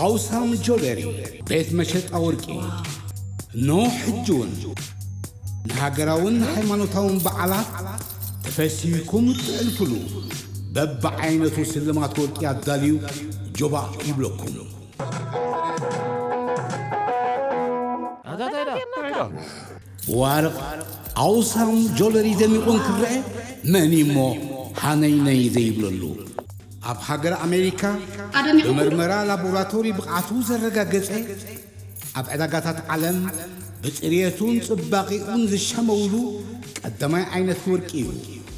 ኣውሳም ጆለሪ፣ ቤት መሸጣ ወርቂ። እነሆ ሕጂ እውን ንሃገራውን ሃይማኖታውን በዓላት ተፈሲህኩም እትሕልፉሉ በብዓይነቱ ስልማት ወርቂ ኣዳልዩ ጆባእ ይብለኩም። ብዋርቕ ኣውሳም ጆለሪ ደሚቑ እንክረአ መን እሞ ሃነይነይ ዘይብለሉ? ኣብ ሃገር ኣሜሪካ ኣደሚቑ ብመርመራ ላቦራቶሪ ብቕዓቱ ዘረጋገጸ፣ ኣብ ዕዳጋታት ዓለም ብጽርየቱን ጽባቐኡን ዝሸመውሉ ቀዳማይ ዓይነት ወርቂ እዩ።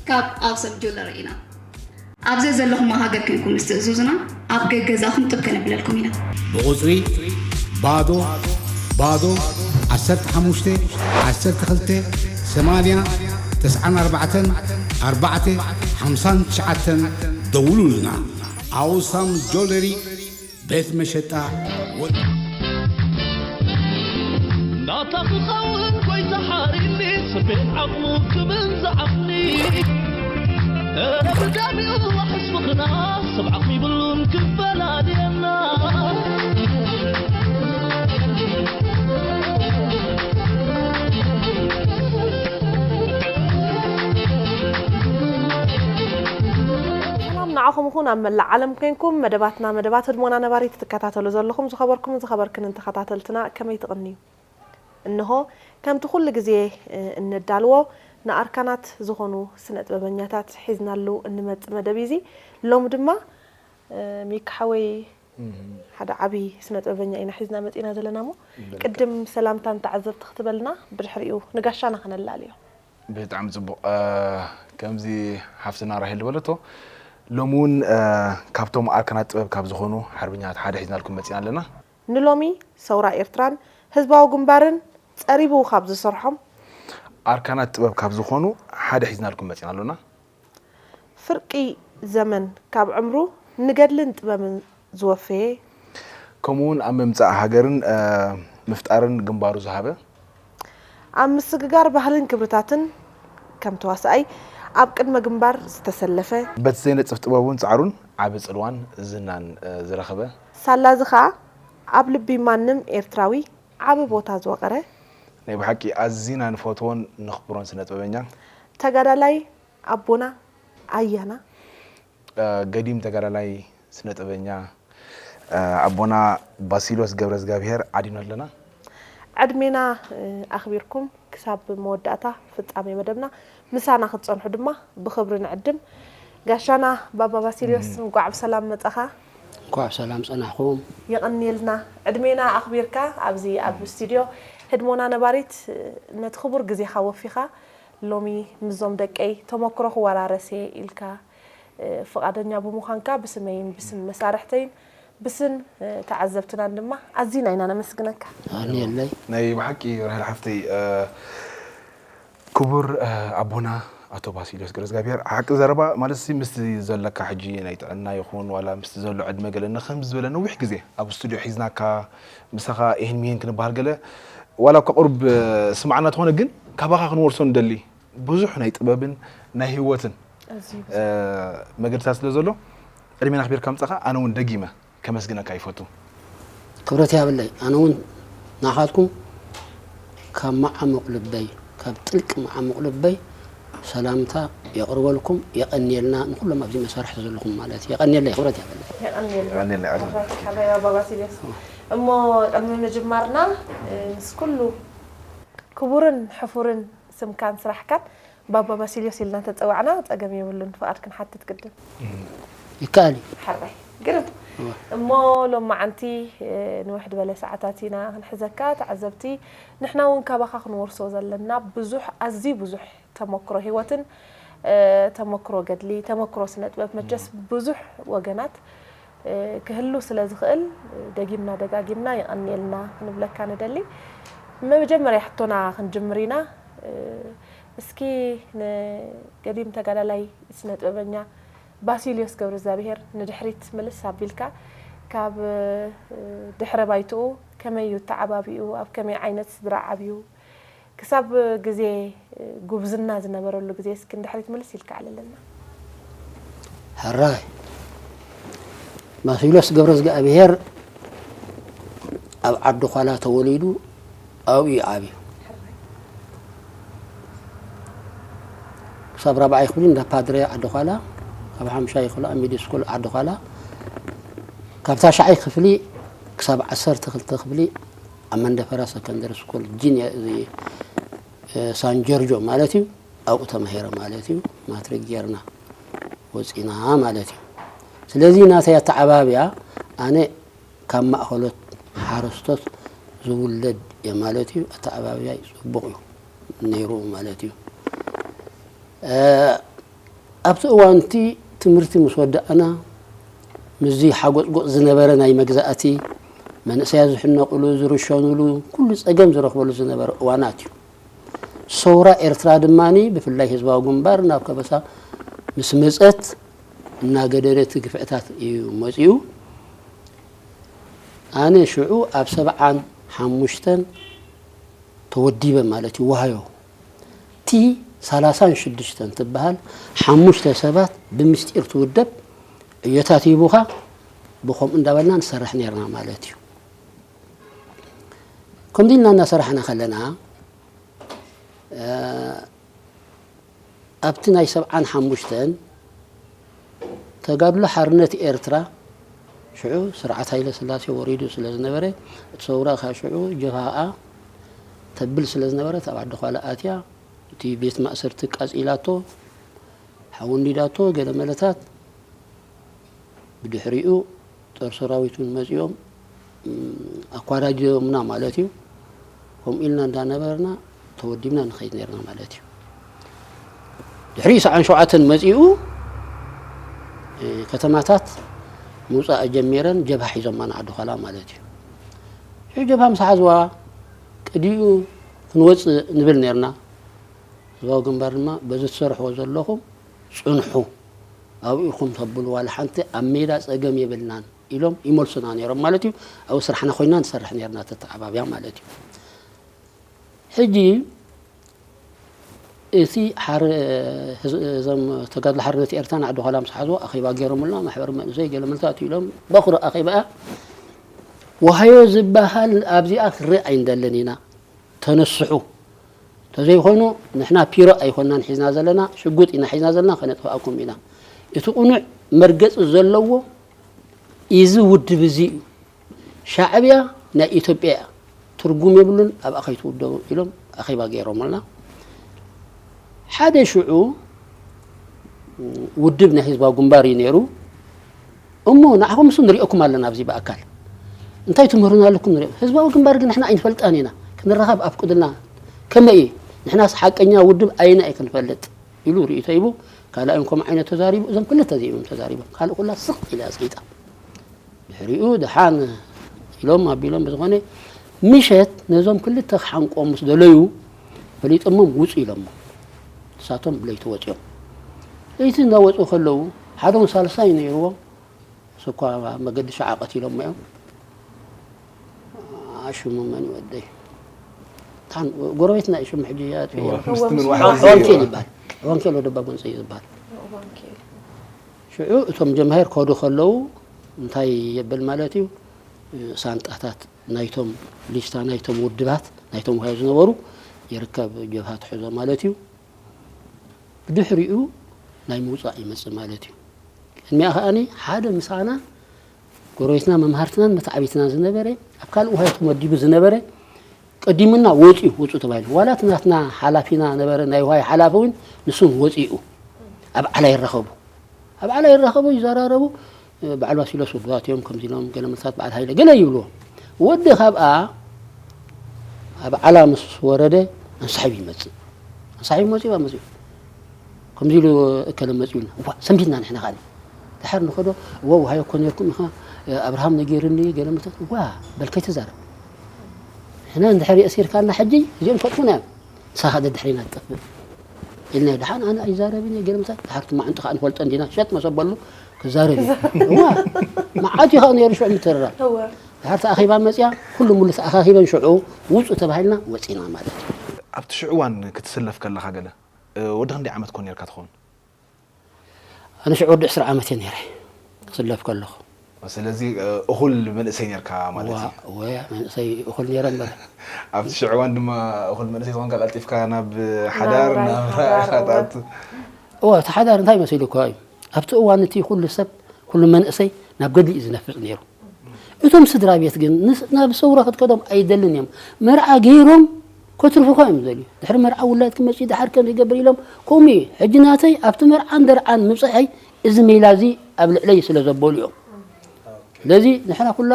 ካብ ኣውሳም ጆለሪ ኢና። ኣብ ዘዘለኹሞ ሃገር ኮንኩም ምስ ትእዝዙና፣ ኣብ ገገዛኹም ጥብ ከነብለልኩም ኢና። ብቑጽሪ ባዶ ባዶ ዓሰርተ ሓሙሽተ ዓሰርተ ክልተ ሰማንያ ተስዓን ኣርባዕተን ኣርባዕተ ሓምሳን ትሽዓተን ደውሉልና። ኣውሳም ጆለሪ ቤት መሸጣ ወርቂ። ናታ ክኸውን ጎይታ ሓሪኒ፣ ስቤት ዓቕሙ ክብል ዝዓቕኒ። እረ ብዳሚኡ ዋሕስ ፍቕርና፣ ሰብ ዓቕሚ ይብሉን ክፈላልየና። ሰላም ንዓኹም ይኹን፣ ኣብ መላእ ዓለም ኮንኩም መደባትና፣ መደባት ህድሞና ነባሪት ትከታተሉ ዘለኹም፣ ዝኸበርኩምን ዝኸበርክንን ተኸታተልትና ከመይ ትቕንዩ? እንሆ፣ ከምቲ ኩሉ ግዜ፣ እ፣ እነዳልዎ ንኣርካናት ዝኾኑ ስነ ጥበበኛታት ሒዝናሉ እንመጽእ መደብ እዩ እዚ። ሎሚ ድማ፣ እ፣ ሚካ ሓወይ፣ እም። ሓደ ዓቢ ስነ ጥበበኛ ኢና ሒዝና መጺና ዘለና እሞ፣ ልክዕ። ቅድም ሰላምታ ንተዓዘብቲ ክትበልና፣ ብድሕሪኡ ንጋሻና ከነላልዮ። ብጣዕሚ ጽቡቕ። እ፣ ከምዚ ሓፍትና ራሄል ዝበለቶ፣ ሎሚ እውን፣ እ፣ ካብቶም ኣርካናት ጥበብ ካብ ዝኾኑ ሓርበኛታት ሓደ ሒዝናልኩም መጺና ኣለና። ንሎሚ ሰውራ ኤርትራን ህዝባዊ ግንባርን ጸሪቡ ካብ ዝሰርሖም ኣርካናት ጥበብ ካብ ዝኾኑ ሓደ ሒዝናልኩም መጺና ኣሎና። ፍርቂ ዘመን ካብ ዕምሩ ንገድልን ጥበብን ዝወፈየ። ከምኡ እውን ኣብ ምምጻእ ሃገርን፣ እ፣ ምፍጣርን ግንባሩ ዝሃበ። ኣብ ምስግጋር ባህልን ክብርታትን ከም ተዋሳኣይ ኣብ ቅድመ ግንባር ዝተሰለፈ። በቲ ዘይነጽፍ ጥበቡን ጻዕሩን ዓቢ ጽልዋን ዝናን፣ እ፣ ዝረኸበ። ሳላ እዚ ኸኣ ኣብ ልቢ ማንም ኤርትራዊ ዓቢ ቦታ ዝወቐረ። ናይ ብሓቂ ኣዚና ንፈትዎን ነኽብሮን ስነ ጥበበኛ። ተጋዳላይ ኣቦና ኣያና። እ፣ ገዲም ተጋዳላይ ስነ ጥበበኛ፣ እ፣ ኣቦና ባሲልዮስ ገብረዝጋብሄር ዓዲና ኣለና። ዕድሜና፣ እ፣ ኣኽቢርኩም ክሳብ መወዳእታ ፍጻሜ መደብና ምሳና ክትጸንሑ ድማ ብኽብሪ ንዕድም። ጋሻና ባባ ባሲልዮስ፣ እም። እንቋዕ ብሰላም መጻኻ። እንኳዕ ሰላም ጸናሕኩም። የቐንየልና። ዕድሜና ኣኽቢርካ ኣብዚ ኣብ ስቱድዮ ህድሞና ነባሪት ነቲ ክቡር ግዜኻ ወፊኻ ሎሚ ምስዞም ደቀይ ተመክሮ ክወራረስ እየ ኢልካ፣ እ፣ ፍቓደኛ ብምዃንካ ብስመይን ብስም መሳርሕተይን ብስም፣ እ፣ ተዓዘብትናን ድማ ኣዚና ኢና ነመስግነካ። የቐንየለይ። ናይ ብሓቂ ራሄል ሓፍተይ፣ እ፣ ክቡር፣ እ፣ ኣቦና ኣቶ ባሲልዮስ ገብረዝጋብሄር፣ ሓቂ ዘረባ ማለት ሲ ምስቲ ዘለካ ሕጂ ናይ ጥዕና ይኹን ዋላ ምስቲ ዘሎ ዕድመ ገለ ንኸምዚ ዝበለ ነዊሕ ግዜ ኣብ ስቱድዮ ሒዝናካ ምሳኻ ይህን ሚሂን ክንበሃል ገለ ዋላ እኳ ቁሩብ፣ እ፣ ስማዕና ተኾነ ግን ካባኻ ክንወርሶ ንደሊ ብዙሕ ናይ ጥበብን ናይ ህይወትን፣ ኣዝዩ ብዙሕ። እ፣ መገድታት ስለ ዘሎ ዕድሜና ኣኽቢርካ ምጻኻ ኣነ እውን ደጊመ ከመስግነካ ይፈቱ። ክብረት ያብለይ። ኣነ እውን ናኻትኩም ካብ መዓሙቕ ልበይ፣ ካብ ጥልቂ መዓሙቕ ልበይ ሰላምታ የቕርበልኩም። የቐንየልና ንኹሎም ኣብዚ መሳርሕቲ ዘለኹም ማለት እዩ። የቐንየለይ፣ ክብረት ያብለይ። የቐንየልና። የቐንየልና፣ የቐንየልና። ሓራይ፣ ሓራይ ኣባ ባሲልዮስ። እሞ ቅድሚ ምጅማርና፣ እ፣ ምስ ኩሉ ክቡርን ሕፉርን ስምካን ስራሕካን ባባ ባሲልዮስ ኢልና ተጸዋዕና ጸገም የብሉን። ፍቓድ ክንሓትት ቅድም። ይከኣል እዩ። ሓራይ። ግርም። እወ። እሞ ሎማዓንቲ፣ እ፣ ንውሕድ በለ ሰዓታት ኢና ክንሕዘካ። ተዓዘብቲ፣ ንሕና እውን ካባኻ ክንወርሶ ዘለና ብዙሕ፣ ኣዝዩ ብዙሕ ተመክሮ ህይወትን፣ እ፣ ተመክሮ ገድሊ፣ ተመክሮ ስነ ጥበብ መቸስ እም። ብዙሕ ወገናት እ፣ ክህሉ ስለ ዝኽእል፣ እ፣ ደጊምና ደጋጊምና የቐንየልና ክንብለካ ንደሊ። መጀመርያ ሕቶና ክንጅምር ኢና። እ፣ እስኪ ንገዲም ተጋዳላይ ስነ ጥበበኛ ባሲልዮስ ገብረእግዚኣብሄር ንድሕሪት ምልስ ኣቢልካ፣ ካብ፣ እ፣ ድሕረ ባይትኡ ከመይ እዩ ተዓባቢኡ፣ ኣብ ከመይ ዓይነት ስድራ ዓብዩ፣ ክሳብ ግዜ ጉብዝና ዝነበረሉ ግዜ እስኪ ንድሕሪት ምልስ ኢልካ ኣዕልለና። ሕራይ ባሲልዮስ ገብረዝግኣብሄር ኣብ ዓዲ ኳላ ተወሊዱ ኣብኡ እዩ ዓብዩ። ክሳብ ራብዓይ ክፍሊ እንዳ ፓድረ ዓዲ ኳላ፣ ካብ ሓምሻይ ክፍሊ ኣብ ሚድል ስኩል ዓዲ ኳላ፣ ካብ ታሽዓይ ክፍሊ ክሳብ ዓሰርተ ክልተ ክፍሊ ኣብ መንደፈራ ሰከንደሪ ስኩል ጂንያ፣ እዚ፣ እ፣ ሳን ጆርጆ ማለት እዩ። ኣብኡ ተማሂረ ማለት እዩ። ማትሪክ ጌርና ወፂና ማለት እዩ። ስለዚ ናተይ ኣተዓባብያ ኣነ ካብ ማእኸሎት ሓረስቶት ዝውለድ እየ ማለት እዩ። ኣተዓባብያይ ፅቡቕ እዩ ነይሩ ማለት እዩ። እ፣ ኣብቲ እዋንቲ ትምህርቲ ምስ ወዳእና ምስዚ ሓጎፅጎፅ ዝነበረ ናይ መግዛእቲ መንእሰያት ዝሕነቑሉ ዝርሸኑሉ ኩሉ ፀገም ዝረኽበሉ ዝነበረ እዋናት እዩ። ሰውራ ኤርትራ ድማ ብፍላይ ህዝባዊ ግንባር ናብ ከበሳ ምስ መፀት እናገደደ እቲ ግፍዕታት እዩ መፂኡ። ኣነ ሽዑ ኣብ ሰብዓን ሓሙሽተን ተወዲበ ማለት እዩ። ዋህዮ ቲ ሰላሳን ሽዱሽተን ትበሃል ሓሙሽተ ሰባት ብምስጢር ትውደብ ዕዮታት ሂቡኻ ብኸምኡ እንዳበልና ንሰርሕ ነርና ማለት እዩ። ከምዚ ኢልና እናሰራሕና ከለና እ፣ ኣብቲ ናይ ሰብዓን ሓሙሽተን ተጋድሎ ሓርነት ኤርትራ ሽዑ ስርዓት ሃይለ ስላሴ ወሪዱ ስለ ዝነበረ እቲ ሰውራ ካብ ሽዑ ጀብሃ ከኣ ተብል ስለ ዝነበረት ኣብ ዓዲ ኳላ ኣትያ እቲ ቤት ማእሰርቲ ቃጺላቶ ሓወንዲዳቶ ገለ መለታት ብድሕሪኡ ጦር ሰራዊት እውን መፂኦም ኣኳዳጆምና ማለት እዩ። ከምኡ ኢልና እንዳነበርና ተወዲብና ንኸይድ ነርና ማለት እዩ። ድሕሪ ሰዓን ሸውዓተን መፂኡ ከተማታት ምውፃእ ጀሚረን ጀብሃ ሒዞማ ንዓዲ ኳላ ማለት እዩ። ሽዑ ጀብሃ ምስ ሓዝዋ ቅድሚኡ ክንወፅእ ንብል ነርና። ህዝባዊ ግንባር ድማ በዚ ትሰርሕዎ ዘለኹም ፅንሑ ኣብኡ ኢኹም ተብሉ ዋላ ሓንቲ ኣብ ሜዳ ፀገም የብልናን ኢሎም ይመልሱና ነይሮም ማለት እዩ። ኣብኡ ስራሕና ኮይና ንሰርሕ ነርና ተተዓባብያ ማለት እዩ። ሕጂ እቲ ሓር እዞም ተጋድሎ ሓርነት ኤርትራ ንዓዲ ኳላ ምስ ሓዝዎ ኣኼባ ገይሮምልና ማሕበር መንእሰይ ገለ መልታት ኢሎም በኹሪ ኣኼባ ዋህዮ ዝበሃል ኣብዚኣ ክርኢ ኣይንደልን ኢና። ተነስሑ ተዘይኮይኑ ንሕና ፒሮ ኣይኮናን ሒዝና ዘለና ሽጉጥ ኢና ሒዝና ዘለና ከነጥፍኣኩም ኢና። እቲ ቁኑዕ መርገፂ ዘለዎ እዚ ውድብ እዚ እዩ። ሻዕብያ ናይ ኢትዮጵያ እያ ትርጉም የብሉን ኣብኣ ከይትውደቡ ኢሎም ኣኼባ ገይሮምልና። ሓደ ሽዑ ውድብ ናይ ህዝባዊ ግንባር እዩ ነይሩ። እሞ ንዓኹም ምስ ንሪኦኩም ኣለና ኣብዚ ብኣካል እንታይ ትምህሩና ኣለኩም ንሪኦ። ህዝባዊ ግንባር ግን ንሕና ኣይንፈልጣን ኢና ክንራኸብ ኣፍቅዱልና። ከመይ እዩ ንሕናስ ሓቀኛ ውድብ ኣይና እዩ ክንፈልጥ ኢሉ ርእይቶ ሂቡ። ካልኣይን ከምኡ ዓይነት ተዛሪቡ። እዞም ክልተ እዚኦም ተዛሪቦም ካልእ ኩላ ስቕ ኢላ ኣፅቂጣ። ድሕሪኡ ደሓን ኢሎም ኣቢሎም ብዝኾነ ምሸት ነዞም ክልተ ክሓንቆም ምስ ደለዩ ፈሊጦሞም ውፁ ኢሎሞ ንሳቶም ብለይቲ ወፂኦም። ለይቲ እንዳወፁ ከለዉ ሓደ እውን ሳልሳይ ነይርዎም እሱ እኳ መገዲ ሸዓ ቀቲሎሞ እዮም። ሽሙ መን ይወደይ ታን ጎረቤትና እዩ ሽሙ ሕጂ እያ እዋ፣ ጥይራ። ምስቲ ምን እዋ፣ ዋሕዚ ዋንኬል እዋ። ይበሃል። ዋንኬል ወደባ ጎንፀ እዩ ዝበሃል። ሽዑ እቶም ጀማሂር ከዱ ከለዉ እንታይ የብል ማለት እዩ። ሳንጣታት ናይቶም ሊስታ ናይቶም ውድባት ናይቶም ውሃዮ ዝነበሩ ይርከብ ጀብሃ ትሕዞ ማለት እዩ። ብድሕሪኡ ናይ ምውፃእ ይመፅእ ማለት እዩ። ቅድሚኣ ከዓኒ ሓደ ምሳና ጎረቤትና መምሃርትናን መተዓቢትናን ዝነበረ ኣብ ካልእ ውሃዮ ተመዲቡ ዝነበረ ቀዲሙና ወፂኡ ውፁ ተባሂሉ ዋላ እቲ ናትና ሓላፊና ነበረ ናይ ውሃዮ ሓላፊ እውን ንሱን ወፂኡ ኣብ ዓላ ይራኸቡ ኣብ ዓላ ይራኸቡ ይዘራረቡ። በዓል ባሲሎስ ውዱባት እዮም ከምዚ ኢሎም ገለ መልታት በዓል ሃይለ ገለ ይብልዎ። ወዲ ካብኣ ኣብ ዓላ ምስ ወረደ ኣንሳሒቡ ይመፅእ። ኣንሳሒቡ መፂኡ መፂኡ ከምዚ ኢሉ እከለ መፂኡ እዋ ሰንቢትና ንሕና ካኒ ድሓር ንኸዶ እዋ ውሃዮ እኮ ነርኩም ኢኻ ኣብርሃም ነጊርኒ ገለ መልታት እዋ በል ከይትዛረብ ንሕና እንድሕር የእሲርካና ሕጂ እዚኦም ከጥፉና እዮም ንሳኻ ደድሕሪና ትጠፍእ ኢልና ድሓን ኣነ ኣይዛረብን እየ ገለ ምሳይ ድሓር ትማዕንቲ ከዓ ንፈልጦ እንዲና ሸጥ መሰበሉ ክዛረብ እዩ እዋ መዓት እዩ ከዓ ነይሩ ሽዑ ምትርራብ እወ። ድሓር ተኣኺባ መፅያ ኩሉ ሙሉ ተኣኻኺበን ሽዑ ውፁ ተባሂልና ወፂና ማለት እዩ ኣብቲ ሽዑ እዋን ክትስለፍ ከለኻ ገለ እ፣ ወዲ ክንደይ ዓመት ኮን ነርካ ትኸውን ኣነ ሽዑ ወዲ ዕስራ ዓመት እየ ነይረ ክስለፍ ከለኹ ስለዚ እኹል መንእሰይ ነርካ ማለት እዩ። ወያ መንእሰይ እኹል ነይረ እምበር ኣብቲ ሽዑ እዋን ድማ እኹል መንእሰይ ዝኾንካ ቀልጢፍካ ናብ ሓዳር ናብ ራእኻ ትኣቱ። እዋ እቲ ሓዳር እንታይ መሲሉ እኮ እዩ ኣብቲ እዋን እቲ ኩሉ ሰብ ኩሉ መንእሰይ ናብ ገድሊ እዩ ዝነፍፅ ነይሩ። እቶም ስድራ ቤት ግን ናብ ሰውራ ክትከዶም ኣይደልን እዮም። መርዓ ገይሮም ከትርፉኻ እዮም ዝደልዩ። ድሕሪ መርዓ ውላድ ክመፅእ ደሓር ከም ይገብር ኢሎም ከምኡ እዩ። ሕጂ ናተይ ኣብቲ መርዓን ደርዓን ምብፅሐይ እዚ ሜላ እዚ ኣብ ልዕለይ ስለ ዘበሉ እዮም። ስለዚ ንሕና ኩላ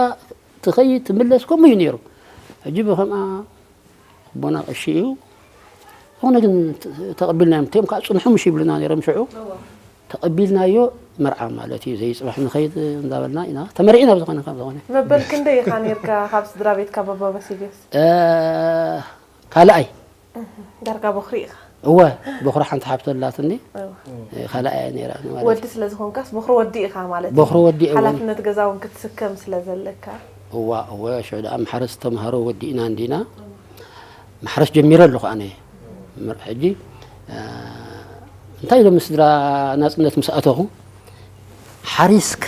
ትኸይድ ትምለስ ከምኡ እዩ ነይሩ። ሕጂ ብከምኣ ኣቦና ቀሺ እዩ ዝኾነ ግን ተቐቢልናዮም። እቲኦም ከዓ ፅንሑ ምሽ ይብሉና ነይሮም ሽዑ። ተቐቢልናዮ መርዓ ማለት እዩ። ዘይፅባሕ ንኸይድ እንዳበልና ኢና ተመሪዕና ብዝኾነ ካብ ዝኾነ። መበል ክንደይ ኢኻ ነርካ ካብ ስድራ ቤትካ ባባ ባሲልዮስ? ካልኣይ ዳርጋ ቦኽሪ ኢኻ። እወ ቦኽሪ ሓንቲ ሓብቲ ኣላትኒ። ካልኣይ እያ ነይራ ማለት እዩ። ወዲ ስለ ዝኾንካስ ቦኽሪ ወዲ ኢኻ ማለት እዩ። ቦኽሪ ወዲ እየ እውን። ሓላፍነት ገዛ እውን ክትስከም ስለ ዘለካ። እዋ እወ ሽዑ ደኣ ማሕረስ ተምሃሮ ወዲእና እንዲና። ማሕረስ ጀሚረ ኣለኹ ኣነ። ምር- ሕጂ እ፣ እንታይ ኢሎም ስድራ ናፅነት ምስ ኣተኹ ሓሪስካ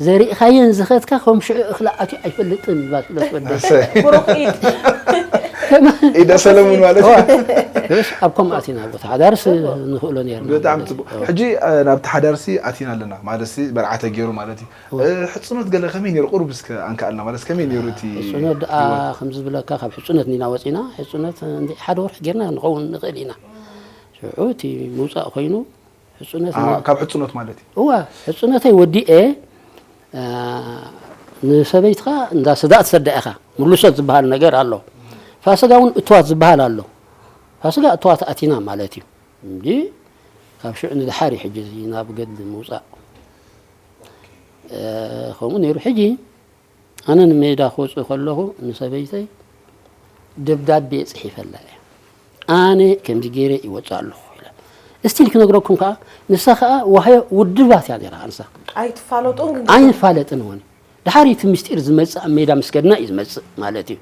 ዘሪእኻየን ዝኸትካ ከም ሽዑ እኽሊ ኣትዩ ኣይፈልጥን ይባል ስለ ዝወደስ እሰይ። ብሩኽ ኢድ ኢደ ሰለሙን ማለት እዩ። ስ ኣብ ከምኡ ኣቲና ቦታ ሓዳርስ ንኽእሎ ነርና ብጣዕሚ ጽቡቅ። ሕጂ ናብቲ ሓዳርሲ ኣቲና ኣለና ማለትሲ መርዓ ተገይሩ ማለት እዩ። ሕጽኖት ገለ ከመይ ነይሩ ቁሩብ እስከ ኣንካኣልና ማለት ከመይ ነይሩ እቲ ሕጽኖት ደኣ ከምዚ ዝብለካ ካብ ሕጽኖት ኒና ወጺና ሕጽኖት እንዲ ሓደ ወርሒ ጌርና ንኸውን ንኽእል ኢና። ሽዑ እቲ ምውጻእ ኮይኑ ሕጽኖት ካብ ሕጽኖት ማለት እዩ። እዋ ሕጽኖተይ ወዲኤ ንሰበይትኻ እንዳ ስጋ ትሰዳ ኢኻ ምልሶት ዝበሃል ነገር ኣሎ። ፋስጋ እውን እትዋት ዝበሃል ኣሎ። ፋስጋ እትዋት ኣቲና ማለት እዩ እንጂ ካብ ሽዑ ንድሓር እዩ ሕጂ እዚ ናብ ገድሊ ምውፃእ። ከምኡ ነይሩ ሕጂ ኣነ ንሜዳ ክወፅእ ከለኹ ንሰበይተይ ደብዳቤ ፅሒፈላ እየ። ኣነ ከምዚ ገይረ ይወፅእ ኣለኹ ኢለ እስቲል ክነግረኩም ከዓ ንሳ ከዓ ዋህዮ ውድባት እያ ነይራ ኣንሳ ኣይትፋለጡን ግን ኣይንፋለጥን እውን ድሓር እቲ ምስጢር ዝመፅእ ኣብ ሜዳ ምስ ከድና እዩ ዝመፅእ ማለት እዩ።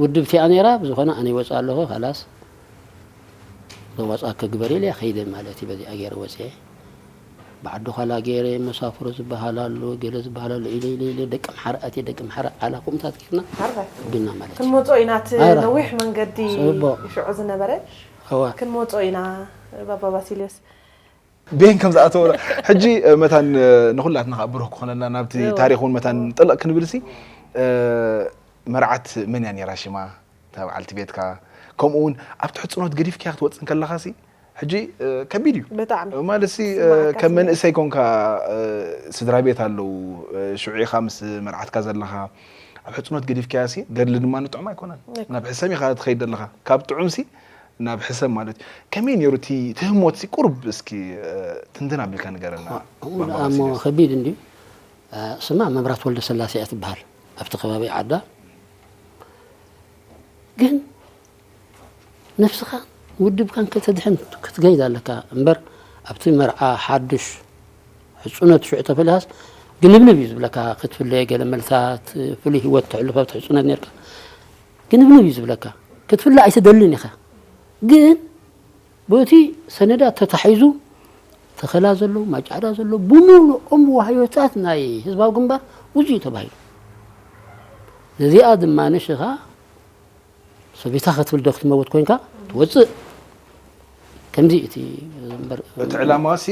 ውድብቲ እያ ነይራ ብዝኾነ ኣነ ይወፅእ ኣለኹ ካላስ ዘዋፅኣኪ ግበሪ ኢለያ ከይደ ማለት እዩ። በዚኣ ገይረ ወፅኤ ብዓዲ ዃላ ገይረ መሳፍሮ ዝበሃል ኣሎ ገለ ዝበሃል ኣሎ ኢለ ኢለ ኢለ ደቂ ምሓረ ኣትየ ደቂ ምሓረ ዓላ ከምኡታት ጌርና ሓራይ ብና ማለት እዩ። ክንመጾ ኢና እቲ ኣራ። ነዊሕ መንገዲ ጽቡቕ። ሽዑ ዝነበረ እዋ ክንመጾ ኢና። ባባ ባሲልዮስ ቤን ከም ዝኣተወ ሕጂ መታን ንኹላትና ከዓ ብሩህ ክኾነልና ናብቲ እዋ። ታሪኽ እውን መታን ጥልቕ ክንብል ሲ መርዓት መን እያ ነይራ ሽማ እታ በዓልቲ ቤትካ ከምኡ እውን ኣብቲ ሕፅኖት ገዲፍካያ ክትወፅእ እንከለኻ ሲ ሕጂ ከቢድ እዩ ብጣዕሚ ማለት ሲ ከም መንእሰይ ኮንካ ስድራ ቤት ኣለዉ ሽዑ ኢኻ ምስ መርዓትካ ዘለኻ ኣብ ሕፅኖት ገዲፍካያ ሲ ገድሊ ድማ ንጥዑም ኣይኮነን ናብ ሕሰም ኢኻ ትኸይድ ዘለኻ ካብ ጥዑም ሲ ናብ ሕሰም ማለት እዩ ከመይ ነይሩ እቲ ትህሞት ሲ ቁሩብ እስኪ ትንትን ኣቢልካ ንገረና እሞ ከቢድ እንድዩ ስማ መብራት ወልደ ስላሴ እያ ትበሃል ኣብቲ ከባቢ ዓዳ ግን ነብስኻን ውድብካን ከተድሕን ክትገይድ ኣለካ እምበር ኣብቲ መርዓ ሓዱሽ ሕፁነት ሽዑ ተፈሊኻስ ግንብንብ እዩ ዝብለካ ክትፍለ ገለ መልታት ፍሉይ ህይወት ተሕልፎ ኣብቲ ሕፁነት ነርካ ግንብንብ እዩ ዝብለካ ክትፍለ ኣይትደልን ኢኻ ግን በቲ ሰነዳት ተታሒዙ ተኸላ ዘሎ ማጫዕዳ ዘሎ ብምሉኦም ዋህዮታት ናይ ህዝባዊ ግንባር ውፅኡ ተባሂሉ ነዚኣ ድማ ንሽኻ ሰቢታ ክትብል ዶ ክትመውት ኮይንካ ትወፅእ ከምዚ እቲ እምበር እቲ ዕላማ ሲ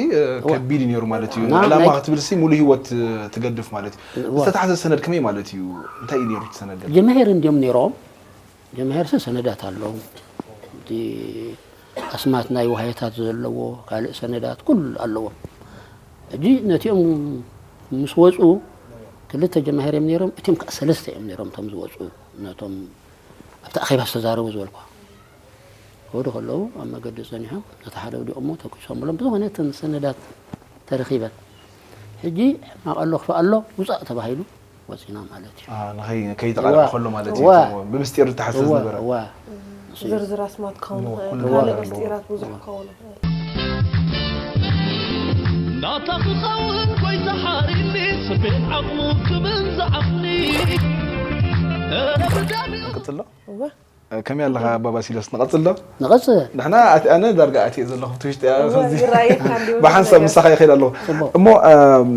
ከቢድ እዩ ነይሩ ማለት እዩ ንዓላማ ክትብል ሲ ሙሉ ህይወት ትገድፍ ማለት እዩ ዝተታሕዘ ሰነድ ከመይ ማለት እዩ እንታይ እዩ ነይሩ ሰነድ ጀምሄር እንዲዮም ነይሮም ጀምሄር ሲ ሰነዳት ኣለዎም እቲ ኣስማት ናይ ዋህዮታት ዘለዎ ካልእ ሰነዳት ኩሉ ኣለዎም ሕጂ ነቲኦም ምስ ወፁ ክልተ ጀማሄር እዮም ነይሮም እቲኦም ከዓ ሰለስተ እዮም ነይሮም እቶም ዝወፁ ነቶም ኣብቲ ኣኼባ ዝተዛረቡ ዝበልኳ ክኸዱ ከለዉ ኣብ መገዲ ፀኒሖም ነቲ ሓደ ወዲኦሞ ተኩሶም ብሎም ብዝኾነ እተን ሰነዳት ተረኺበን ሕጂ ሕማቕ ኣሎ ክፋእ ኣሎ ውፃእ ተባሂሉ ወፂና ማለት እዩ። ንኸይ- ከይተቓልዐ ከሎ ማለት እዩ። እዋ። እቶም ብምስጢር ዝተሓሰ እዋ ዝነበረ። እዋ። ዝርዝር ኣስማት ክኸውን እሞ ይኽእል ኩሉ ካልእ ነገር ምስጢራት ብዙሕ ኣለዎ። ክኸውን ይኽእል። ናታ ክኸውን ጎይታ ሓሪኒ ስቤን ዓቕሙ ክብን ዝዓቕኒ ኧረ ብዳንዩ ቀጽሎ። እወ ከመይ ኣለኻ ኣባ ባሲሎስ? ንቐጽል ዶ? ንቐጽል። ንሕና ኣቲ-፣ ኣነ ዳርጋ ኣትየ ዘለኹ እቲ ውሽጢ፣ ያ፣ ከምዚ ይራየካ እንዲሁ ብሓንሳብ ነገር። ምሳኻ ይኸይድ ኣለኹ። ጽቡቕ። እሞ፣ እም፣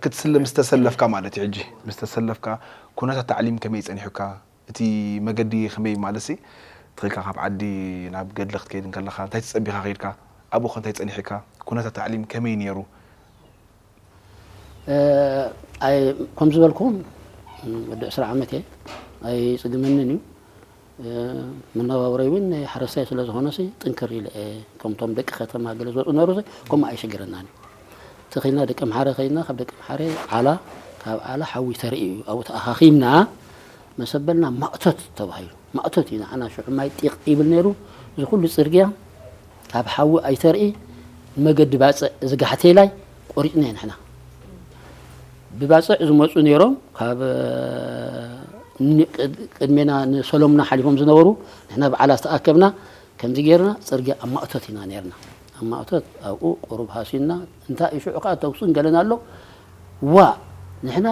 ክትስልም ዝተሰለፍካ ማለት እዩ። ሕጂ ምስ ተሰለፍካ፣ ኩነታት ታዕሊም ከመይ ጸኒሑካ? እቲ መገዲ ከመይ ማለት ሲ? ትኽኢልካ ካብ ዓዲ ናብ ገድሊ ክትከይድ እንከለኻ፣ እንታይ ተጸቢኻ ከይድካ? ኣብኡ ከ እንታይ ጸኒሑካ? ኩነታት ታዕሊም ከመይ ነይሩ? እ፣ ኣይ፣ ከም ዝበልኩም፣ ወዲ ዕስራ ዓመት እየ። ኣይጽግመንን እዩ። እ፣ መነባብሮይ እውን ናይ ሓረስታይ ስለ ዝኾነ ሲ፣ ጥንክር ኢለ እየ። ከምቶም ደቂ ከተማ ገለ ዝወፁ ነሩ ሲ፣ ከምኡ ኣይሽግረናን እዩ። እቲ ኸይድና ደቂ ኣምሓረ ኸይድና፣ ካብ ደቂ ኣምሓረ ዓላ፣ ካብ ዓላ ሓዊ ተርኢ እዩ። ኣብኡ ተኣኻኺብና፣ መሰበልና ማእቶት ተባሂሉ። ማእቶት እዩ ንዓና ሽዑ ማይ ጢቕ ይብል ነይሩ። እዚ ኩሉ ጽርግያ ካብ ሓዊ ኣይተርኢ፣ መገዲ ባጽዕ እዚ ጋሕቴላይ ቆሪጽና ኢና ንሕና። ብባጽዕ ዝመጹ ነይሮም፣ ካብ፣ እ፣ ን-፣ ቅድ-፣ ቅድሜና ንሰሎምና ሓሊፎም ዝነበሩ፣ ንሕና ብዓላ ዝተኣከብና፣ ከምዚ ጌርና ጽርግያ ኣብ ማእቶት ኢና ነይርና። ኣብ ማእቶት ኣብኡ ቁሩብ ሃሲና፣ እንታይ እዩ ሽዑ ከኣ ተኩስን ገለን ኣሎ። ዋ፣ ንሕና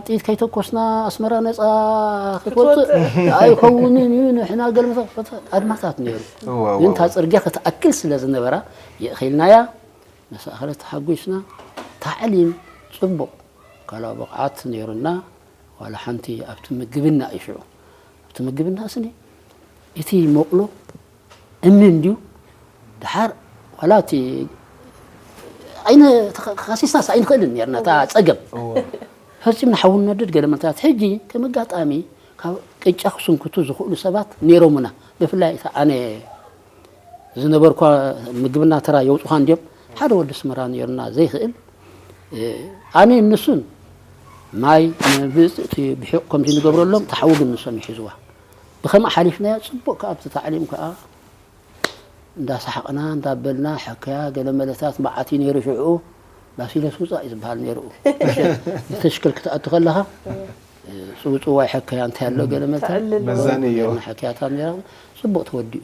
ጥይት ከይተኮስና ኣስመራ ነጻ ክትወጽእ ኣይኸውንን እዩ፣ ንሕና ገለ መሳ-፣ ኣድማታት ነይሩ። እዋ፣ እዋ፣ ግን እታ እዋ። ጽርግያ ክትኣክል ስለ ዝነበራ፣ የእኺልናያ፣ መሳእኸለ ተሓጒስና፣ ታዕሊም ጽቡቕ፣ ካልኣ ብቕዓት ነይሩና፣ ዋላ ሓንቲ ኣብቲ ምግብና እዩ ሽዑ። ኣብቲ ምግብና ስኒ፣ እቲ መቑሎ እምኒ እንድዩ፣ ደሓር ዋላ እቲ ኣይነ-፣ ተኸ-፣ ከሲስናስ ኣይንኽእልን ነርና፣ እታ ጸገም። ፈጺምና ሓዊ ንነድድ ገለ መታታት። ሕጂ ከም ኣጋጣሚ ካብ ቅጫ ክስንክቱ ዝኽእሉ ሰባት ነይሮምና። ብፍላይ እታ ኣነ ዝነበርኳ ምግብና ተራ የውጽኻ እንድዮም። ሓደ ወዲ ኣስመራ ነይሩና ዘይኽእል። እ፣ ኣነ ንሱን ማይ፣ ብ-፣ እቲ ብሒቕ ከምዚ ንገብረሎም፣ እታ ሓዊ ግን ንሶም ይሕዝዋ። ብኸምኣ ሓሊፍናዮ፣ ጽቡቕ ከኣ ኣብቲ ታዕሊም ከኣ እንዳሰሓቕና፣ እንዳበልና፣ ሕከያ፣ ገለ መለታት መዓት እዩ ነይሩ ሽዑ። ባሲለስ ውጻእ እዩ ዝበሃል ነይሩ። ብተሽከል ክትኣቱ ከለኻ፣ እ፣ ጽውጽዋይ ሕከያ እንታይ ኣሎ፣ ገለ መለታት ተዕልል። መዛኒ እዩ። ሕከያታት ነይራ። ጽቡቕ ተወዲኡ።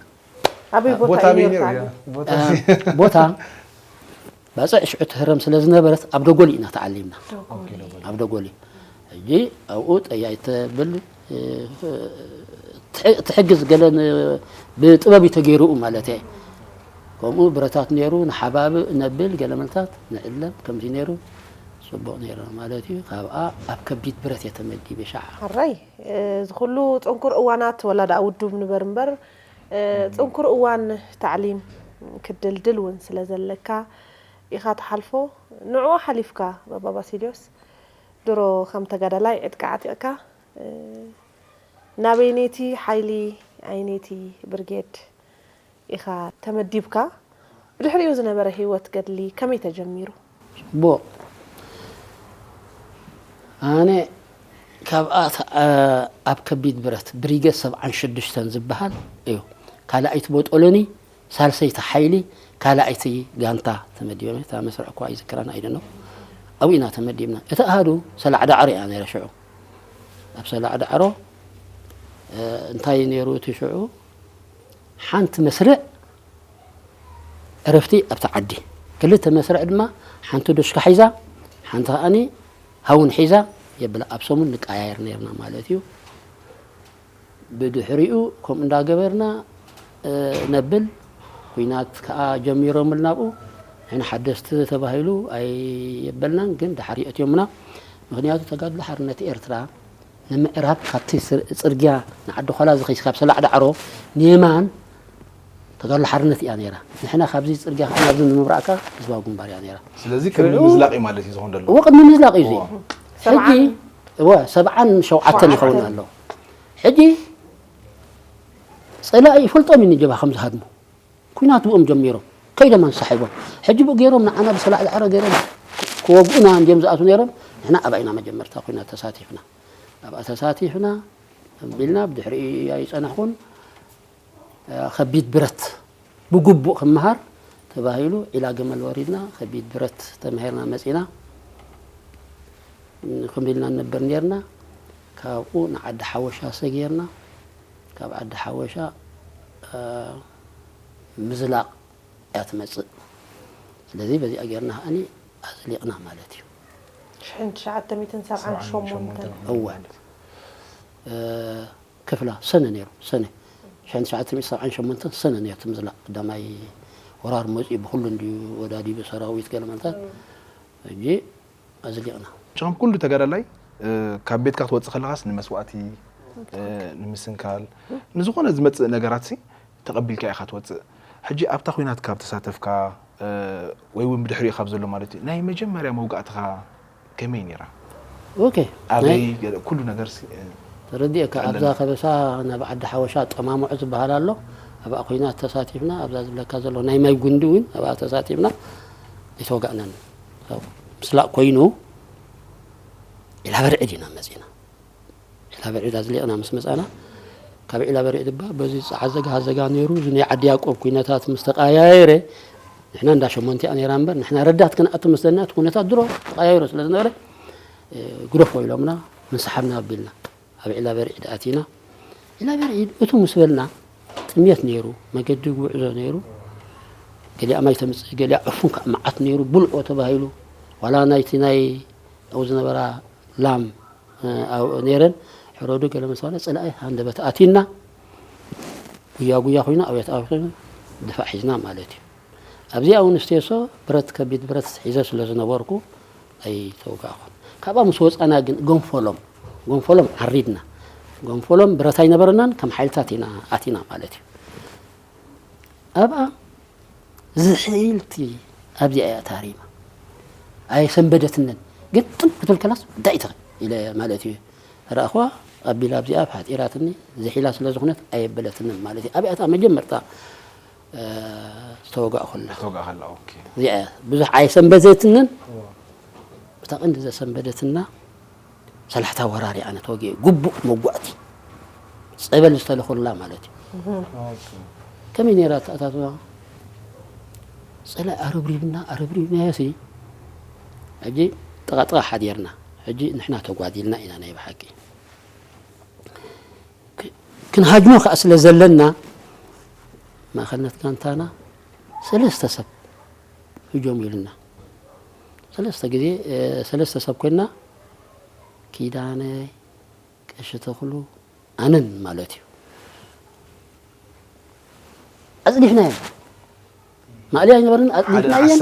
ኣበይ ቦታ ቦታ እዩ ኣበይ ነይርካ? ነይሩ? ያ፣ ቦታ እ፣ ቦታ ባጽዕ ሽዑ ትህረም ስለ ዝነበረት ኣብ ደጎሊ ኢና ተዓሊምና። ደጎሊ። ኣብ ደጎሊ። ሕጂ ኣብኡ ጠያይ ተብል፣ እ፣ ትሕ-፣ ትሕግዝ ገለ ን-፣ ብጥበብ እዩ ተገይሩኡ ማለት እየ። ከምኡ ብረታት ነይሩ፣ ንሓባብእ ነብል ገለ መልታት ንዕለም ከምዚ ነይሩ፣ ጽቡቕ ነይሩ ማለት እዩ። ካብኣ ኣብ ከቢድ ብረት እየ ተመዲበ ሻዓ። ሕራይ፣ እዚ ኩሉ ጽንኩር እዋናት ወላ ደኣ ውዱብ ንበር እምበር፣ እ፣ ጽንኩር እዋን ታዕሊም ክድልድል እውን ስለ ዘለካ ኢኻ ትሓልፎ። ንዕኡ ሓሊፍካ፣ ባባ ባሲልዮስ፣ ድሮ ከም ተጋዳላይ ዕጥቂ ዓጢቕካ፣ እ፣ ናበይነይቲ ሓይሊ፣ ኣይነይቲ ብርጌድ ኢኻ ተመዲብካ? ብድሕሪኡ ዝነበረ ህይወት ገድሊ ከመይ ተጀሚሩ? ጽቡቕ። ኣነ ካብኣ ተ-፣ ኣብ ከቢድ ብረት ብሪገድ ሰብዓን ሽዱሽተን ዝበሃል እዩ። ካልኣይቲ ቦጦሎኒ፣ ሳልሰይቲ ሓይሊ፣ ካልኣይቲ ጋንታ ተመዲበ። እታ መስርዕ እኳ ኣይዝክራን ኣይደኖ። ኣብኡ ኢና ተመዲብና። እቲ ኣሃዱ ሰላዕ ዳዕሮ እያ ነይረ ሽዑ። ኣብ ሰላዕ ዳዕሮ፣ እ፣ እንታይ ነይሩ እቲ ሽዑ? ሓንቲ መስርዕ ዕረፍቲ ኣብቲ ዓዲ። ክልተ መስርዕ ድማ ሓንቲ ዱሽካ ሒዛ፣ ሓንቲ ከኣኒ ሃውን ሒዛ የብላ። ኣብ ሰሙን ንቀያየር ነይርና ማለት እዩ። ብድሕሪኡ ከምኡ እንዳገበርና፣ እ፣ ነብል። ኲናት ከኣ ጀሚሮምልና ኣብኡ። ንሕና ሓደስቲ ተባሂሉ ኣየበልናን፣ ግን ደሓር የእትዮምና። ምኽንያቱ ተጋድሎ ሓርነት ኤርትራ ንምዕራብ ካብቲ ስር-፣ ጽርግያ ንዓዲ ዃላ ዝኸይስ ካብ ሰላዕ ዳዕሮ ንየማን ተጋድሎ ሓርነት እያ ነይራ። ንሕና ካብዚ ጽርግያ ከኣ ናብዚ ንምብራቕካ ህዝባዊ ግንባር እያ ነይራ። ስለዚ ቅድሚ ምዝላቕ እዩ ማለት እዩ ዝኸውን ዘሎ። እዎ፣ ቅድሚ ምዝላቕ እዩ እዚ። እዎ። ሕጂ፣ እዎ፣ ሰብዓን ሸውዓተን ይኸውን ኣሎ። ሕጂ ጸላኢ ይፈልጦም እዩ ንጀብሃ ከም ዝሃድሙ። ኲናት ብኦም ጀሚሮም። ከይዶም ኣንሳሒቦም። ሕጂ ብኡ ገይሮም ንዓና ብሰላዕ ዳዕሮ ገይሮም ክወግኡና እንድዮም ዝኣትዉ ነይሮም። ንሕና ኣብኣ ኢና መጀመርታ ኲናት ተሳቲፍና። ኣብኣ ተሳቲፍና፣ ተቢልና፣ ብድሕሪኡ ኣይጸናሕኩን። ከቢድ ብረት ብግቡእ ክመሃር ተባሂሉ ዒላ ገመል ወሪድና፣ ከቢድ ብረት ተማሂርና መጺና። ከምኡ ኢልና ንነብር ኔርና። ካብኡ ንዓዲ ሓወሻ ሰጊርና። ካብ ዓዲ ሓወሻ፣ እ፣ ምዝላቕ እያ ትመጽእ። ስለዚ በዚኣ ጌርና ከኣኒ ኣዝሊቕና ማለት እዩ። ሽሕን ትሽዓተ ሚእትን ሰብዓን ሸሞንተን። እወ። እ፣ ክፍላ ሰነ ነይሩ። ሰነ ሽሕን ትሽዓተ ሚእትን ሰብዓን ሸሞንተን ሰነ ነይሩ። እቲ ምዝላቕ ቀዳማይ ወራር መፂኡ ብኩሉ እንድዩ ወዳዲቡ ሰራዊት ገለ ማለት ሕጂ ኣዝሊቕና። ጨም ኩሉ ተጋዳላይ ካብ ቤትካ ክትወፅእ ከለኻስ ንመስዋእቲ ንምስንካል ንዝኾነ ዝመፅእ ነገራት ሲ ተቐቢልካ ኢኻ ትወፅእ። ሕጂ ኣብታ ኲናት ካብ ተሳተፍካ ወይ እውን ብድሕሪኡ ካብ ዘሎ ማለት እዩ ናይ መጀመርያ መውጋእትኻ ከመይ ነይራ? ኦኬ ኣበይ ኩሉ ነገር ሲ ተረዲእካ ኣብዛ ከበሳ ናብ ዓዲ ሓወሻ ጠማሙዕ ዝበሃል ኣሎ ኣብኣ ኮይና ተሳቲፍና ኣብዛ ዝብለካ ዘሎ ናይ ማይ ጉንዲ እውን ኣብኣ ተሳቲፍና ኣይተወጋእናን ምስላእ ኮይኑ ኢላበርዒድ ኢና መፂና ኢላበርዒድ ኣዝሊቕና ምስ መፃና ካብ ዒላበርዒድ እባ በዚ ፀዓዘጋ ሃዘጋ ነይሩ እዚ ናይ ዓዲ ያቆብ ኩነታት ምስ ተቀያየረ ንሕና እንዳ ሸሞንቲኣ ነይራ እምበር ንሕና ረዳት ክንኣቱ ምስ ዘለና እቲ ኩነታት ድሮ ተቀያይሮ ስለ ዝነበረ ግደፎ ኢሎምና ምንሰሓብና ኣቢልና ኣብ ዒላበርዒድ ኣቲና ዒላበርዒድ እቱ ምስ በልና ጥምየት ነይሩ መገዲ ጉዕዞ ነይሩ ገሊኣ ማይ ተምፅእ ገሊኣ ዕፉን ከዓ መዓት ነይሩ ብልዖ ተባሂሉ ዋላ ናይቲ ናይ ኣብኡ ዝነበራ ላም ኣብኡ ነይረን ሕረዱ ገለ ምስ በለ ፅላኢ ሃንደበት ኣቲና ጉያ ጉያ ኮይኑ ኣብያት ኣብያት ኮይኑ ድፋዕ ሒዝና ማለት እዩ ኣብዚኣ እውን ስቴሶ ብረት ከቢድ ብረት ሒዘ ስለ ዝነበርኩ ኣይተወጋእኹን ካብኣ ምስ ወፃና ግን ገንፈሎም ገንፈሎም ዓሪድና ገንፈሎም ብረት ኣይነበረናን ከም ሓይልታት ኢና ኣቲና ማለት እዩ ኣብኣ ዝሒልቲ ኣብዚኣ እያ ታሪማ ኣይሰንበደትንን ግን ጥም ክትብል ከላስ እንታይ ኢትኽእል ኢለ ማለት እዩ ረኣኽዋ ኣቢላ ኣብዚኣ ሓጢራትኒ ዝሒላ ስለ ዝኾነት ኣየበለትንን ማለት እዩ ኣብያታ መጀመርታ ዝተወጋእኹላ ተወጋእኸላ ኦኬ እዚኣ እያ ብዙሕ ኣይሰንበደትንን እታ ቀንዲ ዘሰንበደትና ሰላሕታ ወራሪ ኣነ ተወጊኤ ግቡእ መጓእቲ ጸበል ዝተለኹላ ማለት እዩ ከመይ ነይራ ተኣታትዋ ፀላ ኣረብሪብና ኣረብሪብናዮ ሲ ሕጂ ጥቓጥቓ ሓዲርና ሕጂ ንሕና ተጓዲልና ኢና ናይ ብሓቂ ክንሃጅሞ ከዓ ስለ ዘለና ማእኸልነት ጋንታና ሰለስተ ሰብ ህጆም ኢሉና ሰለስተ ግዜ ሰለስተ ሰብ ኮይና ኪዳነ ቀሺ ተኽሉ ኣነን ማለት እዩ ኣፅዲፍናየን ማእለያ ኣይነበርን ኣፅዲፍናየን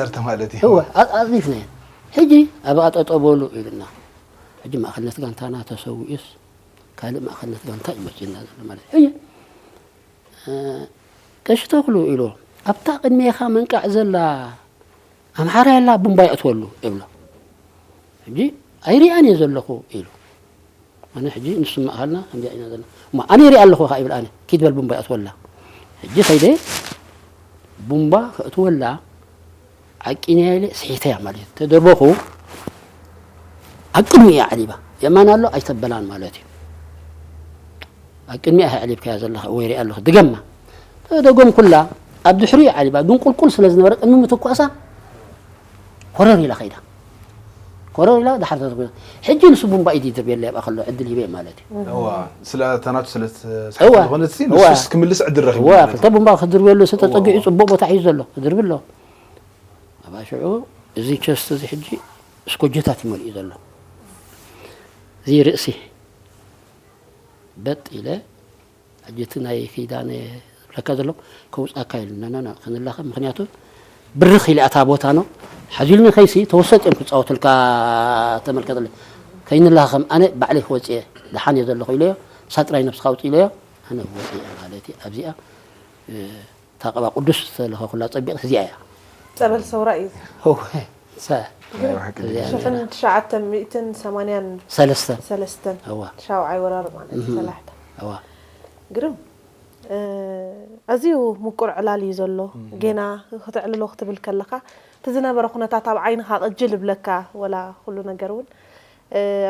እወ ኣፅዲፍናየን ሕጂ ኣብኣ ጠጠበሉ ኢሉና ሕጂ ማእኸልነት ጋንታና ተሰዊኡስ ካልእ ማእኸልነት ጋንታ እዩ መፂኡና ዘሎ ማለት እዩ ሕጂ ቀሺ ተኽሉ ኢሉ ኣብታ ቅድሜኻ መንቃዕ ዘላ ኣምሓራ ያላ ቡምባ የእትወሉ ይብሎ ሕጂ ኣይሪኣን እየ ዘለኹ ኢሉ ኣነ ሕጂ ንሱ ማእኸልና ከምዚኣ ኢና ዘለና እሞ ኣነ ይሪኣ ኣለኹ ከዓ ይብል ኣነ ኪድ በል ቡምባ የእትወላ ሕጂ ከይደ ቡምባ ከእትወላ ዓቂንያ ኢለ ስሒተያ ማለት እዩ ተደርበኹ ኣብ ቅድሚ እያ ዓሊባ የማን ኣሎ ኣይተበላን ማለት እዩ ኣብ ቅድሚኣ ኣዕሊብካያ ዘለኻ ወይ ሪኣ ኣለኹ ድገማ ተደጎምኩላ ኣብ ድሕሪኡ ዓሊባ ግን ቁልቁል ስለ ዝነበረ ቅድሚ ምትኳሳ ኮረር ኢላ ከይዳ ኮረር ኢላ ድሓር ተተኩሳ ሕጂ ንሱ ቡምባ ኢድ ይድርብ የለ ኣብኣ ከሎ ዕድል ሂበ ማለት እዩ እዋ ስለ ተናቱ ስለ ተሳሒቡ እዋ። ዝኾነ ሲ እዋ። ንሱስ ክምልስ ዕድል ረኺቡ እዋ ማለት ክልተ እዩ። ቡምባ ክድርበሉ እሱ ተፀጊዑ እዋ። ፅቡቅ ቦታ ሒዙ ዘሎ ክድርብ ኣሎ ኣብኣ ሽዑ እዚ ቸስት እዚ ሕጂ እስኮጀታት ይመልኡ ዘሎ እዚ ርእሲ በጥ ኢለ ሕጂ እቲ ናይ ኪዳነ ዝብለካ ዘሎ ከውፃካ ኢሉ ነነነ ክንላኸ ምክንያቱ ብርኽ ኢለ ኣታ ቦታ ነው ሓዚልኒ ከይሲ ተወሰጥ እዮም ክፃወትልካ ተመልከትለ ከይንላኸም ኣነ ባዕለይ ክወፅየ ደሓን እየ ዘለኹ ኢለዮ ሳጥራይ ነብስካ ኣውፅ ኢለዮ ኣነ ወፅየ ማለት እዩ ኣብዚኣ ታቐባ ቅዱስ ዝተለኸኹላ ፀቢቕ እዚኣ እያ ፀበል ሰውራ እዩ ሰ ሽሕን ትሽዓተ ሚእትን ሰማንያን ሰለስተ ሰለስተን እዋ ሻውዓይ ወራር ማለት እዩ ሰላሕታ እዋ ግርም ኣዝዩ ምቁር ዕላል እዩ ዘሎ ጌና ክተዕልሎ ክትብል ከለኻ እቲ ዝነበረ ኩነታት ኣብ ዓይንኻ ቅጅል ይብለካ ወላ ኩሉ ነገር እውን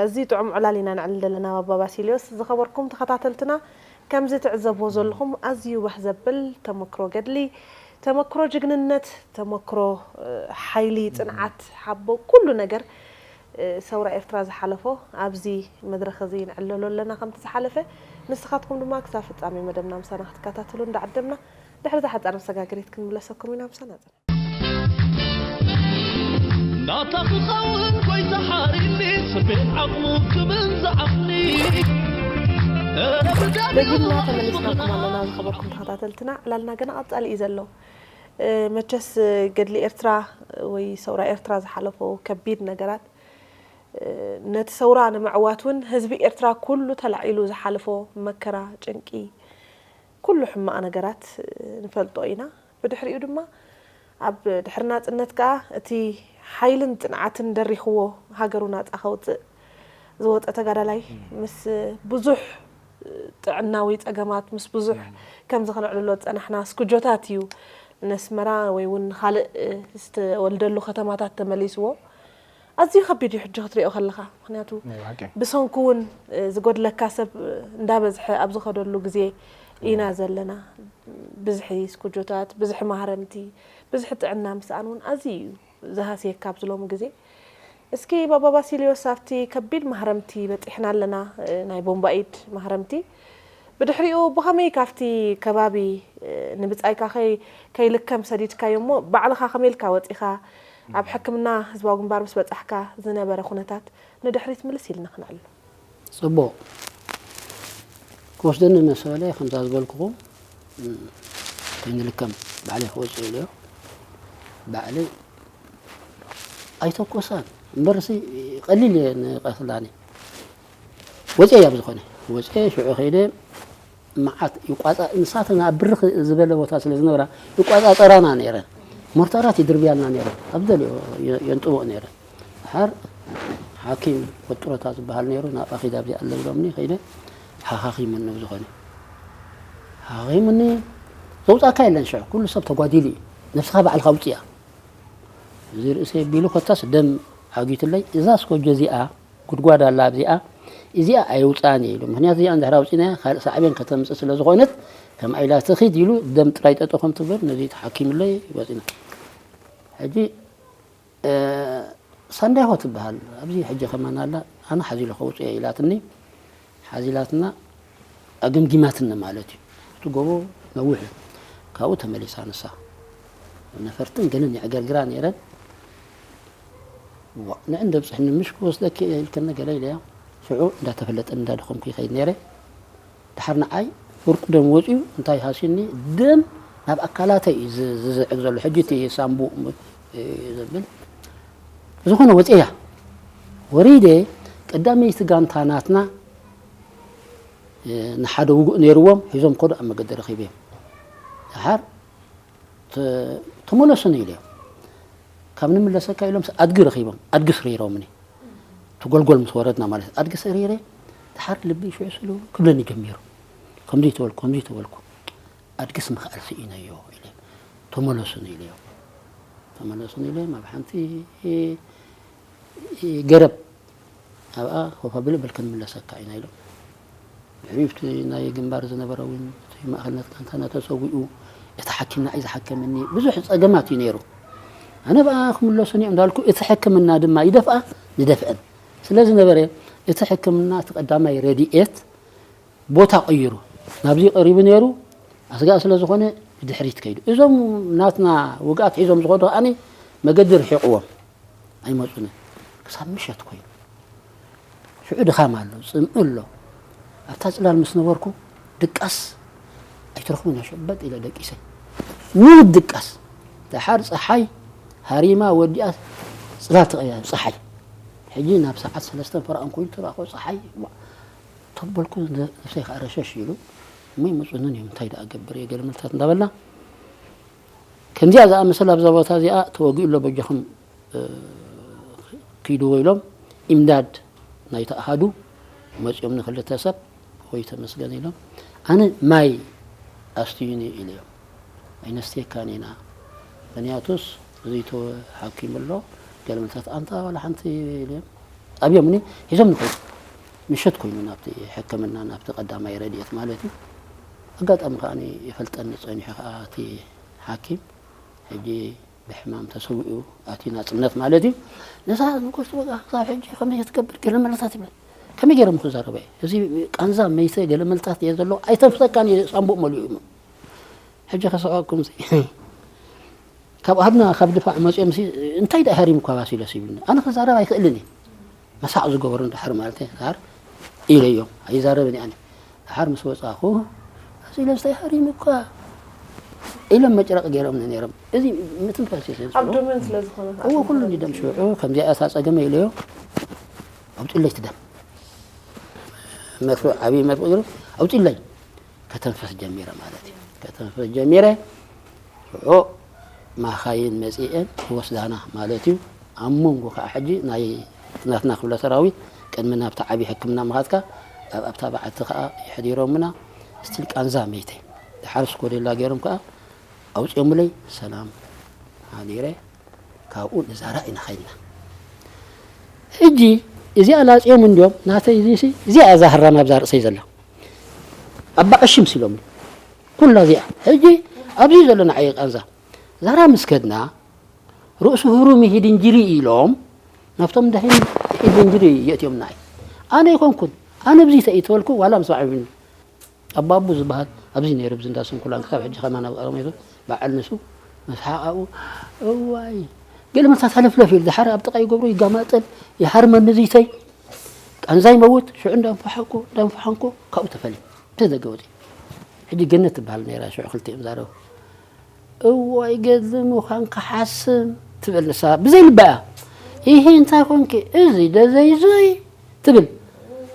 ኣዝዩ ጥዑም ዕላል ኢና ነዕልል ዘለና ኣብ ኣባ ባሲልዮስ ዝኸበርኩም ተኸታተልትና ከምዚ ትዕዘብዎ ዘለኹም ኣዝዩ ባህ ዘብል ተመክሮ ገድሊ ተመክሮ ጅግንነት ተመክሮ ሓይሊ ጽንዓት ሓቦ ኩሉ ነገር ሰውራ ኤርትራ ዝሓለፎ ኣብዚ መድረኽ እዚ ንዕለሎ ኣለና ከምቲ ዝሓለፈ ንስኻትኩም ድማ ክሳብ ፍጻሜ መደብና ምሳና ክትከታተሉ እንዳዓደምና ድሕሪ እዛ ሓጻር መሰጋገሪት ክንምለሰኩም ኢና ምሳና ጽንሑ። ናታ ክኸውን ጎይታ ሓሪኒ ስቤት ዓቕሙ ክብል ዝዓቕኒ ደጊምና ተመሊስናኩም ኣለና ዝኸበርኩም ተኸታተልትና። ዕላልና ገና ቀጻሊ እዩ ዘሎ። እ፣ መቸስ ገድሊ ኤርትራ ወይ ሰውራ ኤርትራ ዝሓለፎ ከቢድ ነገራት፣ እ፣ ነቲ ሰውራ ንምዕዋት እውን ህዝቢ ኤርትራ ኩሉ ተላዒሉ ዝሓለፎ መከራ፣ ጭንቂ፣ ኩሉ ሕማቕ ነገራት፣ እ፣ ንፈልጦ ኢና። ብድሕሪኡ ድማ ኣብ ድሕሪ ናጽነት ከኣ እቲ ሓይልን ጽንዓትን ደሪኽዎ ሃገሩ ናጻ ከውጽእ ዝወጸ ተጋዳላይ ምስ ብዙሕ ጥዕናዊ ጸገማት፣ ምስ ብዙሕ ከምዚ ከነዕልሎ ዝጸናሕና ስኩጆታት እዩ ነስመራ ወይ እውን ካልእ ዝተወልደሉ ከተማታት ተመሊስዎ። ኣዝዩ ከቢድ እዩ ሕጂ ክትሪኦ ከለኻ። ምኽንያቱ ናይ ብሓቂ። ብሰንኩ እውን ዝጎድለካ ሰብ እንዳበዝሐ ኣብ ዝኸደሉ ግዜ ኢና ዘለና። ብዝሒ ስኩጆታት፣ ብዝሒ ማህረምቲ፣ ብዝሒ ጥዕና ምስኣን እውን ኣዝዩ እዩ ዝሃስየካ ኣብዚ ሎሚ ግዜ። እስኪ ባባ ባሲልዮስ ኣብቲ ከቢድ ማህረምቲ በጺሕና ኣለና፣ ናይ ቦምባኢድ ማህረምቲ። ብድሕሪኡ ብኸመይ ካብቲ ከባቢ ንብጻይካ ከይ-፣ ከይልከም ሰዲድካዮ እሞ ባዕልኻ ከመይ ኢልካ ወጺኻ ኣብ ሕክምና ህዝባዊ ግንባር ምስ በጻሕካ ዝነበረ ኩነታት ንድሕሪት ምልስ ኢልና ክነዕልሎ። ጽቡቕ። ክወስደኒ መሰለ ከምዛ ዝበልኩኹም፣ እ፣ ከይንልከም ባዕለይ ክወጽእ ኢለዮ። ባዕለይ ኣይተኮሳን እምበርሲ ቀሊል እየ ንቐትላኒ። ወጽኤ እያ ብዝኾነ። ወጽኤ ሽዑ ከይደ መዓት ይቋጻ-፣ ንሳተን ኣብ ብርኽ ዝበለ ቦታ ስለ ዝነበራ ይቋጻጸራና ነይረን። ሞርታራት ይድርብያልና ነይረን። ኣብ ደልዮ የ-፣ የንጥቦ ነይረን። ድሓር ሓኪም ወጥሮታ ዝበሃል ነይሩ፣ ናብኣ ኺድ ኣብዚ ኣሎ ብሎምኒ፣ ኸይደ ሓኻኺሙኒ ብዝኾነ። ሓኻኺሙኒ፣ ዘውጻካ የለን ሽዑ፣ ኩሉ ሰብ ተጓዲሉ እዩ። ነብስኻ ባዕልኻ ውጽያ። እዚ ርእሰይ ቢሉ ኮታስ ደም ዓጊቱለይ፣ እዛ ስኮጆ እዚኣ፣ ጉድጓድ ኣላ ኣብዚኣ፣ እዚኣ ኣየውጽኣን እየ ኢሉ። ምኽንያቱ እዚኣ እንድሕር ኣውጺናያ፣ ካልእ ሳዕቤን ከተምጽእ ስለ ዝኾነት፣ ከምኣ ኢላ ትኺድ ኢሉ፣ ደም ጥራይ ጠጠው ከም ትብል፣ ነዚ ተሓኪሙለይ ወጺና። ሕጂ እ፣ ሳንዳይሆ ትበሃል። ኣብዚ ሕጂ ከማን ኣላ፣ ኣነ ሓዚለ ከውፅኦ ኢላትኒ፣ ሓዚላትና ኣገምጊማትኒ ማለት እዩ። እቲ ጎቦ ነዊሕ እዩ። ካብኡ ተመሊሳ ንሳ። ነፈርትን ገለን የዕገርግራ ነይረን። ዋ፣ ንዕን ደብፅሕኒ ምሽ ክወስደኪ እየ ኢልክኒ ገለ ኢለያ። ሽዑ እንዳተፈለጠኒ እንዳደኸምኩ ይኸይድ ነይረ። ድሓር ንዓይ ፍርቁ ደም ወፂኡ እንታይ ሃሲኒ፣ ደም ናብ ኣካላተይ እዩ ዝ-፣ ዝዝዕግ ዘሎ። ሕጂ እቲ ሳምቡእ ም-፣ እዩ ዘብል። ብዝኾነ ወፂያ። ወሪደ ቀዳመይቲ ጋንታ ናትና፣ እ፣ ንሓደ ውጉእ ነይርዎም ሒዞም ከዱ ኣብ መገዲ ረኺበዮም። ድሓር ተ-፣ ተመለሱኒ ኢለዮም። ካብ ንምለሰካ ኢሎም ኣድጊ ረኺቦም፣ ኣድጊ ስሪሮምኒ። እቲ ጎልጎል ምስ ወረድና ማለት እዩ። ኣድጊ ሰሪረ፣ ድሓር ልቢ ሽዑ ስሉ ክብለኒ ጀሚሩ። ከምዚ ተበልኩ፣ ከምዚ ተበልኩ። ኣድግስ ምኽኣል ስኢነዮ ኢለ። ተመለሱኒ ኢለዮ። ተመለሱኒ ኢለ፣ ኣብ ሓንቲ ገረብ ኣብኣ ኮፍ ኣብል በል ክንምለሰካ ኢና ኢሎም። ድሕሪኡ እቲ ናይ ግንባር ዝነበረ እውን እቲ ማእኸልነት ጋንታና ተሰዊኡ፣ እቲ ሓኪም ንዓይ ዝሓከመኒ ብዙሕ ጸገማት እዩ ነይሩ። ኣነ ብኣ ክምለሱኒ እዮም እንዳልኩ፣ እቲ ሕክምና ድማ ይደፍኣ ንደፍአን ስለ ዝነበረ፣ እቲ ሕክምና እቲ ቀዳማይ ረድኤት ቦታ ቀይሩ ናብዚ ቀሪቡ ነይሩ፣ ኣስጋእ ስለ ዝኾነ ብድሕሪት ከይዱ። እዞም ናትና ውግኣት ሒዞም ዝኸዱ ከኣኒ መገዲ ርሒቕዎም። ኣይመጹን። ክሳብ ምሸት ኮይኑ። ሽዑ ድኻም ኣሎ፣ ጽምኢ ኣሎ። ኣብታ ጽላል ምስ ነበርኩ ድቃስ ኣይትረኽቡን እያ፣ ሸበጥ ኢለ ደቂሰ። ምንም ድቃስ። ደሓር ጸሓይ ሃሪማ ወዲኣ ጽላል ተቐያ ጸሓይ። ሕጂ ናብ ሰዓት ሰለስተን ፈረቓን ኮይኑ ተራእኮ ጸሓይ። ዋ፣ ተበልኩ፣ ነፍሰይ ከዓ ረሸሽ ኢሉ። እሞ ይመጹንን እዮም፣ እንታይ ደኣ ገብር እየ፣ ገለ መልታት እንዳበልና። ከምዚኣ ዝኣመሰለ ኣብዛ ቦታ እዚኣ ተወጊኡ ኣሎ በጃኹም እ፣ ኪድዎ ኢሎም ኢምዳድ ናይቲ ኣሃዱ መጺኦም ንክልተ ሰብ ወይ ተመስገን ኢሎም ኣነ ማይ ኣስትዩኒ ኢለዮም። ኣይነስትየካን ኢና፣ ምኽንያቱስ እዚ ተሓኪሙ ኣሎ ገለ መልታት ኣንታ ዋላ ሓንቲ ኢለዮም ኣብዮምኒ ሒዞም ንኸዱ። ምሸት ኮይኑ ናብቲ ሕክምና ናብቲ ቀዳማይ ረድኤት ማለት እዩ። ኣጋጣሚ ከኣ ይፈልጠኒ ጸኒሑ ከኣ እቲ ሓኪም ሕጂ ብሕማም ተሰዊኡ ኣትዩ ናጽነት ማለት እዩ። ነዛ ንኮስቲ ወጋ ክሳብ ሕጂ ከመይ ክትገብር ገለ መለታት ይብል። ከመይ ገይሮም ክዛረበ? እዚ ቃንዛ መይተ ገለ መልታት እየ ዘለዎ ኣይተንፍሰካን እየ ሳምቡእ መሊኡ እሞ። ሕጂ ከስቐኩም ካብ ኣድና ካብ ድፋዕ መጽኦም ሲ እንታይ ደኣ ሃሪምኳ ባሲለስ ይብልኒ። ኣነ ክዛረብ ኣይክእልን እየ። መሳቕ ዝገበሩ እንድሕር ማለት እየ። ዛር ኢለዮም ኣይዛረብን እየ ኣነ። ድሓር ምስ ወጻኹ፣ "ኣስኢለስ እንታይ ሃሪሙካ?" ኢሎም መጭረቕ ገይሮምኒ ነይሮም። እዚ ምትንፋስ እዩ ዘንስሎ። ኣብዶመን ስለ ዝኾነ እዎ፣ ኩሉ እንዲ ደም ሽዑ፣ ከምዚኣ እታ ጸገመ ኢለዮ፣ "ኣውጽለይ እቲ ደም። መርፍእ፣ ዓብዪ መርፍእ ገይሩ፣ ኣውጽለይ." ከተንፈስ ጀሚረ ማለት እዩ። ከተንፈስ ጀሚረ፣ ሽዑ ማኻይን መጺኤን ይወስዳና ማለት እዩ። ኣብ መንጎ ከዓ ሕጂ ናይ ናትና ክፍለ ሰራዊት ቅድሚ ናብቲ ዓብዪ ሕክምና ምኻድካ ኣብ ኣብታ በዓቲ ከዓ የሕዲሮምና። ስቲል ቃንዛ መይተ ድሓር ስኮዴላ ገይሮም ከዓ ኣውፅኦምለይ። ሰላም ሓዲረ ካብኡ ንዛራ ኢና ኸይድና። ሕጂ እዚኣ ላፅዮም እንዲዮም ናተይ እዚሲ እዚኣ እዛ ህራም ኣብዛ ርእሰይ ዘላ ኣባ ቀሺ ምስ ኢሎምኒ ኩላ እዚኣ ሕጂ ኣብዚ ዘሎ ንዓይ ቃንዛ ዛራ ምስ ከድና ርእሱ ህሩም ይሂድ እንጅሪ ኢሎም ናብቶም ደህን ይሂድ እንጅሪ የእትዮም ንዓይ ኣነ ይኮንኩን ኣነ ብዚ ተኢተወልኩ ዋላ ምስ ባዕብኒ ኣባቡ ዝበሃል ኣብዚ ነይሩ ብዚ እንዳ ስንኩላን ክሳብ ሕጂ ከማን ኣብ ቀረሜቱ በዓል ንሱ መስሓቕ ኣብኡ እዋይ ገለ መሳት ሃለፍለፍ ኢሉ ድሓር ኣብ ጥቓ ይገብሮ ይጋማጠል ይሃርመኒ ዝይተይ ቃንዛ ይመውት ሽዑ እንዳንፈሓኩ እንዳንፈሓንኩ ካብኡ ተፈልየ ብቲ ደገ ወፂ ሕጂ ገነት ትበሃል ነይራ ሽዑ ክልቲኦም ዛረቡ እዋይ ገድሊ ምዃን ክሓስም ትብል ንሳ ብዘይ ልባ እያ ይሄ እንታይ ኮንኪ እዚ ደዘይዘይ ትብል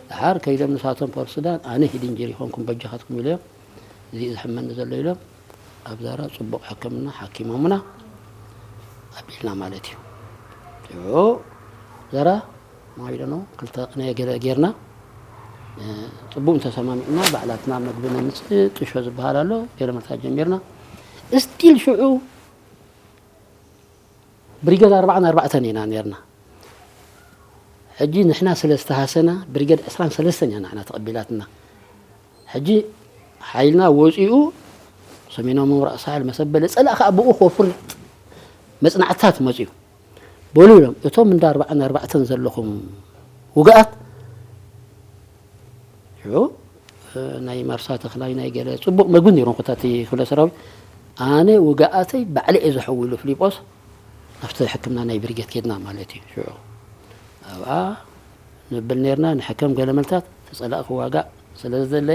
ድሓር ከይዶም ንሳቶም ፖርት ሱዳን ኣነ ሂድ እንጀሪ ኮንኩም በጃኻትኩም ኢለዮም እዚ እዩ ዝሕመኒ ዘሎ ኢሎም ኣብ ዛራ ፅቡቕ ሕክምና ሓኪሞምና ኣቢልና ማለት እዩ ሽዑ ዛራ ማይደኖ ክልተ ቅነ ገለ ጌርና ፅቡቕ እንተሰማሚዕና ባዕላትና መግቢ ነምፅእ ጥሾ ዝበሃል ኣሎ ገለ መልታት ጀሚርና ስቲል ሽዑ ብሪገድ ኣርባዓን ኣርባዕተን ኢና ነርና ሕጂ ንሕና ስለ ዝተሃሰና ብሪገድ ዕስራን ሰለስተን እያ ንዓና ተቐቢላትና ሕጂ ሓይልና ወፂኡ ሰሜናዊ ምብራቕ ሳሕል መሰበለ ፀላእ ከዓ ብኡ ከፍርጥ መፅናዕትታት መፅኡ በሉ ኢሎም እቶም እንዳ ኣርባዓን ኣርባዕተን ዘለኹም ውግኣት ሽዑ ናይ ማርሳ ተኽላይ ናይ ገለ ፅቡቕ መግቢ ነይሮም ኮታ እቲ ክፍለ ሰራዊት ኣነ ውግኣተይ ባዕለ እየ ዝሐው ኢሉ ፊሊጶስ ኣብቲ ሕክምና ናይ ብሪጌት ኬድና ማለት እዩ ሽዑ ኣብኣ ንብል ነርና ንሕከም ገለ መልታት ተፀላእ ክዋጋእ ስለ ዝደለ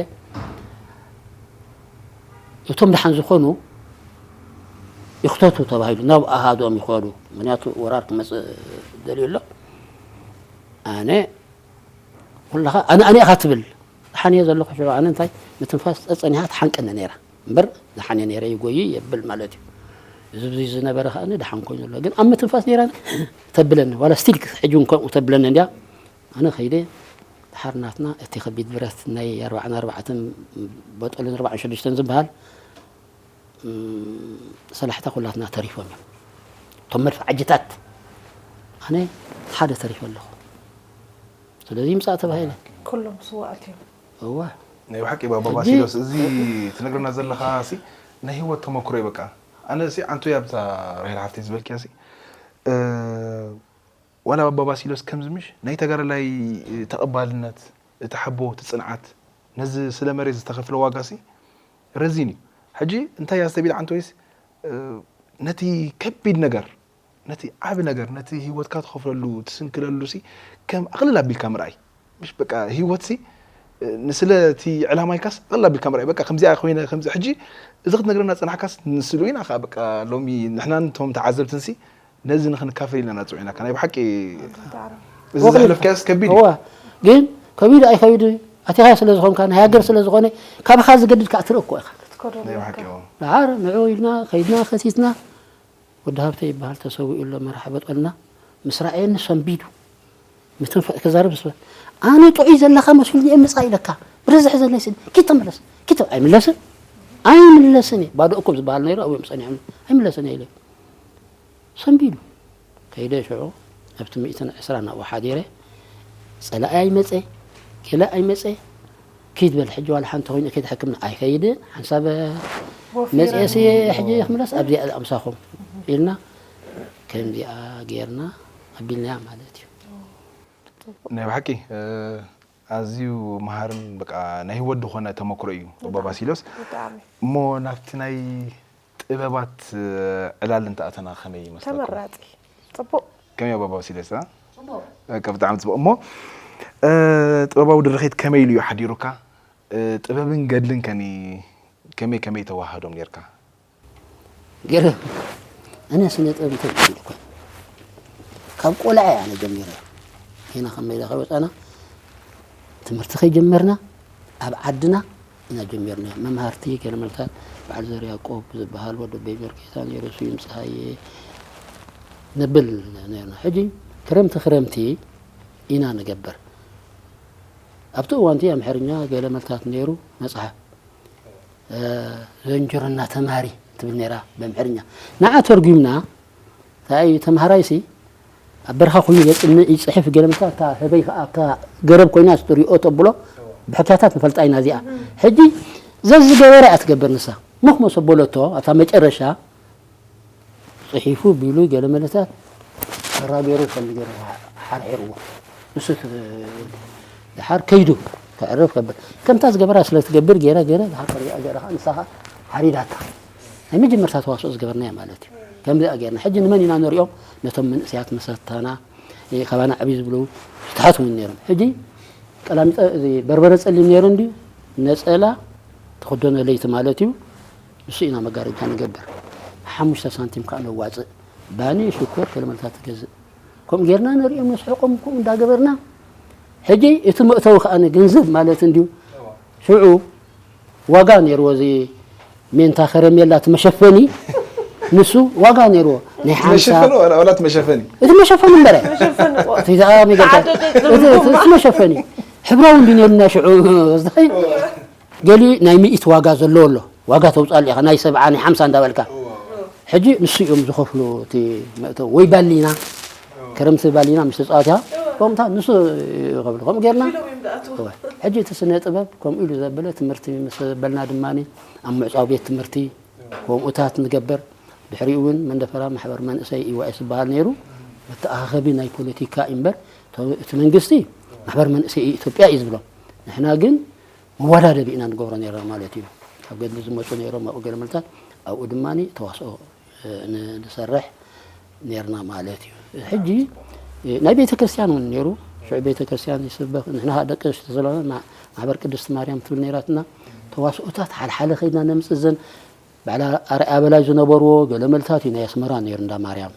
እቶም ደሓን ዝኾኑ ይኽተቱ ተባሂሉ ናብ ኣሃዶም ይኸዱ ምክንያቱ ወራር ክመፅእ ደልዩ ኣሎ ኣነ ኩላኻ ኣነ ኣነ ኢኻ ትብል ሓንየ ዘለኹ ሽዑ ኣነ እንታይ ምትንፋስ ፀፀኒሃ ትሓንቀኒ ነይራ እምበር ዝሓንየ ነይረ ይጎይ የብል ማለት እዩ እዚ ዝነበረ ከዓ ደሓን ኮይኑ ኣሎ ግን ኣብ ምትንፋስ ነይራ ተብለኒ ዋላ ስቲል ሕጂ እውን ከምኡ ተብለኒ እንዲያ ኣነ ከይደ ድሓር ናትና እቲ ከቢድ ብረት ናይ ኣርባዓን ኣርባዕተን በጠልን ኣርባዓን ሽዱሽተን ዝበሃል ሰላሕታ ኩላትና ተሪፎም እዮም እቶም መድፍዓጅታት ኣነ ሓደ ተሪፈ ኣለኹ ስለዚ ይምፃእ ተባሂለ ኩሎም ስዋኣት እዮም እዋ ናይ ብሓቂ ባባ ባሲሎስ እዚ ትነግረና ዘለኻ ሲ ናይ ህይወት ተመክሮ እዩ በቃ ኣነ ሲ ዓንቱ እያ ብዛ ራሄል ሓፍተይ ዝበልክያ ሲ ዋላ ባባ ባሲሎስ ከምዚ ምሽ ናይ ተጋዳላይ ተቐባልነት እቲ ሓቦ እቲ ፅንዓት ነዚ ስለ መሬት ዝተኸፍለ ዋጋ ሲ ረዚን እዩ ሕጂ እንታይ እያ ዝተቢል ዓንቱ ወይስ ነቲ ከቢድ ነገር ነቲ ዓቢ ነገር ነቲ ህይወትካ ትኸፍለሉ ትስንክለሉ ሲ ከም ኣቕልል ኣቢልካ ምርኣይ ምሽ በቃ ህይወት ሲ ንስለ እቲ ዕላማ ኢልካስ ኣቕልል ኣቢልካ ምርኣይ በቃ ከምዚኣ ኮይነ ከምዚ ሕጂ እዚ ክትነግረና ጸናሕካስ ንስሉ ኢና ከኣ በቃ ሎሚ ንሕናን እቶም ተዓዘብትን ሲ ነዚ ንክንካፈል ኢልና ኢና ጽውዒናካ ናይ ብሓቂ እዚ ዘሕለፍካዮስ ከቢድ እዩ ግን ከቢድ ኣይከቢድ ኣቲኻ ስለ ዝኾንካ ናይ ሃገር ስለ ዝኾነ ካባኻ ዝገድድ ከዓ ትርኢ እኮ ኢኻ ክትከዶ ናይ ብሓቂ ኣለካ። እዎ። ደሓር ንዑ ኢልና ከይድና ከቲትና ወዲ ሃብተ ይበሃል ተሰዊኡ ኣሎ መራሒ በጦልና ምስ ረኣየኒ ሰንቢዱ ምትንፋ ክዛረብ ስበ ኣነ ጥዑይ ዘለኻ መስሉኒ እየ ምፃእ ኢለካ ብርዝሒ ዘለይ ስኒ ኪድ ተመለስ ኪድ ተመ- ኣይምለስን ኣይምለስን እየ ባዶ እኮብ ዝበሃል ነይሩ ኣብኡ ምፀኒሖም ኣይምለስን እየ ኢለ ሰንቢዱ ከይደ ሽዑ ኣብቲ ሚእትን ዕስራን ኣብኡ ሓዲረ ጸላኢ ኣይመጸ ገለ ኣይመጸ ኪድ በል ሕጂ ዋላ ሓንቲ ኮይኑ ከይድ ሕክምና ኣይከይድን ሓንሳብ መጽኤሲ ሕጂ ክምለስ ኣብዚኣ ኣምሳኹም ኢልና ከምዚኣ ጌርና ኣቢልናያ ማለት እዩ ናይ ብሓቂ ኣዝዩ መሃርን በቃ ናይ ህይወት ዝኾነ ተመክሮ እዩ ኣቦ ባሲሎስ እሞ ናብቲ ናይ ጥበባት ዕላል እንተኣተና ከመይ ይመስለኩም? ተመራፂ። ፅቡቕ። ከመይ ኣባባ ወሲለስ? ብጣዕሚ ፅቡቕ። እሞ ጥበባዊ ድርኺት ከመይ ኢሉ እዩ ሓዲሩካ? እ፣ ጥበብን ገድልን ከኒ ከመይ ከመይ ተዋሃዶም ኔርካ? ገለ ኣነ ስነ ጥበብ እንተ ዝብል እኮ ካብ ቆልዓ እየ ኣነ ጀሚረ። ጌና ካብ ሜዳ ከይወፃና ትምህርቲ ከይጀመርና ኣብ ዓድና ኢና ጀሚርና። መምሃርቲ ገለ መልታት በዓል ዘር ያዕቆብ ዝበሃል ወዲ ኣቦይ መርጌታ ነይሩ፣ ስዩም ፀሃየ ነብል ነርና። ሕጂ ክረምቲ ክረምቲ ኢና ንገብር። ኣብቲ እዋንቲ ኣምሓርኛ ገለ መልታት ነይሩ መፅሓፍ ዘንጅርና ተማሪ ትብል ነይራ ብኣምሓርኛ። ንዓ ተርጉምና እንታይ እዩ ተምሃራይሲ ኣብ በረኻ ኮይኑ የፅንዕ ይፅሕፍ ገለ ምሳ እታ ህበይ ከዓ ኣብታ ገረብ ኮይና ትሪኦ ተብሎ ብሕክያታት ንፈልጣ ኢና እዚኣ። ሕጂ ዘዝገበረ እያ ትገብር ንሳ። መኽመሶ በለቶ ኣብታ መጨረሻ ፅሒፉ ቢሉ ገለ መለታት ተራገሩ ከም ገረ ሓርሒርዎ ንሱ ድሓር ከይዱ ክዕረፍ ከብል ከምታ ዝገበራ ስለ ትገብር ገይረ ገይረ ድሓር ተሪኣ ገይረ ከዓ ንሳ ከዓ ሓሪዳታ ናይ መጀመርታ ተዋስኦ ዝገበርናዮ ማለት እዩ። ከምዚኣ ገይርና ሕጂ ንመን ኢና ንሪኦም ነቶም መንእሰያት መሰታና እ፣ ካባና ዕብይ ዝብሉ ዝተሓት እውን ነይሮም። ሕጂ ቀላሚጠ እዚ በርበረ ፀሊም ነይሩ እንድዩ ነፀላ ተኽደኖ ለይቲ ማለት እዩ። ንሱ ኢና መጋረጃ ንገብር። ሓሙሽተ ሳንቲም ከዓ ነዋፅእ። ባኒ፣ ሽኮር፣ ከለመልታት ትገዝእ። ከምኡ ጌርና ነሪኦም ነስሕቆም ከምኡ እንዳገበርና። ሕጂ እቲ መእተዊ ከዓ ገንዘብ ማለት እንድዩ። ሽዑ ዋጋ ነይርዎ እዚ ሜንታ ከረሜላ እቲ መሸፈኒ ንሱ ዋጋ ነይርዎ ናይ ሓምሳ መሸፈኒ ዋላ ዋላ እቲ መሸፈኒ እቲ መሸፈኒ እምበረ እቲ ደኣ ሚገርካ ተዓደደ እቲ እቲ- እቲ መሸፈኒ ሕብራዊ እንዲ ነይሩና ሽዑ ወስደኸይ ገሊ ናይ ሚእቲ ዋጋ ዘለዎ ኣሎ ዋጋ ተውፃሉ ኢኻ ናይ ሰብዓ ናይ ሓምሳ እንዳበልካ ሕጂ ንሱ እዮም ዝኸፍሉ እቲ መእተዊ ወይ ባሊና ክረምቲ ባሊና ምስ ተፃወትያ ከምታ ንሱ ይኸፍሉ ከምኡ ጌርና ሕጂ እቲ ስነ ጥበብ ከምኡ ኢሉ ዘበለ ትምህርቲ ምስ በልና ድማ ኣብ ምዕፃው ቤት ትምህርቲ ከምኡታት ንገበር ድሕሪኡ እውን መንደፈራ ማሕበር መንእሰይ ኢዋኤስ ዝበሃል ነይሩ መተኣኻኸቢ ናይ ፖለቲካ እምበር እቲ መንግስቲ ማሕበር መንእሰይ ኢትዮጵያ እዩ ዝብሎም ንሕና ግን መወዳደቢ ኢና ንገብሮ ነይርና ማለት እዩ ካብ ገድሊ ዝመፁ ነይሮም ኣብኡ ገለመልታት ኣብኡ ድማ ተዋስኦ ንሰርሕ ነርና ማለት እዩ ሕጂ ናይ ቤተ ክርስቲያን እውን ነይሩ ሽዑ ቤተ ክርስቲያን ይስበክ ንሕና ደቂ ኣንስትዮ ስለሆነ ማሕበር ቅድስቲ ማርያም ትብል ነይራትና ተዋስኦታት ሓልሓለ ከይድና ነምፅእ ዘን ባዕላ ኣርኣያ በላይ ዝነበርዎ ገለመልታት እዩ ናይ ኣስመራ ነይሩ እንዳ ማርያም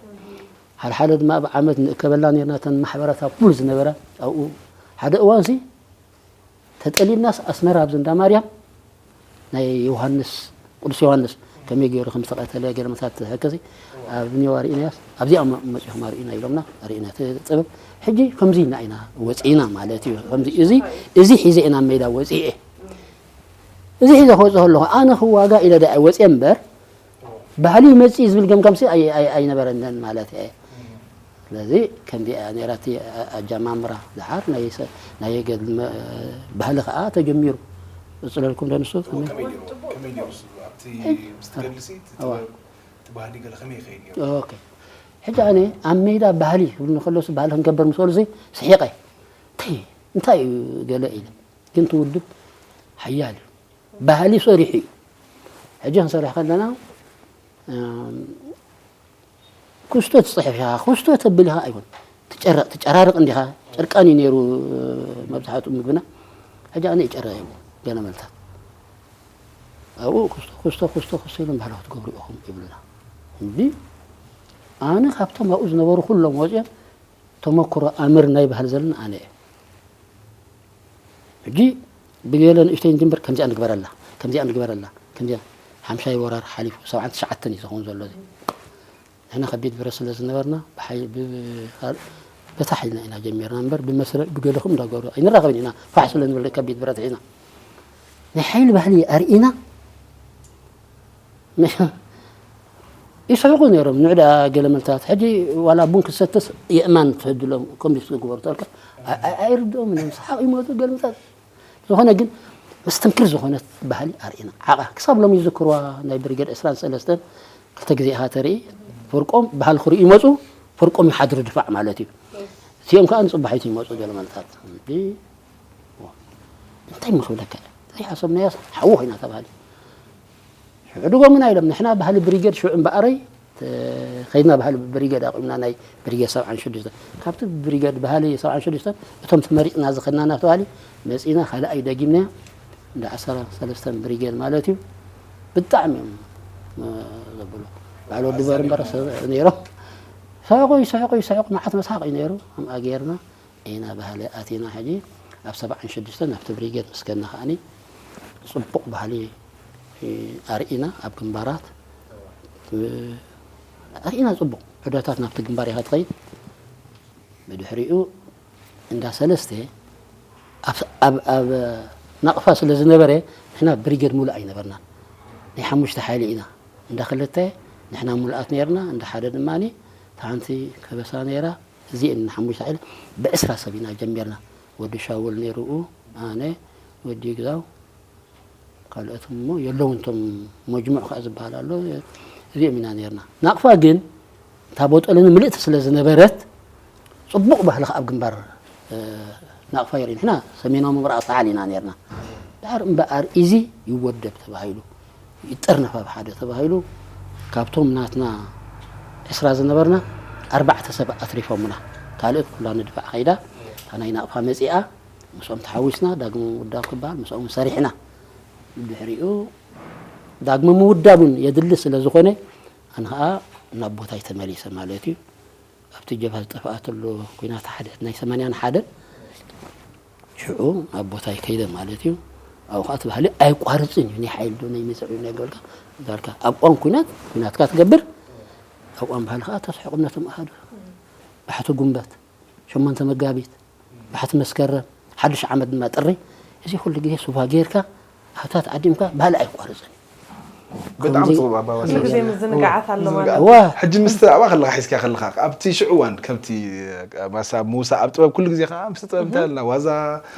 ሓልሓለ ድማ ኣብ ዓመት ንእከበላ ነርና ተን ማሕበራት ኣብ ኩሉ ዝነበራ ኣብኡ ሓደ እዋንሲ ተጠሊብናስ ኣስመራ ኣብዚ እንዳ ማርያም ናይ ዮሃንስ ቅዱስ ዮሃንስ ከመይ ገይሩ ከም ዝተቐተለ ገለመታት ሕከሲ ኣብ ኒዋ ርኢናያስ ኣብዚኣ መፂኹም ኣርእዩና ኢሎምና ርኢና እቲ ጥበብ ሕጂ ከምዚ ኢና ኢና ወፂእና ማለት እዩ ከምዚ እዚ እዚ ሒዘ ኢና ሜዳ ወፂኤ እዚ ሒዘ ክወፅእ ከለኹ ኣነ ክዋጋ ኢለ ዳ ወፂአ እምበር ባህሊ ይመፅእ ዝብል ገምጋምሲ ኣይነበረንን ማለት እየ ስለዚ ከምዚኣ ነይራ እቲ ኣጃማምራ ድሓር ናይ ገድሊ ባህሊ ከዓ ተጀሚሩ ቀፅለልኩም ዶ ንሱ ሕጂ ኣነ ኣብ ሜዳ ባህሊ ክብሉ ከለሱ ባህሊ ክንገብር ምስ በሉሲ ስሒቀ እንታይ እዩ ገለ ኢለ ግን ትውድብ ሓያል እዩ ባህሊ ሰሪሑ እዩ ሕጂ ክንሰርሕ ከለና ክስቶ ትፅሕፍ ኢኻ ክስቶ ተብል ኢኻ ኣይኮን ትጨረቕ ትጨራርቕ እንዲኻ ጨርቃን እዩ ነይሩ መብዛሕትኡ ምግብና ሕጂ ኣነ ይጨረቕ ይብሉ ገለ መልታት ኣብኡ ክስቶ ክስቶ ክስቶ ክስቶ ኢሎም ባህሊ ክትገብሩ ኢኹም ይብሉና እንዲ ኣነ ካብቶም ኣብኡ ዝነበሩ ኩሎም ወፅኦም ተመክሮ ኣምር ናይ ባህል ዘለና ኣነ እየ ሕጂ ብገለ ንእሽተይ እንጅምር ከምዚኣ ንግበረላ ከምዚኣ ንግበረላ ከምዚኣ ሓምሻይ ወራር ሓሊፉ ሰብዓን ትሽዓተን እዩ ዝኸውን ዘሎ እዚ ንሕና ከቢድ ብረት ስለ ዝነበርና ብሓይ- ብ- በታ ሓይልና ኢና ጀሚርና እምበር ብመስርዕ ብገለኹም እንዳገበሩ ኣይንራኸብን ኢና ፋሕ ስለ ንብል ከቢድ ብረት ሒዝና ናይ ሓይሊ ባህሊ ኣርኢና ይስሕቁ ነይሮም ንዕ ደኣ ገለ መልታት ሕጂ ዋላ ቡን ክሰትስ የእማን ትህድሎም ኮምቢስ ክግበሩ ተልካ ኣይርድኦም እዮም ሰሓቕ ይመፁ ገለ መልታት ዝኾነ ግን መስተንክር ዝኾነት ባህሊ ኣርኢና ዓቓ ክሳብ ሎም ይዝክርዋ ናይ ብሪገድ ዕስራን ሰለስተን ክልተ ግዜ ኢኻ ተርኢ ፍርቆም ባህል ክርእዩ ይመፁ ፍርቆም ይሓድሩ ድፋዕ ማለት እዩ እቲኦም ከዓ ንፅባሒቱ ይመፁ ገለ መልታት እንታይ ምክብለካ ዘይሓሰብናያስ ሓዉ ኮይና ተባሃሊ ሽዑ ድጎምና ኢሎም ንሕና ባህሊ ብሪጌድ ሽዑ እምበኣረይ ከይድና ባህሊ ብሪጌድ ኣቑምና ናይ ብሪጌድ ሰብዓን ሽዱሽተ ካብቲ ብሪጌድ ባህሊ ሰብዓን ሽዱሽተ እቶም ተመሪፅና ዝኸድና ናተባሃሊ መፂና ካልኣይ ደጊምናዮ እንዳ ዓሰርተ ሰለስተ ብሪጌድ ማለት እዩ። ብጣዕሚ እዮም ዘብሉ። በዓል ወዲ በርምበር ነይሮም። ሰሕቑ ይስሕቑ ይስሕቑ፣ መዓት መስሓቕ እዩ ነይሩ። ከምኣ ገይርና ኢና ባህሊ ኣቲና። ሕጂ ኣብ ሰብዓን ሽዱሽተን ናብቲ ብሪጌድ ምስ ከድና ከዓኒ ጽቡቕ ባህሊ ኣርኢና። ኣብ ግንባራት ኣርኢና ጽቡቕ ዕዳታት ናብቲ ግንባር ኢኻ ትኸይድ። ብድሕሪኡ እንዳ ሰለስተ ኣብ ናቕፋ ስለ ዝነበረ ንሕና ብሪጌድ ሙሉእ ኣይነበርናን። ናይ ሓሙሽተ ሓይሊ ኢና። እንዳ ክልተ ንሕና ሙሉኣት ነይርና፣ እንዳ ሓደ ድማ እታ ሓንቲ ከበሳ ነይራ። እዚኤን ሓሙሽተ ሓይሊ ብዕስራ ሰብ ኢና ጀሚርና። ወዲ ሻውል ነይሩኡ፣ ኣነ፣ ወዲ ግዛው፣ ካልኦት እሞ የለውን። እቶም መጅሙዕ ከኣ ዝበሃል ኣሎ፣ እዚኦም ኢና ነይርና። ናቕፋ ግን እታ ቦጠለኒ ምልእቲ ስለ ዝነበረት ጽቡቕ ባህሊ ከኣ ኣብ ግንባር ናቕፋ የርኢ። ንሕና ሰሜናዊ ምብራቕ ሳሕል ኢና ነይርና። ድሓር እምበኣር እዚ ይወደብ ተባሂሉ ይጥርነፍ ኣብ ሓደ ተባሂሉ ካብቶም ናትና ዕስራ ዝነበርና ኣርባዕተ ሰብ ኣትሪፎምና። ካልኦት ኩላ ንድፋዕ ከይዳ እታ ናይ ናቕፋ መጺኣ ምስኦም ተሓዊስና ዳግመ ምውዳብ ክበሃል ምስኦም ሰሪሕና። ድሕሪኡ ዳግመ ምውዳብ እውን የድሊ ስለ ዝኾነ ኣነ ኸዓ ናብ ቦታይ ተመሊሰ ማለት እዩ። ኣብቲ ጀብሃ ዝጠፍኣትሉ ኲናት ሓደ ናይ ሰማንያን ሓደን ሽዑ ናብ ቦታይ ከይደ ማለት እዩ። ኣብኡ ኸዓ እቲ ባህሊ ኣየቋርጽን እዩ። ናይ ሓይሊ ዶ ናይ መጽዕ እዩ ናይ ገበልካ ዳርካ ኣብ እዋን ኲናት ኲናትካ ትገብር ኣብ እዋን ባህሊ ኸዓ ተስሕቑም ነቶም ኣሃዱ ባሕቲ ጉንበት ሸሞንተ መጋቢት ባሕቲ መስከረም ሓድሽ ዓመት ድማ ጥሪ እዚ ኩሉ ግዜ ሱባ ጌርካ ሃብታት ዓዲምካ ባህሊ ኣይቋርጽን እዩ። ብጣዕሚ ከምዚ ጽቡቅ ኣባባስ ኩሉ ግዜ ምዝንጋዓት ኣሎ ማለት እዋ ሕጂ ምስቲ ኣብኣ ከለካ ሒዝካ ከለካ ኣብቲ ሽዑ እዋን ከምቲ ማሳ ሙሳ ኣብ ጥበብ ኩሉ ግዜ ከዓ ምስቲ ጥበብ እንታይ ኣለና ዋዛ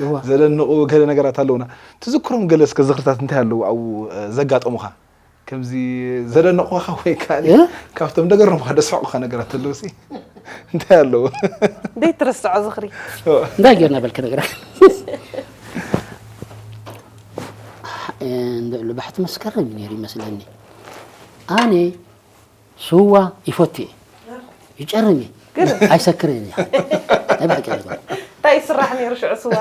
እዋ ዘደንቑ ገለ ነገራት ኣለውና ትዝክሮም ገለ እስከ ዝኽርታት እንታይ ኣለዉ ኣብኡ ዘጋጠሙኻ ከምዚ ዘደንቑኻ ወይ ከዓ እ? ካብቶም ደገረሙኻ ደስሐቑኻ ነገራት ኣለዉ ሲ እንታይ ኣለዉ ዘይትርስዖ ዝኽሪ እንታይ ጌርና በልክ ነገር ልዕሊ ባሕቲ መስከረም እዩ ነይሩ ይመስለኒ ኣነ ስዋ ይፈቱ እየ ይጨርም እየ ግን ኣይሰክርን እየ ናይ ብሓቂ ነገር እንታይ ይስራሕ ነይሩ ሽዑ ስዋ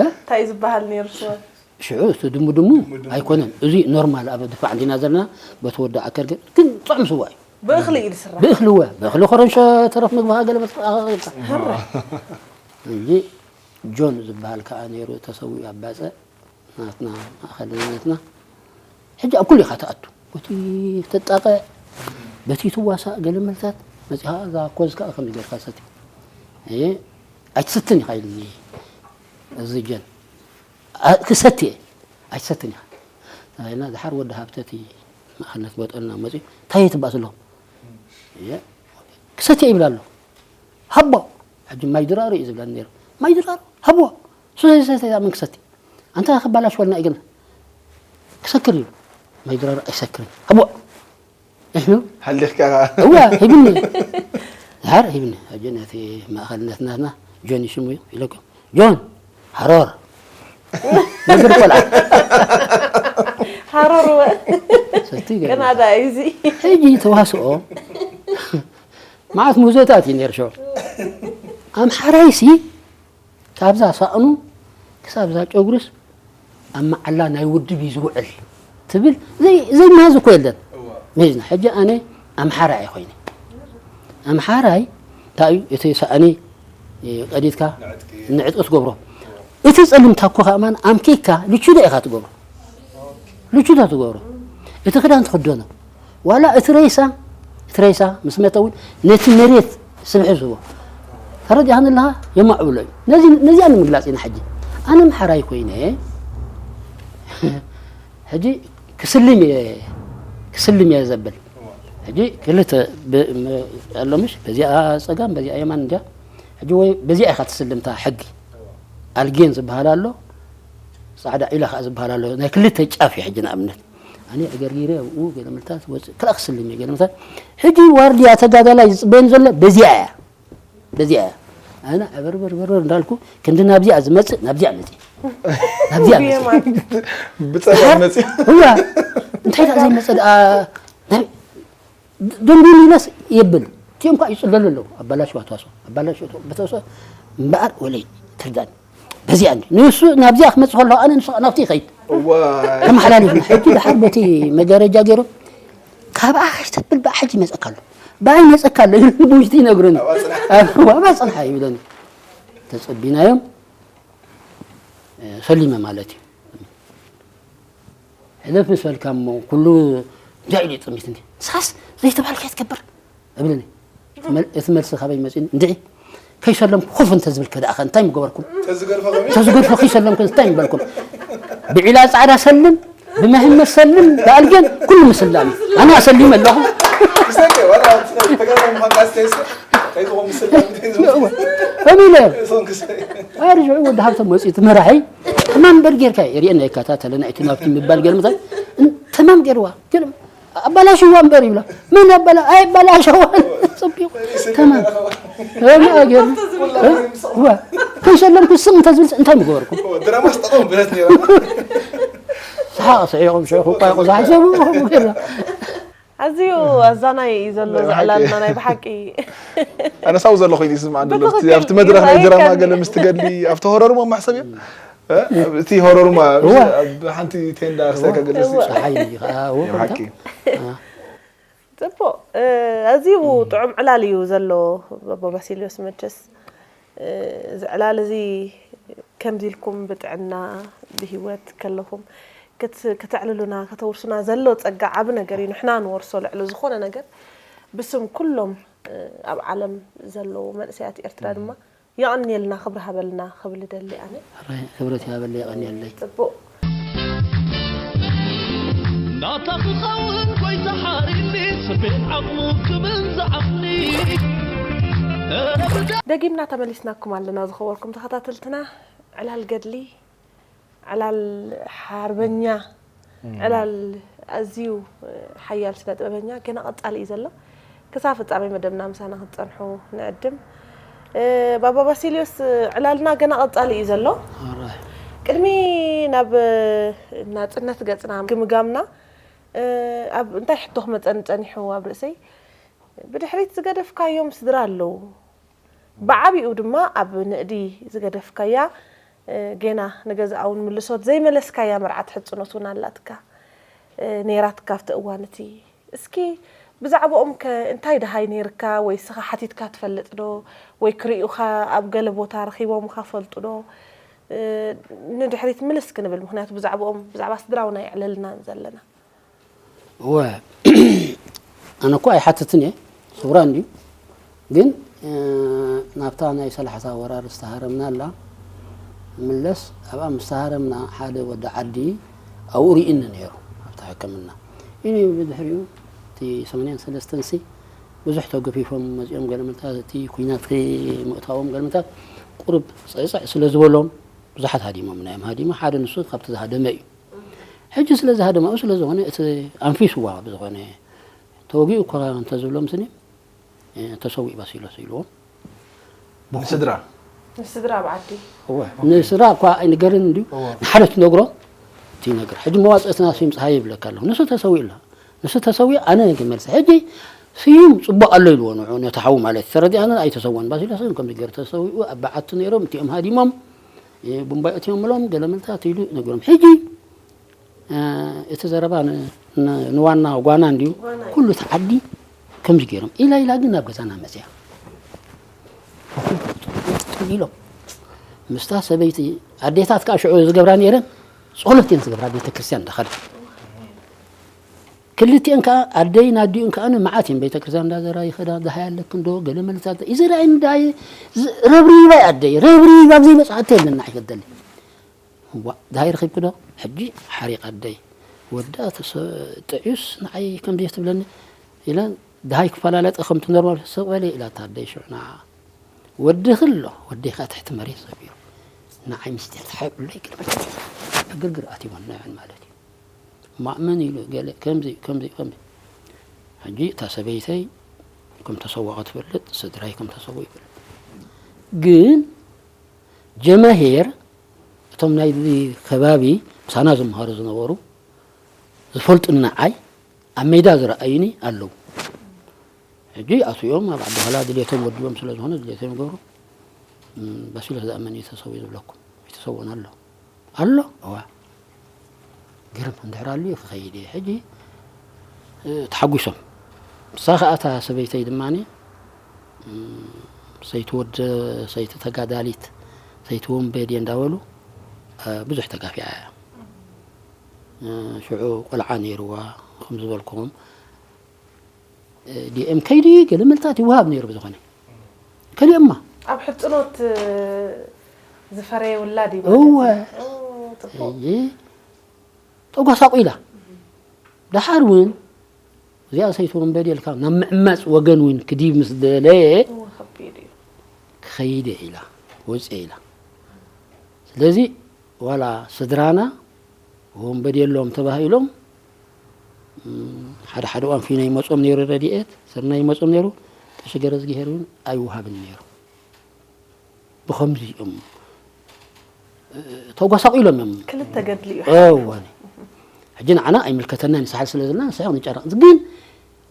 እ? እንታይ ዝበሃል ነይሩ ስዋ ሽዑ እቲ ድሙ ድሙ ኣይኮነን እዚ ኖርማል ኣብ ድፋዕ እንዲና ዘለና በቲ ወዲ ኣከር ግን ግን ጥዑም ስዋ እዩ ብእኽሊ እዩ ዝስራሕ ብእኽሊ ወ ብእኽሊ ኮረንሾ ተረፍ ምግቢ ሃገለ በትቃ እንጂ ጆን ዝበሃል ከዓ ነይሩ ተሰዊኡ ኣባፀ ናትና ማእኸል ናትና ሕጂ ኣብ ኩሉ ኢኻ ትኣቱ በቲ ትጣቐ በቲ ትዋሳእ ገለ መልታት መፂኻ እዛ ኮዝ ከዓ ከም ጌርካ ሰቲ ኣይትስትን ኢኻ ኢሉኒ እዚ ጀን ክሰቲ እየ ኣይትሰትን ኢኻ ተባሂልና ድሓር ወዲ ሃብተቲ ማእኸልነት ቦጠልና መፂኡ እንታይ እየ ትባእ ዘለኹም ክሰቲ እየ ይብል ኣሎ ሃቦ ሕጂ ማይ ድራሩ እዩ ዝብለኒ ነይሩ ማይ ድራሩ ሃቦ ሱሰ ሰተ መን ክሰቲ ኣንታ ከባላሽ ወልና እዩ ግን ክሰክር እዩ ማይ ድራሩ ኣይሰክርን ሃቦ ንሕኑ ሃሊኽካ እዋ ሂብኒ ድሓር ሂብኒ ሕጂ ነቲ ማእኸልነት ናትና ጆን ይሽሙ እዩ ኢለኩም ጆን ሃሮር ነገር ቆልዓ ሃሮርወ ሰቲ ገለ ቅናዳ እዩ እዚ ሕጂ ተዋስኦ መዓት ሙዘታት እዩ ነይሩ ሸው ኣምሓራይሲ ካብዛ ሳእኑ ክሳብ እዛ ጨጉርስ ኣብ መዓላ ናይ ውድብ እዩ ዝውዕል ትብል ዘይመሃዝ እኮ የለን መሂዝና ሕጂ ኣነ ኣምሓራይ ኮይነ ኣምሓራይ እንታይ እዩ እቲ ሳእኒ ቀዲድካ ንዕጥቂ ትገብሮ እቲ ፀሊም ታኮ ከማን ኣምኪካ ልቹ ዶ ኢኻ ትገብሮ ልቹ ዶ ትገብሮ እቲ ክዳን ትኽደኖ ዋላ እቲ ሬሳ እቲ ሬሳ ምስ መተ እውን ነቲ መሬት ስብሒ ዝህቦ ተረዲኣኒ ኣለኻ የማዕብሎ እዩ ነዚ ነዚኣ ንምግላፅ ኢና ሕጂ ኣነ ምሓራይ ኮይነ ሕጂ ክስልም እየ ክስልም እየ ዘብል ሕጂ ክልተ ኣሎ ምሽ በዚኣ ፀጋም በዚኣ የማን እንዲያ ሕጂ ወይ በዚኣ ኢኻ ትስልምታ ሕጊ ኣልጌን ዝበሃል ኣሎ ፃዕዳ ዒላ ከዓ ዝበሃል ኣሎ ናይ ክልተ ጫፍ እዩ ሕጂ ንኣብነት ኣነ ዕገርጊረ ኣብኡ ገለመልታት ወፅእ ክልኣ ክስልም እየ ገለመልታት ሕጂ ዋርድያ ተጋዳላይ ዝፅበየኒ ዘሎ በዚኣ እያ በዚኣ እያ ኣነ ዕበርበርበርበር እንዳልኩ ክንዲ ናብዚኣ ዝመፅእ ናብዚኣ መፅእ ናብዚኣ መፅእ ብፀጋም መፅእ እዋ እንታይ ደኣ ዘይመፀ ደኣ ደንጉን ኢለስ የብል እቲኦም ከዓ ይፅለሉ ኣለዉ ኣባላሽዋ ተዋስኦ ኣባላሽዋ ተዋስኦ እምበኣር ወለይ ትርዳን በዚኣ እንዲ ንሱ ናብዚኣ ክመፅእ ከለኹ ኣነ ንሱ ናብቲ ይኸይድ ተመሓላሊፍና። ሕጂ ድሓር በቲ መጋረጃ ገይሮም፣ "ካብኣ ከይተብል ብኣ ሕጂ ይመጸካ ኣሎ፣ ብኣ ይመጸካ ኣሎ" ይብሉኒ፣ ብውሽጢ ይነግሩኒ። "ኣብኣ ጽናሕ ይብለኒ። ተጸቢናዮም፣ ሰሊመ ማለት እዩ። ሕለፍ ምስ በልካ እሞ ኩሉ እንታይ ኢሉ ጥሚት እንዲ ንስኻስ ዘይተባልካ ትገብር?" እብለኒ። እቲ መልሲ ካበይ መጺኡ? "እንድዒ ከይሰለምኩ ኮፍ እንተዝብል ከ ደኣ እንታይ ምገበርኩም? ተዝገድፎ ከመይ? ተዝገድፎ ከይሰለምኩ እንታይ ምበልኩም? ብዒላ ጻዕዳ ሰልም፣ ብመህመ ሰልም፣ ብኣልገን ኩሉ ምስላም። ኣነ ኣሰሊም ኣለኹ." ከመይ ኢለ? ኣርጅዑ ወዲ ሃብቶም መጺኡ እቲ መራሒ ተማም እምበር ጌርካ የርእየና ይከታተለና እቲ ናብቲ ምባል ገርምታት ተማም ገርዋ። ኣባላሽዋ እምበር ይብላ። "መን ኣባላ-?" "ኣይባላሸዋ ጽቢቑ ተማም። እኔ ኣገር ዋ ከይሰለምኩ ስም እንተ ዝብል እንታይ ምገበርኩ?" ድራማ ስጠቐሙ ብረት ነይራ። ሰሓቕ ስሒቖም ሽዑ ክቋየቑ ዝሓሰቡ ከምኡ ገይርና። ኣዝዩ ኣዛናይ እዩ ዘሎ ናይ ብሓቂ። ዝዕላልና ናይ ብሓቂ። ኣነሳው ዘሎ ኮይኑ ይስምዓ ኣሎ። ብትኽክል ኣብቲ መድረኽ ናይ ድራማ ኣይከን። ገለ ምስ ትገሊ ኣብቲ ሆረር ሞ ማሕሰብ እዩ። እ? እቲ ሆረር ማ እዋ። ኣብ ሓንቲ ቴንዳ ክሳይካ ገለ እዋ። ሲ- ፀሓይ እዩ ከዓ፣ እዎ፣ ናይ ብሓቂ። ኮንታ። አ። ጽቡቕ። እ፣ ኣዝዩ ጥዑም ዕላል እዩ ዘሎ ኣቦ ባሲልዮስ መቸስ። እ፣ እዚ ዕላል እዚ ከምዚ ኢልኩም ብጥዕና ብህይወት ከለኹም ክት-፣ ክተዕልሉና፣ ከተውርሱና ዘሎ ጸጋ ዓቢ ነገር እዩ። ንሕና ንወርሶ ልዕሊ ዝኾነ ነገር ብስም ኩሎም፣ እ፣ ኣብ ዓለም ዘለዉ መንእሰያት ኤርትራ ድማ የቐንየልና፣ ክብሪ ሃበልና ክብል እደሊ ኣነ። ሕራይ ክብረት ይሃበለይ፣ የቐንየለይ። ጽቡቕ። ናታ ክኸውን ጎይታ ሓሪኒ፣ ስቤን ዓቕሙ ክብል ዝዓቕኒ። ደጊምና ተመሊስናኩም ኣለና ዝኸበርኩም ተኸታተልትና። ዕላል ገድሊ፣ ዕላል ሓርበኛ፣ እም። ዕላል ኣዝዩ ሓያል ስነ ጥበበኛ ገና ቀጻሊ እዩ ዘሎ። ክሳብ ፍጻሜ መደብና ምሳና ክትጸንሑ ንዕድም። እ፣ ባባ ባሲልዮስ፣ ዕላልና ገና ቀጻሊ እዩ ዘሎ። ኣራይ። ቅድሚ ናብ ናጽነት ገጽና ምግምጋምና፣ እ፣ ኣብ እንታይ ሕቶ ክመጸኒ ጸኒሑ ኣብ ርእሰይ፣ ብድሕሪት ዝገደፍካዮም ስድራ ኣለዉ። ብዓቢኡ ድማ ኣብ ንእዲ ዝገደፍካያ፣ እ፣ ጌና ንገዛኣ እውን ምልሶት ዘይመለስካያ መርዓት ሕጽኖት እውን ኣላትካ፣ እ፣ ነይራትካ ኣብቲ እዋን እቲ። እስኪ ብዛዕባኦም ከ እንታይ ደሃይ ነይርካ? ወይ እስኻ ሓቲትካ ትፈልጥ ዶ? ወይ ክርእዩኻ ኣብ ገለ ቦታ ረኺቦምኻ ፈልጡ ዶ? እ፣ ንድሕሪት ምልስ ክንብል፣ ምኽንያቱ ብዛዕባኦም፣ ብዛዕባ ስድራ እውን ኣየዕለልናን ዘለና። እወ፣ ኣነ እኮ ኣይሓትትን እየ፣ ስውራ እንድዩ። ግን፣ እ፣ ናብታ ናይ ሰላሕታ ወራር ዝተሃረምና ኣላ፣ ምለስ፣ ኣብኣ ምስ ተሃረምና ሓደ ወዲ ዓዲ ኣብኡ ርእዩኒ ነይሩ፣ ኣብታ ሕክምና። ኢኒ ብድሕሪኡ፣ እቲ ሰማንያን ሰለስተን ሲ፣ ብዙሕ ተገፊፎም መጺኦም፣ ገለመታት እቲ ኲናት ምእታዎም፣ ገለመታት ቁሩብ ጽዕጽዕ ስለ ዝበሎም፣ ብዙሓት ሃዲሞም፣ ናዮም ሃዲሞ፣ ሓደ ንሱ ካብቲ ዝሃደመ እዩ። ሕጂ ስለ ዝሃደማኡ ስለ ዝኾነ፣ እቲ ኣንፊስዋ ብዝኾነ፣ ተወጊኡ እኳ እንተዝብሎም ስኒ፣ እ፣ ተሰዊኡ ባሲሎስ ኢልዎም። ንስድራ? ንስድራ ኣብ ዓዲ። እወ፣ ንስድራ እኳ ኣይንገርን እንድዩ፣ እወ። ንሓደ ትነግሮ፣ ትነግር። ሕጂ መዋጽእትና ስዩም ጸሃየ ይብለካ ኣለኹ። ንሱ ተሰዊኡ ኣሎ። ንሱ ተሰዊኡ፣ ኣነ ግን መልሲ። ሕጂ ስዩም ጽቡቕ ኣሎ ኢልዎ ንዑ፣ ነቲ ሓዉ ማለት እዩ። ተረዲኣና ኣይተሰወን። ባሲሎስ ግን ከምዚ ገይሩ ተሰዊኡ፣ ኣብ በዓቲ ነይሮም፣ እቲኦም ሃዲሞም፣ እ፣ ቡምባይ እቲኦም ምሎም፣ ገለ መልታት ኢሉ ነግሮም። ሕጂ እ፣ እቲ ዘረባ ን-፣ ን-፣ ንዋና ጓና እንድዩ። ጓና እዩ። ኩሉ እቲ ዓዲ ከምዚ ገይሮም። ኢላ ኢላ ግን ናብ ገዛና መጽያ። ኢሎም። ምስታ ሰበይቲ፣ ኣዴታት ከኣ ሽዑ ዝገብራ ነይረን፣ ጸሎት እየን ዝገብራ ቤተ ክርስቲያን እንዳኸዳ። ክልቲኤን ከኣ፣ ኣደይን ኣዲኡን ከኣ መዓት እየን ቤተ ክርስቲያን እንዳዘራ ይኸዳ፣ ደሃይ ኣለክን ዶ፣ ገለ መልታት፣ ይዝራይ እንዳይ፣ ዝ-፣ ረብሪባ ኣደይ፣ ረብሪባ ኣብ ዘይበጽሓቶ የለን ንዓይ ከደሊ። ዋ፣ ደሃይ ረኺብኪ ዶ? ሕጂ ሓሪቕ ኣደይ። ወዳ ተሰ-፣ ጥዑስ ንዓይ ከምዚ ትብለኒ ኢለን፣ ደሃይ ክፈላለጠ ከምቲ ኖርማል ስቕ በሊ ኢላታ ኣደይ ሽዑ ንዓ። ወድኺ ኣሎ፣ ወደይ ከኣ ትሕቲ መሬት ሰፊሩ። ንዓይ ምስጢር ተሓቢኡለይ ቅድሚ ዕግርግር ኣትይወን ንዐን ማለት እዩ። ማእመን ኢሉ ገለ ከምዚ፣ ከምዚ፣ ከምዚ። ሕጂ እታ ሰበይተይ ከም ተሰወቐ ትፈልጥ፣ ስድራይ ከም ተሰውኡ ይፈልጥ። ግን ጀማሂር እቶም ናይዚ ከባቢ ምሳና ዝመሃሩ ዝነበሩ ዝፈልጡኒ ንዓይ ኣብ ሜዳ ዝረኣዩኒ ኣለዉ። ሕጂ ኣትዮም ኣብ ዓዲ ኋላ ድሌቶም ወዲቦም ስለ ዝኾነ ድሌቶም ይገብሩ። እም፣ ባሲሎስ ዝኣመን እዩ ተሰዊኡ ዝብለኩም። ኣይተሰወን ኣሎ። ኣሎ? እዋ። ግርም እንድሕር ኣልዩ ክኸይድ እየ። ሕጂ፣ እ፣ ተሓጒሶም። ንሳ ኸኣ እታ ሰበይተይ ድማኒ፣ እም፣ ሰይቲ ወደ፣ ሰይቲ ተጋዳሊት፣ ሰይቲ ወንበዴ እንዳበሉ፣ እ፣ ብዙሕ ተጋፊዓ እያ። እ፣ ሽዑ ቆልዓ ነይርዋ፣ ከም ዝበልኩኹም፣ እ፣ ዲ ኤም ከይዲ ገለ መልታት ይወሃብ ነይሩ ብዝኾነ። ከሊኦማ። ኣብ ሕጽኖት፣ እ፣ ዝፈረየ ውላድ እዩ እወ። ማለት እዩ። ኦ፣ ጽቡቕ። ሕጂ ተጓሳቑላ። ደሓር እውን እዚኣ ሰይቲ ወንበዴ ኢልካ ናብ ምዕማጽ ወገን እውን ክድይብ ምስ ደለየ እወ፣ ከቢድ እዩ። ክኸይድ እየ ኢላ፣ ክወጽእ እየ ኢላ። ስለዚ ዋላ ስድራና ወንበዴ የለዎም ተባሂሎም፣ እም፣ ሓደ ሓደ እዋን ፊኖ ይመጾም ነይሩ፣ ረድኤት ስርናይ ይመጾም ነይሩ። ቀሺ ገረዝግሄር እውን ኣይወሃብን ነይሩ። ብኸምዚ እዮም፣ እ፣ ተጓሳቒሎም እዮም። ክልተ ገድሊ እዩ። እወ። ሕጂ ንዓና ኣይምልከተናን፣ ንሳሕል ስለ ዘለና ንሳ ይኹን ይጨረቕ። ግን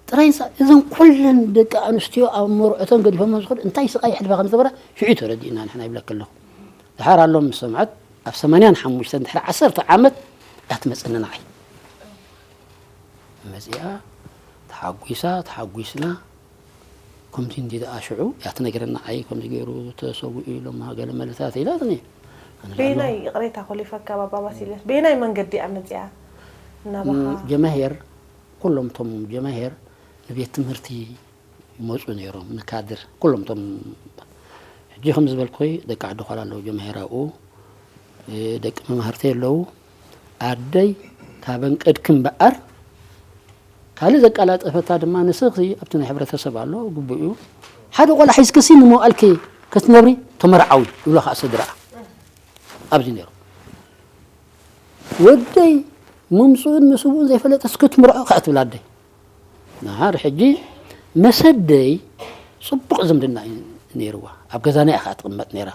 ጥራይ ንሳ፣ እዘን ኩለን ደቂ ኣንስትዮ ኣብ መርዑተን ገዲፎሞ ዝኸዱ እንታይ ስቓይ የሕልፋ ከም ዝነበራ ሽዑ ተረዲእና ንሕና ይብለኪ ኣለኹ። ድሓር ኣሎ ምስ ሰምዐት ኣብ ሰማንያን ሓሙሽተን ድሕሪ ዓሰርተ ዓመት እያ ትመጽእኒ ንዓይ። መጺኣ ተሓጒሳ፣ ተሓጒስና፣ ከምዚ እንዲ ደኣ ሽዑ እያ ትነግረና፣ ኣይ ከምዚ ገይሩ ተሰዊኡ ኢሎማ ገለ መልታት ኢላትኒ። ኣነ በየናይ፣ ኣለኹ። ይቕሬታ ኮሊፈካ ባባ ባሲልዮስ፣ በየናይ መንገዲ እያ መጺኣ? እናባኻ? ም፣ ጀማሄር፣ ኩሎም እቶም ጀማሄር ንቤት ትምህርቲ ይመጹ ነይሮም፣ ንካድር፣ ኩሎም እቶም፣ ሕጂ ከም ዝበልኩይ ደቂ ዓዲ ኳላ ኣለዉ፣ ጀማሄር ኣብኡ፣ እ፣ ደቂ መማህርተይ ኣለዉ። ኣደይ ካብ ኣንቀድኪ እምበኣር ካልእ ዘቀላጠፈታ ድማ ንስኺ ኣብቲ ናይ ሕብረተሰብ ኣሎ፣ ግቡእ እዩ። ሓደ ቆልዓ ሒዝክሲ ንመዋእልኪ ክትነብሪ ተመርዓዊ ይብላ ከዓ ስድራኣ። ኣብዚ ነይሩ። ወደይ ምምፅኡን ምስውኡን ዘይፈለጠስ ክትምርዖ ከዓ ትብል ኣደይ። ነሃር ሕጂ መሰደይ ፅቡቕ ዝምድና እዩ ነይርዋ። ኣብ ገዛና እያ ከዓ ትቕመጥ ነይራ።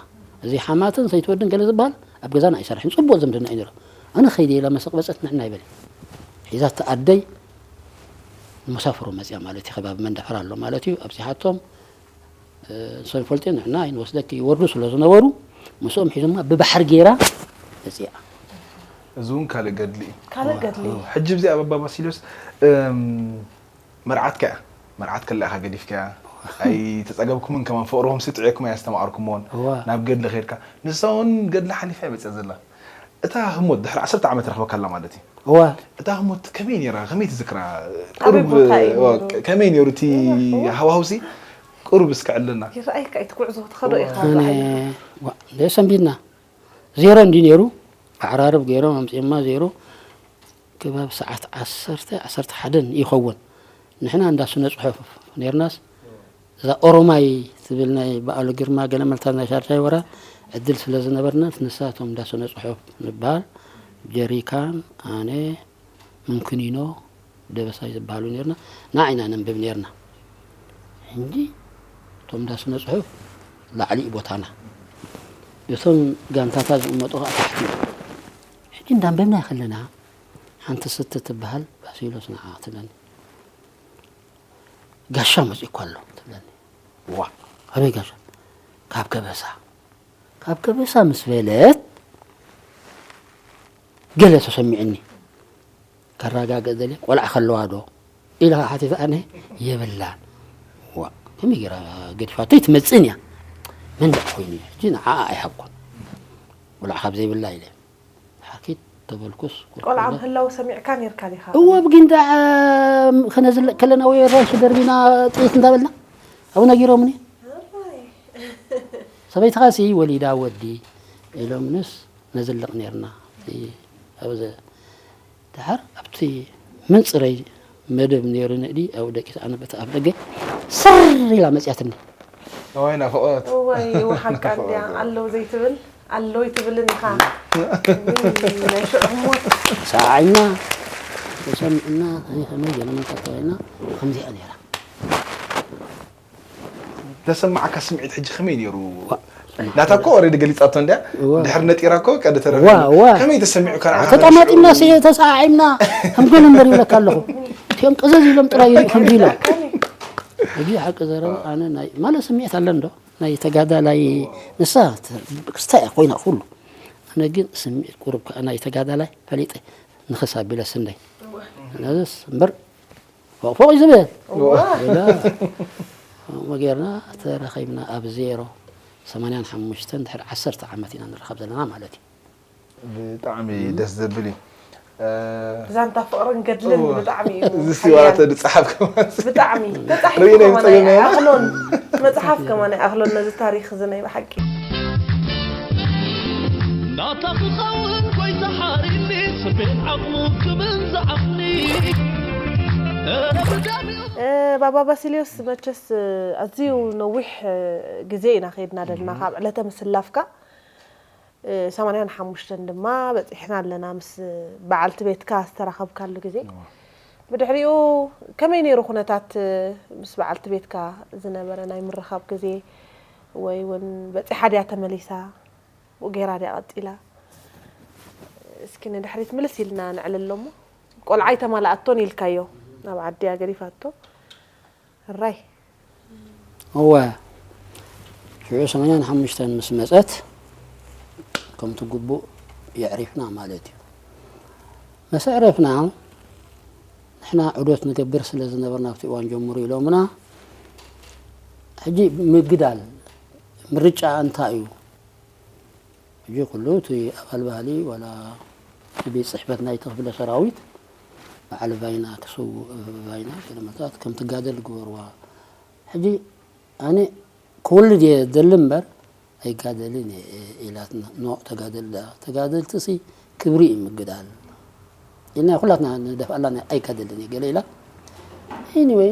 እዚ ሓማትን ሰይቲ ወድን ገለ ዝበሃል ኣብ ገዛና ኣይሰርሕን። ፅቡቕ ዝምድና እዩ ነይሩ። ኣነ ከይደ ኢላ መሰቕበፀት ንዕና ይበል። ሒዛት ኣደይ መሳፍሮ መፅያ ማለት እዩ። ከባቢ መንደፈራ ኣሎ ማለት እዩ። ኣብዚሓቶም፣ እ፣ ንሶም ይፈልጡ እዮም፣ ንዕና ኣይንወስደኪ ይወርዱ ስለ ዝነበሩ ምስኦም ሒዞማ ብባሕሪ ገይራ መፅያ። እዚ እውን ካልእ ገድሊ እዩ። ካልእ ገድሊ። ሕጂ እዚኣ ባባ ባሲልዮስ፣ እም፣ መርዓትካ እያ። መርዓት ከላ ኢኻ ገዲፍካያ። ኣይተጸገብኩምን ከማን ፍቕርኹም ስጥዕኩም ኣየስተማቐርኩምዎን። እዋ። ናብ ገድሊ ኸይድካ። ንሳ እውን ገድሊ ሓሊፋ እያ መጽያ ዘላ። እታ ህሞት ድሕሪ ዓሰርተ ዓመት ረኽበካ ኣላ ማለት እዩ። እዋ። እታ ህሞት ከመይ ነይራ? ከመይ ትዝክራ? ኣበይ ቁሩብ፣ ቦታ እዩ እዋ፣ ነይሩ? ከመይ ነይሩ እቲ እዋ፣ እዋ። ሃዋህውሲ? ቁሩብ እስከ ዕለና። ይረኣየካ እዩ እቲ ጉዕዞ ትኸዶ እዋ። ኢኻ ኣነ፣ ዝረኣየካ። ዋ፣ እንደ ሰንቢድና። ዜሮ እንዲ ነይሩ። ኣዕራርብ ገይሮም ኣምጺኦማ ዜሮ። ከባቢ ሰዓት ዓሰርተ፣ ዓሰርተ ሓደን ይኸውን። ንሕና እንዳ ስነ ጽሑፍ ነይርናስ፣ እዛ ኦሮማይ ትብል ናይ በዓሉ ግርማ ገለመልታ ናይ ሻድሻይ ወራ ዕድል ስለ ዝነበርና፣ ንሳቶም እንዳ ስነ ጽሑፍ ንበሃል፣ ጀሪካን፣ ኣነ፣ ምንክኒኖ፣ ደበሳይ ዝበሃሉ ነይርና። ንዓይና ነንብብ ነይርና። ሕጂ እቶም እንዳ ስነ ጽሑፍ ላዕሊ እዩ ቦታና። እቶም ጋንታታት ዝቕመጡ ኸዓ ታሕቲ እዩ። ሕጂ እንዳንበብና ከለና፣ ሓንቲ ስቲ ትበሃል ባሲሎስ ንዓ ትብለኒ። "ጋሻ መጺኡ እኮ ኣሎ" ትብለኒ። "ዋ፣ ኣበይ ጋሻ?" "ካብ ከበሳ። ካብ ከበሳ" ምስ በለት፣ ገለ ተሰሚዑኒ። ከረጋግእ ደልየ፣ "ቆልዓ ከለዋ ዶ?" ኢለ ሓቲተ ኣነ፣ "የብላን።" "ዋ፣ ከመይ ገይራ ገዲፋቶ ትመጽእን እያ?" መን ደኣ ኮይኑ እዩ? ሕጂ ንዓኣ ኣይሃብኩን። "ቆልዓ ካብ ዘይብላ" ኢለ። ሓኪት ተበልኩስ፣ ቆልዓ ምህላው ሰሚዕካ ኔርካ ዲኻ? እወ፣ ብጊንዳዕ ከነዝልቕ ከለና ወይ ኣራንሺ ደርቢና ጥይት እንዳበልና ኣብኡ ነጊሮምኒ። እዋይ። ሰበይትኻሲ ወሊዳ ወዲ ኢሎምንስ ነዝልቕ ኔርና። እቲ ኣብ ዘ-፣ ደሓር ኣብቲ መንጽረይ መደብ ነይሩ ንእዲ ኣብኡ ደቂሰ ኣነ በቲ ኣፍ ደገ ስር ኢላ መጽያትኒ። እዋይ ናፍቖት። እዋይ፣ ወሓቃ እንድያ፣ ኣለዉ ዘይትብል፣ ኣለዉ ኣይትብልን ኢኻ። እም፣ ናይ ሽዑ ህሞት። ሰዓዒና፣ ተሰሚዕና፣ ከመይ ከመይ ገለ መንፈስ ተባሂልና፣ ከምዚኣ ነይራ። ተሰማዓካ ስምዒት ሕጂ ከመይ ነይሩ? ዋ። ናታ እኮ ኦሬዲ ገሊጻቶ እንድያ። እዋ። ድሕሪ ነጢራ እኮ ቀደ ተረፈ። እዋ፣ እዋ። ከመይ ተሰሚዑካ ንዓኻ? ተጠማጢምና ሲ-፣ ተሰዓዒምና፣ ከም ገለ እምበር ይብለካ ኣለኹ። እቲኦም ቅዝዝ ኢሎም ጥራይ ይሪኡ ከምዚ ኢሎም። እዚ ሓቂ ዘረባ ኣነ ናይ፣ ማለት ስምዒት ኣለኒ ዶ? ናይ ተጋዳላይ ንሳ ተ-፣ ክስታይ እያ ኮይና ኩሉ። ኣነ ግን ስምዒት ቁሩብ ከኣ ናይ ተጋዳላይ ፈሊጠ። ንኽስ ኣቢለ ስንደይ ነስ እምበር ፎቕ ፎቕ እዩ ዝብል። ኢላ ከምኡ ጌርና ተረኺብና ኣብ ዜሮ ሰማንያን ሓሙሽተን ድሕሪ ዓሰርተ ዓመት ኢና ንራኸብ ዘለና ማለት እዩ። ብጣዕሚ ደስ ዘብል እዩ። ዛንታ ፍቕርን ገድልን ብጣዕሚ እዩ እዚ ሲዋተ ዝፀሓፍ ከማን ብጣዕሚ ተፃሒፉ ከማን ኣይኣኽሎን። መፅሓፍ ከማን ኣይኣኽሎን ነዚ ታሪኽ እዚ ናይ ብሓቂ። ናታ ክኸውን ጎይታ ሓሪኒ ስቤት ዓቕሙ ክብል ዝዓቕኒ ኧረ ብዳም እዩ ባባ ባሲልዮስ መቸስ ኣዝዩ ነዊሕ ግዜ ኢና ከይድና ዘለና ካብ ዕለተ ምስላፍካ ሰማንያን ሓሙሽተን ድማ በፂሕና ኣለና ምስ በዓልቲ ቤትካ ዝተራኸብካሉ ግዜ። ብድሕሪኡ ከመይ ነይሩ ኩነታት ምስ በዓልቲ ቤትካ ዝነበረ ናይ ምርኻብ ግዜ ወይ እውን በፂሓ ድያ ተመሊሳ ብኡ ገይራ ድያ ቀፂላ? እስኪ ንድሕሪት ምልስ ኢልና ንዕለሎ እሞ ቆልዓ ኣይተማልኣቶን ኢልካዮ ኣብ ዓዲያ ገዲፋቶ ራይ እወ ሽዑ ሰማንያን ሓሙሽተን ምስ መፀት ከምቲ ግቡእ የዕሪፍና ማለት እዩ። ምስ ኣዕረፍና ንሕና ዑደት ንገብር ስለ ዝነበርና ኣብቲ እዋን ጀምሩ ኢሎምና። ሕጂ ምግዳል ምርጫ እንታይ እዩ? ሕጂ ኩሉ እቲ ኣባል ባህሊ ዋላ እቲ ቤት ፅሕፈት ናይቲ ክፍለ ሰራዊት በዓል ቫይና ክስውእ ቫይና ገለመታት ከም ትጋደል ግበርዋ። ሕጂ ኣነ ክወልድ እየ ደሊ እምበር ኣይጋደልን እየ ኢላትና። ኖ ተጋደል ደኣ ተጋደልትሲ ክብሪ እዩ ምግዳል ኢልና ኩላትና ንደፍኣላ ኣይጋደልን እየ ገለ ኢላ። Anyway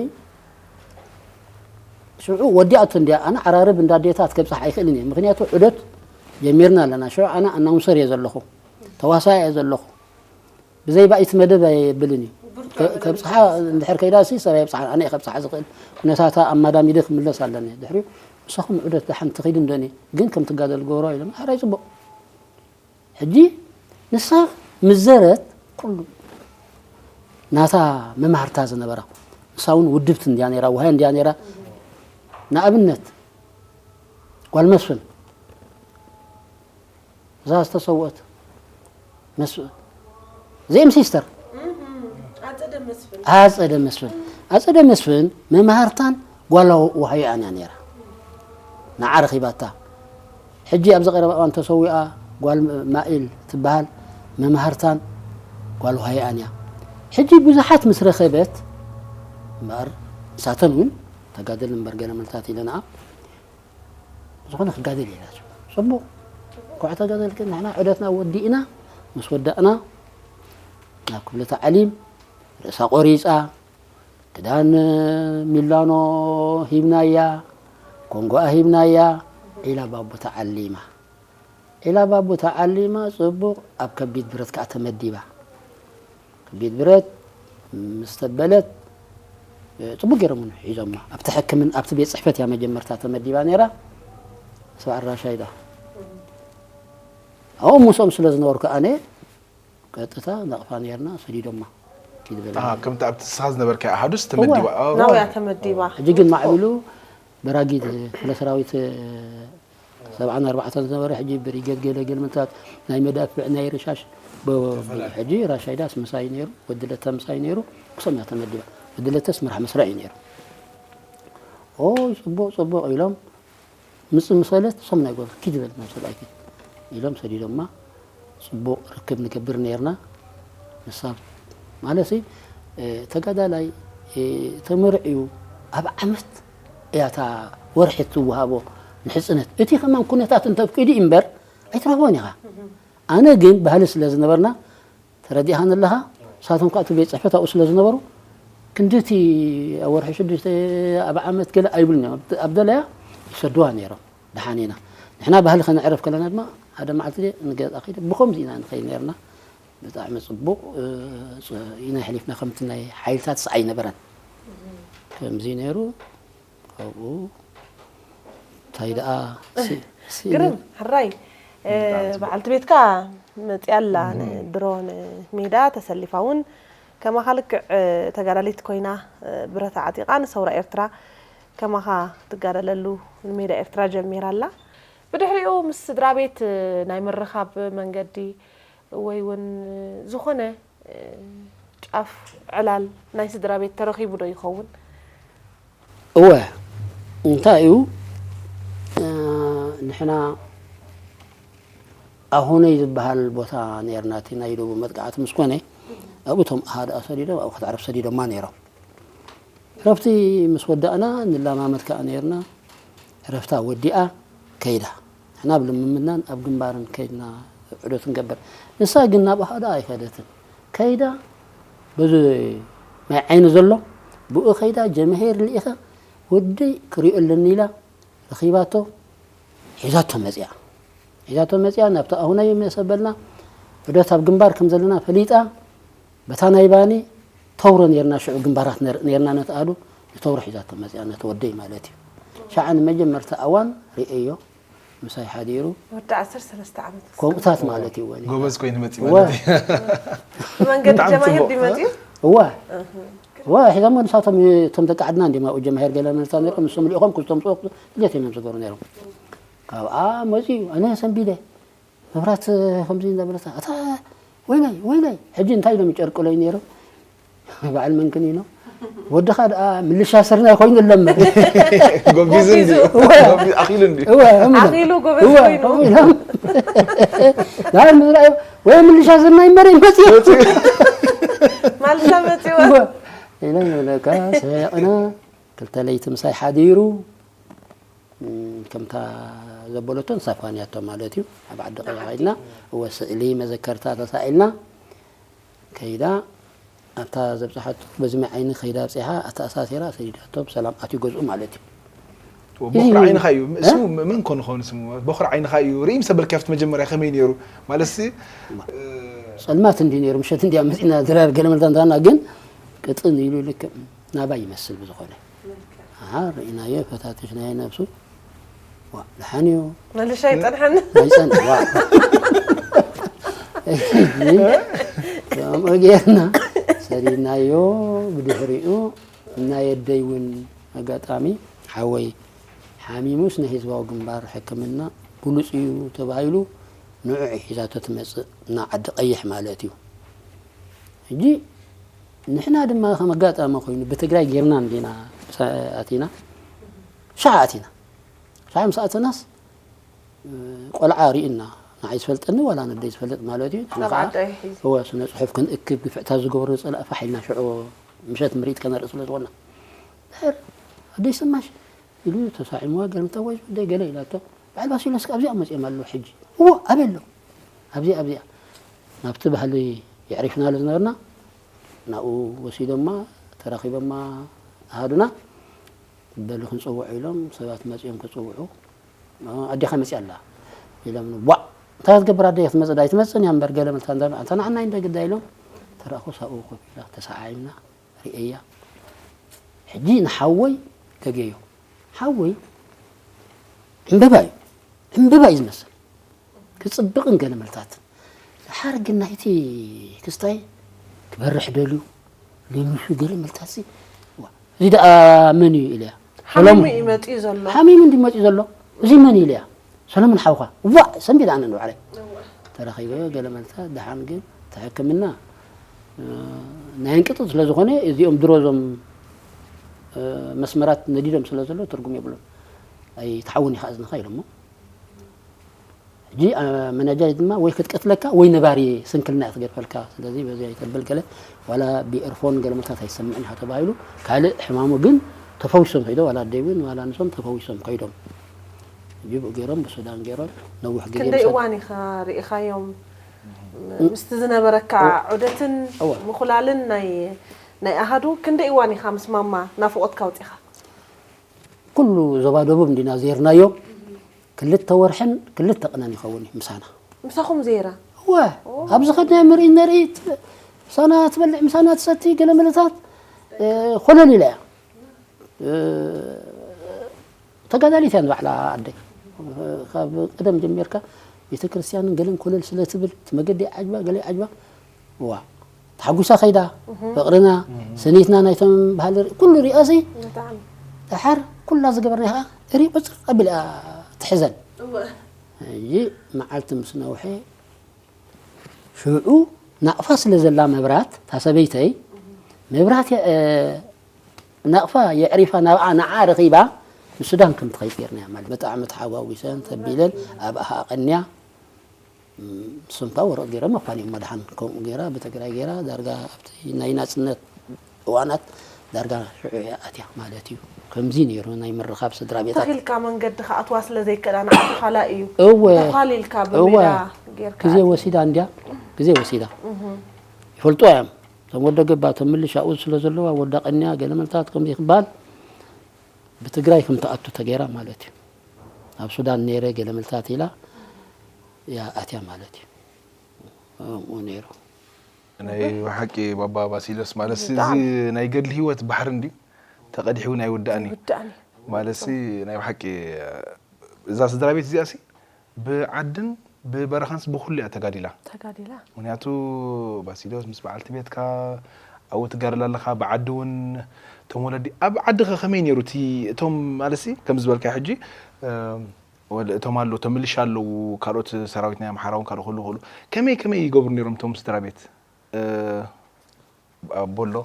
ሽዑ ወዲኣቶ እንዲያ ኣነ ዓራርብ እንዳ ኣዴታት ከብፅሕ ኣይክእልን እየ ምክንያቱ ዑደት ጀሚርና ኣለና። ሽዑ ኣነ ኣናውንሰር እየ ዘለኹ ተዋሳኢ እየ ዘለኹ ብዘይ ባእይቲ መደብ ኣየብልን እዩ። ከብፅሓ እንድሕር ከይዳ ሲ ሰብኣይ የብፅሓ ኣነ እየ ከብፅሓ ዝኽእል ኩነታታ ኣማዳሚደ ክምለስ ኣለኒ። ድሕሪኡ ንሳኹም ዑደት ደሓን ትኺድ እንደኒ ግን ከም ትጋደል ግበሮ ኢሎም ኣሕራይ ፅቡቕ ሕጂ ንሳ ምዘረት ኩሉ ናታ መማህርታ ዝነበራ ንሳ እውን ውድብቲ እንድያ ነይራ ውሃይ እንድያ ነይራ ንኣብነት ጓል መስፍን እዛ ዝተሰወት መስፍን ዜም ሲስተር ኣፀደ መስፍን ኣፀደ መስፍን መማህርታን ጓል ውሃይኣን እያ ነይራ ንዓ ረኺባታ ሕጂ ኣብዚ ቀረባ እዋን ተሰዊኣ ጓል ማኢል ትበሃል መማህርታን ጓል ውሃይኣን እያ ሕጂ ብዙሓት ምስ ረኸበት እምበኣር ንሳተን እውን ተጋደል እምበር ገለ ምልታት ኢለንኣ ዝኾነ ክጋደል ኢላ ፅቡቕ እንኳዕ ተጋደልክን ንሕና ዑደትና ወዲእና ምስ ወዳእና ናብ ክፍለ ታዕሊም ርእሳ ቆሪፃ ክዳን ሚላኖ ሂብናያ ኮንጎኣ ሂብናያ ዒላ ባቦ ተዓሊማ ዒላ ባቦ ተዓሊማ ፅቡቕ ኣብ ከቢድ ብረት ከዓ ተመዲባ ከቢድ ብረት ምስ ተበለት ፅቡቅ ገይሮም ሒዞማ ኣብቲ ሕክምን ኣብቲ ቤት ፅሕፈት እያ መጀመርታ ተመዲባ ነይራ ሰብዓ ራሻይዳ ኣብኡ ምስኦም ስለ ዝነበርኩ ኣነ ቀጥታ ነቕፋ ነይርና ሰዲዶማ ኪድ በለ ከምቲ ኣብቲ ንስኻ ዝነበርካዮ ኣሃዱስ ተመዲባ ናውያ ተመዲባ ሕጂ ግን ማዕቢሉ በራጊድ ክፍለ ሰራዊት ሰብዓን ኣርባዕተን ዝነበረ ሕጂ ብሪጌድ ገለ ገልምታት ናይ መዳፍዕ ናይ ርሻሽ ሕጂ ራሻይዳስ ምሳይ ነይሩ ወዲ ለተ ምሳይ ነይሩ ክሶም እያ ተመዲባ ወዲ ለተስ መራሕ መስርዕ እዩ ነይሩ ኦይ ፅቡቅ ፅቡቅ ኢሎም ምፅ ምሰለት ሶም ናይ ጎበር ኪድ በል ናብ ሰብኣይኪ ኢሎም ሰዲዶማ ፅቡቅ ርክብ ንገብር ነይርና ንሳ ማለት ተጋዳላይ ተመርዕዩ ኣብ ዓመት እያ እታ ወርሒ እትወሃቦ ንሕፅነት። እቲ ከማን ኩነታት እንተፍቂዱ እዩ እምበር ኣይትረኽቦን ኢኻ። ኣነ ግን ባህሊ ስለ ዝነበርና ተረዲእኻኒ ኣለኻ። ንሳቶም ከዓ እቲ ቤት ፅሕፈት ኣብኡ ስለ ዝነበሩ ክንድቲ ኣብ ወርሒ ሽዱሽተ ኣብ ዓመት ገለ ኣይብሉን እዮም። ኣብ ደለያ ይሰድዋ ነይሮም። ደሓን ኢና። ንሕና ባህሊ ከነዕርፍ ከለና ድማ ሓደ መዓልቲ ንገዛ ከይደ ብኸምዚ ኢና ንኸይድ ነይርና። ብጣዕሚ ፅቡቕ ኢና ኣሕሊፍና ከምቲ ናይ ሓይልታት ስዓ ኣይነበረን ከምዚ ነይሩ ካብኡ እንታይ ደኣ ግርም ሕራይ በዓልቲ ቤትካ መፅያ ኣላ ድሮ ንሜዳ ተሰሊፋ እውን ከማኻ ልክዕ ተጋዳሊት ኮይና ብረት ዓጢቓ ንሰውራ ኤርትራ ከማኻ ትጋደለሉ ንሜዳ ኤርትራ ጀሚራ ኣላ ብድሕሪኡ ምስ ስድራ ቤት ናይ ምርኻብ መንገዲ ወይ እውን ዝኾነ ጫፍ ዕላል ናይ ስድራ ቤት ተረኺቡ ዶ ይኸውን? እወ፣ እንታይ እዩ? እ፣ ንሕና ኣሁነይ ዝበሃል ቦታ ነርና፣ እቲ ናይ ደቡብ መጥቃዕቲ ምስ ኮነ ኣብኡ እቶም ኣሃድኣ ሰዲዶም ኣብኡ ከተዕረፍ ሰዲዶማ ነይሮም። ረፍቲ ምስ ወዳእና ንላማመድ ከኣ ነርና። ረፍታ ወዲኣ ከይዳ፣ ንሕና ኣብ ልምምድናን ኣብ ግንባርን ከይድና ዑደት ንገብር። ንሳ ግን ናብ ኣሃድኣ ኣይኸደትን። ከይዳ በዚ ማይ ዓይኒ ዘሎ ብኡ ከይዳ ጀምሄር ልኢኻ ወደይ ክሪኦ ኣለኒ ኢላ ረኺባቶ፣ ሒዛቶ መጺኣ። ሒዛቶ መጺኣ ናብቲ ኣሁናይ መሰበልና ዑደት ኣብ ግንባር ከም ዘለና ፈሊጣ በታ ናይ ባኒ ተውሮ ነርና ሽዑ ግንባራት ነር- ነርና ነትኣዱ ንተውሮ ሒዛቶ መጺኣ ነቲ ወደይ ማለት እዩ። ሻዓ ንመጀመርታ ኣዋን ርእዮ ምሳይ ሓዲሩ ወዲ ዓሰርተ ሰለስተ ዓመት ከምኡታት ማለት እዩ ወኒ ጎበዝ ኮይኑ መፂ እወ ማለት እዩ። ብመንገዲ ብጣዕሚ ጀማሂር ጽቡቕ። ድዩ መፅኡ? እዋ እዋ ሒዞሞ ንሳቶም እቶም ደቂ ዓድና እንዲማ ኣብኡ ጀማሄር ገለ መልታ ነርኩም ንሶም ልኢኾም ክልቶም ጽሑፍ ድሌት እዮም እዮም ዝገብሩ ነይሮም። ካብኣ መፂኡ ኣነ ሰንቢደ መብራት ከምዚ እንዳበለታ እታ ወይናይ ወይናይ ሕጂ እንታይ ኢሎም ይጨርቅሎይ ነይሮም። በዓል መንክን ኢኖ ወድኻ ደኣ ምልሻ ስርናይ ኮይኑ ኣለመ ጎቢዙ እንዲ ጎቢዙ። ጎቢ- ኣኺሉ እንዲ እወ እምነ ኣኺሉ ጎበዝ እወ ኮይኑ እምነ ዳር ምዝራይ ወይ ምልሻ ስርናይ መረ ይመጽእ ማልሻ መፂዎ። እወ ኢለ ይብለካ ሰያቕና ክልተ ለይቲ ምሳይ ሓዲሩ እም፣ ከምታ ዘበለቶ ንሳ ፋንያቶ ማለት እዩ። ኣብ ዓዲ ቀይሕ ከይድና እወ ስእሊ መዘከርታ ተሳኢልና ከይዳ ኣብታ ዘብፅሓቶ በዚ ማይ ዓይኒ ከይዳ ኣብፂሓ ኣተኣሳሲራ ሰዲዳቶ ብሰላም ኣትዩ ገዝኡ ማለት እዩ። ቦኽሪ ዓይንኻ እዩ ስሙ መን ኮን ኾን ስሙ ቦኽሪ ዓይንኻ እዩ ርኢ ምስ ኣበልካ ኣብቲ መጀመርያ ከመይ ነይሩ ማለት ሲ ጸልማት እንዲ ነይሩ ምሸት እንዲያ መፂና ድራር ገለ መልታ እንታና ግን ቅጥን ኢሉ ልክዕ ናባይ ይመስል ብዝኾነ ኣሃ ርኢናዮ ፈታቲሽናዮ ነብሱ ዋ ደሓን እዩ መልሻ ይፀንሐኒ። ኣይፀንሕ ዋ ከምኡ ጌርና ሰዲድናዮ ብድሕሪኡ ናይ ኣደይ እውን ኣጋጣሚ ሓወይ ሓሚሙስ ናይ ህዝባዊ ግንባር ሕክምና ብሉፅ እዩ ተባሂሉ ንዑ ሒዛቶ ትመፅእ እና ዓዲ ቀይሕ ማለት እዩ ሕጂ ንሕና ድማ ከም ኣጋጣሚ ኮይኑ ብትግራይ ጌርና እንዲና ኣቲና ሻዓ ኣቲና ሻዓ ምስ ኣተናስ ቆልዓ ርኢና ንዓይ ዝፈልጠኒ ዋላ ነደይ ዝፈልጥ ማለት እዩ ንሕና ካብ ከዓ ዓዲ ኣይሒዝ እወ ስነ ፅሑፍ ክንእክብ ግፍዕታት ዝገበሩ ፀላእ ፋሕ ኢልና ሽዑ ምሸት ምርኢት ከነርኢ ስለ ዝኾንና ድሕር ኣደይ ሰማሽ ኢሉ ተሳዒምዋ ገርምታ ወይ ወደይ ገለ ኢላቶ በዓል ባሲሎስ ኣብዚኣ መፅኦም ኣለዉ ሕጂ እዎ ኣበይ ኣለዉ ኣብዚኣ ኣብዚኣ ናብቲ ባህሊ የዕሪፍናሉ ዝነበርና ናብኡ ወሲዶማ ተራኺቦማ ኣሃዱና በሉ ክንፀውዖ ኢሎም ሰባት መፂኦም ክፅውዑ ኣዴኻ መፂኣ ኣላ ኢሎም ዋ እንታይ ክትገብር ኣደይ ክትመፅእ ዳይ ትመፅን እያ እምበር ገለ መልታ እንተ ንዓና እንደ ግዳ ኢሎም ተረእኹ ሳብኡ ኮፍ ኢላ ተሰዓዒምና ርእያ ሕጂ ንሓወይ ገገዮ ሓወይ ዕምበባ እዩ ዕምበባ እዩ ዝመስል ክፅብቕን ገለ መልታት ሓር ግን ናይቲ ክስታይ ክበርሕ ደልዩ ለሚሹ ገለ መልታት እዚ ደኣ መን እዩ ኢለያ ሓሚሙ እዩ መፅኡ ዘሎ ሓሚሙ እንዲ መፅኡ ዘሎ እዚ መን ኢለያ ሰለሙን ሓውካ ዋ ሰንቢድ ኣነ ንባዕለይ ተረኺበ ገለ መልታት ደሓን ግን ተሕክምና ናይ እንቅጥጥ ስለ ዝኾነ እዚኦም ድሮ ዞም መስመራት ነዲዶም ስለ ዘሎ ትርጉም የብሉን ኣይትሓውን ኢኻ እዝንኻ ኢሎሞ ሕጂ መናጃይ ድማ ወይ ክትቀትለካ ወይ ነባሪ ስንክልና እያ ትገድፈልካ ስለዚ በዚ ኣይተብል ገለ ዋላ ብኤርፎን ገለመታት ኣይሰምዕን ኢኻ ተባሂሉ ካልእ ሕማሙ ግን ተፈዊሶም ከይዶ ዋላ ኣደይ እውን ዋላ ንሶም ተፈዊሶም ከይዶም ሕጂ ብኡ ገይሮም ብሱዳን ገይሮም ነዊሕ ግዜ ክንደይ እዋን ኢኻ ርኢኻዮም ምስቲ ዝነበረካ ዑደትን ምኹላልን ናይ ናይ ኣሃዱ ክንደይ እዋን ኢኻ ምስ ማማ ናፍቖትካ ኣውፂኻ ኩሉ ዞባ ደቡብ እንዲና ዜርናዮ ክልተ ወርሕን ክልተ ቅነን ይኸውን እዩ ምሳና ምሳኹም ዜራ እወ ኣብ ዝኸድናዮ ምርኢ ነርኢ ምሳና ትበልዕ ምሳና ትሰቲ ገለ መለታት ኮለል ኢላ እያ ተጋዳሊት እያ ንባዕላ ኣደይ ካብ ቀደም ጀሚርካ ቤተ ክርስቲያንን ገለን ኮለል ስለ ትብል እቲ መገዲ ዓጅባ ገለ ዓጅባ ዋ ተሓጒሳ ከይዳ ፍቕርና ስኒትና ናይቶም ባህሊ ኩሉ ሪኣሲ ደሓር ኩላ ዝገበርና ከዓ እሪ ቁፅር ኣቢል እያ ትሕዘን ሕጂ መዓልቲ ምስ ነውሐ ሽዑ ናቕፋ ስለ ዘላ መብራት፣ እታ ሰበይተይ መብራት የ-፣ እ፣ ናቕፋ የዕሪፋ ናብኣ ንዓ ረኺባ ንሱዳን ከም ትኸይድ ጌርናያ ማለት። ብጣዕሚ ተሓዋዊሰን ተቢለን ኣብኣ ኣቐንያ። እም፣ ንሶም ከኣ ወረቐት ጌሮም ኣፋኒዮም መድሓን ከምኡ ጌራ ብትግራይ ጌራ ዳርጋ ኣብቲ ናይ ናጽነት እዋናት ዳርጋ ሽዑ እያ ኣትያ ማለት እዩ። ከምዚ ነይሩ ናይ ምርኻብ ስድራ ቤታት። ተኺልካ መንገዲ ክኣትዋ ስለ ዘይከኣላ ንዓኻ ካልኣይ እዩ። እወ። ተዃሊልካ እወ። ብሜዳ ጌርካ ግዜ ኣትያ። ወሲዳ እንድያ፣ ግዜ ወሲዳ። እህ። ይፈልጡ እዮም። እቶም ወደ ገባ፣ እቶም ምልሻ ኣብኡ ስለ ዘለዋ፣ ወዳ ቀንያ፣ ገለ መልታት ከምዚ ክበሃል፣ ብትግራይ ከም ትኣቱ ተገይራ ማለት እዩ። ኣብ ሱዳን ነይረ፣ ገለ መልታት ኢላ፣ እያ ኣትያ ማለት እዩ። ከምኡ ነይሩ። ናይ ብሓቂ ባባ ባሲሎስ ማለት እዚ ብጣዕሚ። ናይ ገድሊ ህይወት ባሕሪ እንድዩ ተቐዲሑ እውን ኣይውዳእን እዩ። ይውዳእን እዩ። ማለት ሲ ናይ ብሓቂ እዛ ስድራ ቤት እዚኣ ሲ ብዓድን ብበረኻንስ ብኹሉ እያ ተጋዲላ። ተጋዲላ። ምክንያቱ ባሲሎስ ምስ በዓልቲ ቤትካ ኣብኡ ትጋደል ኣለኻ፣ ብዓዲ እውን እቶም ወለዲ፣ ኣብ ዓዲ ኸ ከመይ ነይሩ እቲ፣ እቶም ማለት ሲ ከምዚ ዝበልካ ሕጂ፣ እ፣ ወለ-፣ እቶም ኣለዉ፣ እቶም ምልሻ ኣለዉ፣ ካልኦት ሰራዊት ናይ ኣምሓራ እውን ካልእ ክህሉ ይኽእሉ። ከመይ፣ ከመይ ይገብሩ ነይሮም እቶም ስድራ ቤት? እ፣ ኣቦ ኣሎ፣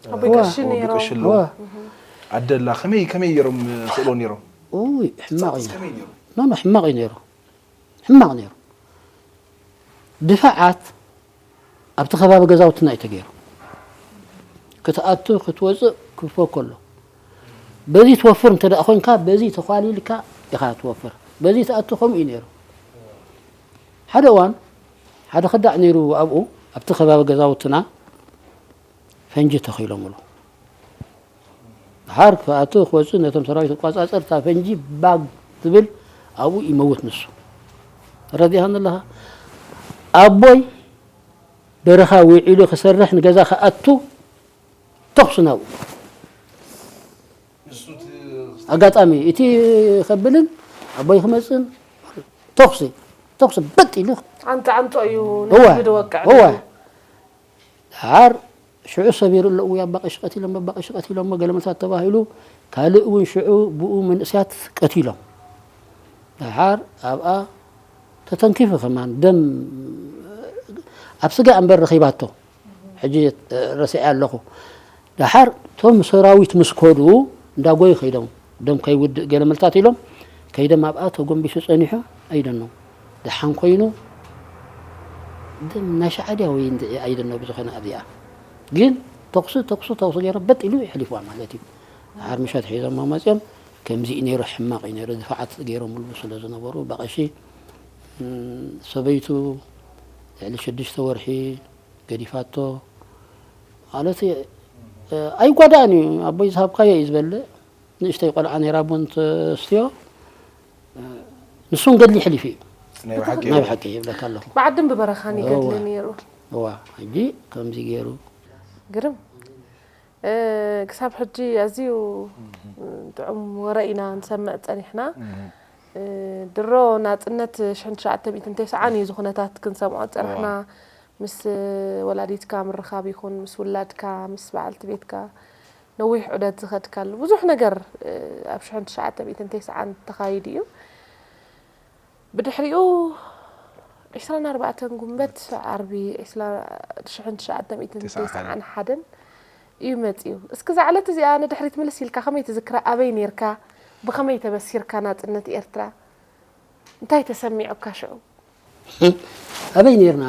ኣቦይ ዋ። ቀሺ ኣቦ ነይሮም። ቀሺ ኣሎ። ዋ። ኣደ ኣላ። ከመይ፣ ከመይ ገይሮም ስእሎ ነይሮም? ኡይ፣ ሕማቕ እዩ። ከመይ ነይሩ? ኖ፣ ኖ፣ ሕማቕ እዩ ነይሩ። ሕማቕ ነይሩ። ድፋዓት ኣብቲ ከባቢ ገዛውትና እዩ ተገይሩ። ክትኣቱ፣ ክትወፅእ፣ ክፎ ከሎ። በዚ ትወፍር እንተ ደኣ ኮይንካ፣ በዚ ተዃሊልካ ኢኻ ትወፍር። በዚ ትኣቱ ከምኡ እዩ ነይሩ። ሓደ እዋን፣ ሓደ ከዳዕ ነይሩ ኣብኡ፣ ኣብቲ ከባቢ ገዛውትና ፈንጂ ተኺሎምሉ። ድሓር ክኣቱ ክወፅእ ነቶም ሰራዊት ክቋፃፀር እታ ፈንጂ ባግ ትብል ኣብኡ ይመውት ንሱ። ተረዲእሃኒ ኣለኻ? ኣቦይ በረኻ ውዒሉ ክሰርሕ ንገዛ ክኣቱ ተኹሲ ናብኡ። ኣጋጣሚ እቲ ከብልን ኣቦይ ክመፅን ተኹሲ፣ ተኹሲ በጥ ኢሉ ዓንተ ዓንቶ እዩ እወ፣ ንህዝቢ ዝወቅዕ እወ። ነይሩ። ድሓር ሽዑ ሰቢሩ ኣለዉ ኣባ ቀሺ ቀቲሎም፣ ኣባ ቀሺ ቀቲሎሞ ገለ መልታት ተባሂሉ፣ ካልእ እውን ሽዑ ብኡ መንእሰያት ቀቲሎም። ድሓር ኣብኣ ተተንኪፉ ከማን ደም ኣብ ስጋ እምበር ረኺባቶ። ሕጂ ረሲዐ ኣለኹ። ድሓር እቶም ሰራዊት ምስ ከዱ እንዳጎዩ ከይዶም፣ ደም ከይውድእ ገለ መልታት ኢሎም ከይዶም ኣብኣ ተጎንቢሱ ጸኒሑ ኣይደኖ። ደሓን ኮይኑ ደም ናይ ሻዕብያ ወይ እንድዒ ኣይደኖ ብዝኾነ ኣብዚኣ። ግን ተኩሲ፣ ተኩሲ፣ ተኩሲ ገይሩ በጥ ኢሉ የሕሊፍዋ ማለት እዩ። ድሓር ምሸት ሒዞሞ መጺኦም ከምዚ እዩ ነይሩ፣ ሕማቕ እዩ ነይሩ። ድፋዓት ገይሮምሉ ስለ ዝነበሩ ኣባ ቀሺ፣ እም፣ ሰበይቱ ልዕሊ ሽዱሽተ ወርሒ ገዲፋቶ ማለት፣ እ፣ ኣይጓዳእን እዩ። ኣቦይ ዝሃብካዮ እዩ ዝበልዕ። ንእሽተይ ቆልዓ ነይራ ቡን ተስትዮ። እ፣ ንሱን ገድሊ ሕሊፉ እዩ። ናይ ብሓቂ ናይ እዩ። ብሓቂ ይብለካ ኣለኹ። ብዓድን ብበረኻን ይገድል እዋ። ነይሩ። እዋ፣ ሕጂ ከምዚ ገይሩ። ግርም። እ፣ ክሳብ ሕጂ ኣዝዩ ጥዑም ወረ ኢና ንሰምዕ ጸኒሕና። እህ። እ፣ ድሮ ናጽነት ሽሕን ትሽዓተ ሚእትን ተስዓን እዩ፣ እዚ ኩነታት ክንሰምዖ ዝጸናሕና። እዋ። ምስ ወላዲትካ ምርኻብ ይኹን፣ ምስ ውላድካ፣ ምስ በዓልቲ ቤትካ ነዊሕ ዑደት ዝኸድካሉ ብዙሕ ነገር፣ እ፣ ኣብ ሽሕን ትሽዓተ ሚእትን ተስዓን ተኻይዱ እዩ። ብድሕሪኡ ዕስራን ኣርባዕተን ጉንበት ዓርቢ ዕስራ፣ ሽሕን ትሽዓተ ሚእትን ተስዓን ሓደን እዩ መጺኡ። እስኪ እዛ ዕለት እዚኣ ንድሕሪት ምልስ ኢልካ ከመይ ትዝክራ? ኣበይ ኔርካ? ብኸመይ ተበሲርካ ናጽነት ኤርትራ? እንታይ ተሰሚዑካ ሽዑ? ኣበይ ኔርና?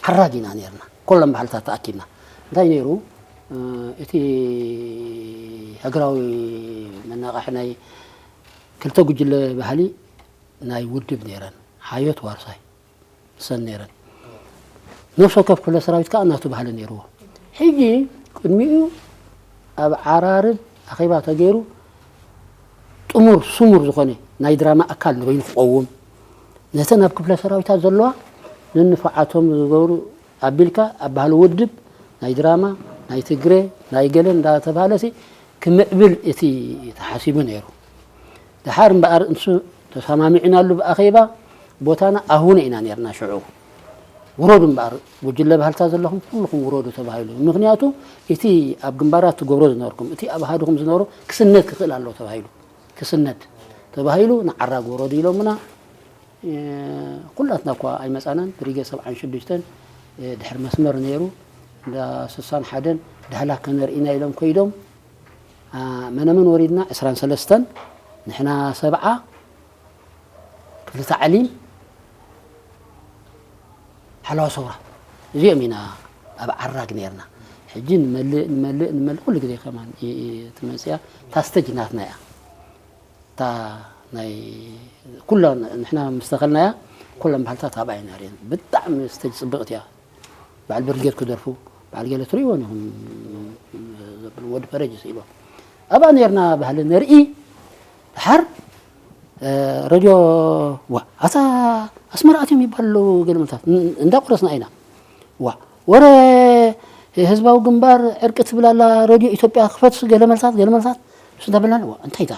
ሓራግ ኢና ኔርና። ኩሎም ባህልታት ተኣኪብና። እንታይ ነይሩ? እ፣ እቲ ሃገራዊ መናቓሒ ናይ ክልተ ጉጅለ ባህሊ ናይ ውድብ ነይረን። ሓዮት ዋርሳይ። ሰን ነይረን። ነፍሲ ወከፍ ክፍለ ሰራዊት ከኣ ናቱ ባህሊ ነይርዎ። ሕጂ ቅድሚኡ ኣብ ዓራርብ ኣኼባ ተገይሩ ጥሙር ስሙር ዝኾነ ናይ ድራማ ኣካል ንበይኑ ክቐውም፣ ነተን ኣብ ክፍለ ሰራዊታት ዘለዋ ነንፋዓቶም ዝገብሩ ኣቢልካ ኣብ ባህሊ ውድብ ናይ ድራማ፣ ናይ ትግረ፣ ናይ ገለ እንዳተባህለሲ ክምዕብል እቲ ተሓሲቡ ነይሩ። ደሓር እምበኣር ምስ ተሰማሚዕናሉ ብኣኼባ ቦታና ኣሁነ ኢና ነርና ሽዑ። ውረዱ እምበኣር ጉጅለ ባህልታት ዘለኹም ኩልኹም ውረዱ ተባሂሉ። ምኽንያቱ እቲ ኣብ ግንባራት ትገብሮ ዝነበርኩም፣ እቲ ኣብ ኣሃዱኹም ዝነበሮ ክስነድ ክኽእል ኣለዎ ተባሂሉ። ክስነድ ተባሂሉ ንዓራግ ውረዱ ኢሎምና። ኩላትና እኳ ኣይመጻናን። ብሪጌድ ሰብዓን ሽዱሽተን ድሕሪ መስመር ነይሩ፣ እንዳ ስሳን ሓደን ዳህላክ ከነርኢና ኢሎም ከይዶም፣ መነመን ወሪድና ዕስራን ሰለስተን፣ ንሕና ሰብዓ፣ ክፍሊ ታዕሊም፣ ሓለዋ ሰውራ፣ እዚኦም ኢና ኣብ ዓራግ ነርና። ሕጂ ንመልእ ንመልእ ንመልእ ኩሉ ግዜ ከማን ትመፅያ። እታ ስተጅ ናትና እያ። እታ ናይ ኩላ ንሕና ምስ ተኸልናያ ኩለን ባህልታት ኣብኣ ኢና ርየን። ብጣዕሚ ስተጅ ፅብቕቲ እያ። በዓል ብርጌድ ክደርፉ፣ በዓል ገለ ትርእይዎም ኢኹም፣ ዘብል ወዲ ፈረጅ ስኢልዎ። ኣብኣ ነርና ባህሊ ነርኢ። ድሓር ረድዮ፣ ዋ ኣታ ኣስመራ ኣትዮም ይባሉ ገለ መልታት እንዳቆረስና ኢና። ዋ ወረ ህዝባዊ ግንባር ዕርቂ ትብል ኣላ ረድዮ ኢትዮጵያ ክፈት ገለ መልታት ገለ መልታት እሱ እንዳበልና ዋ እንታይ ታ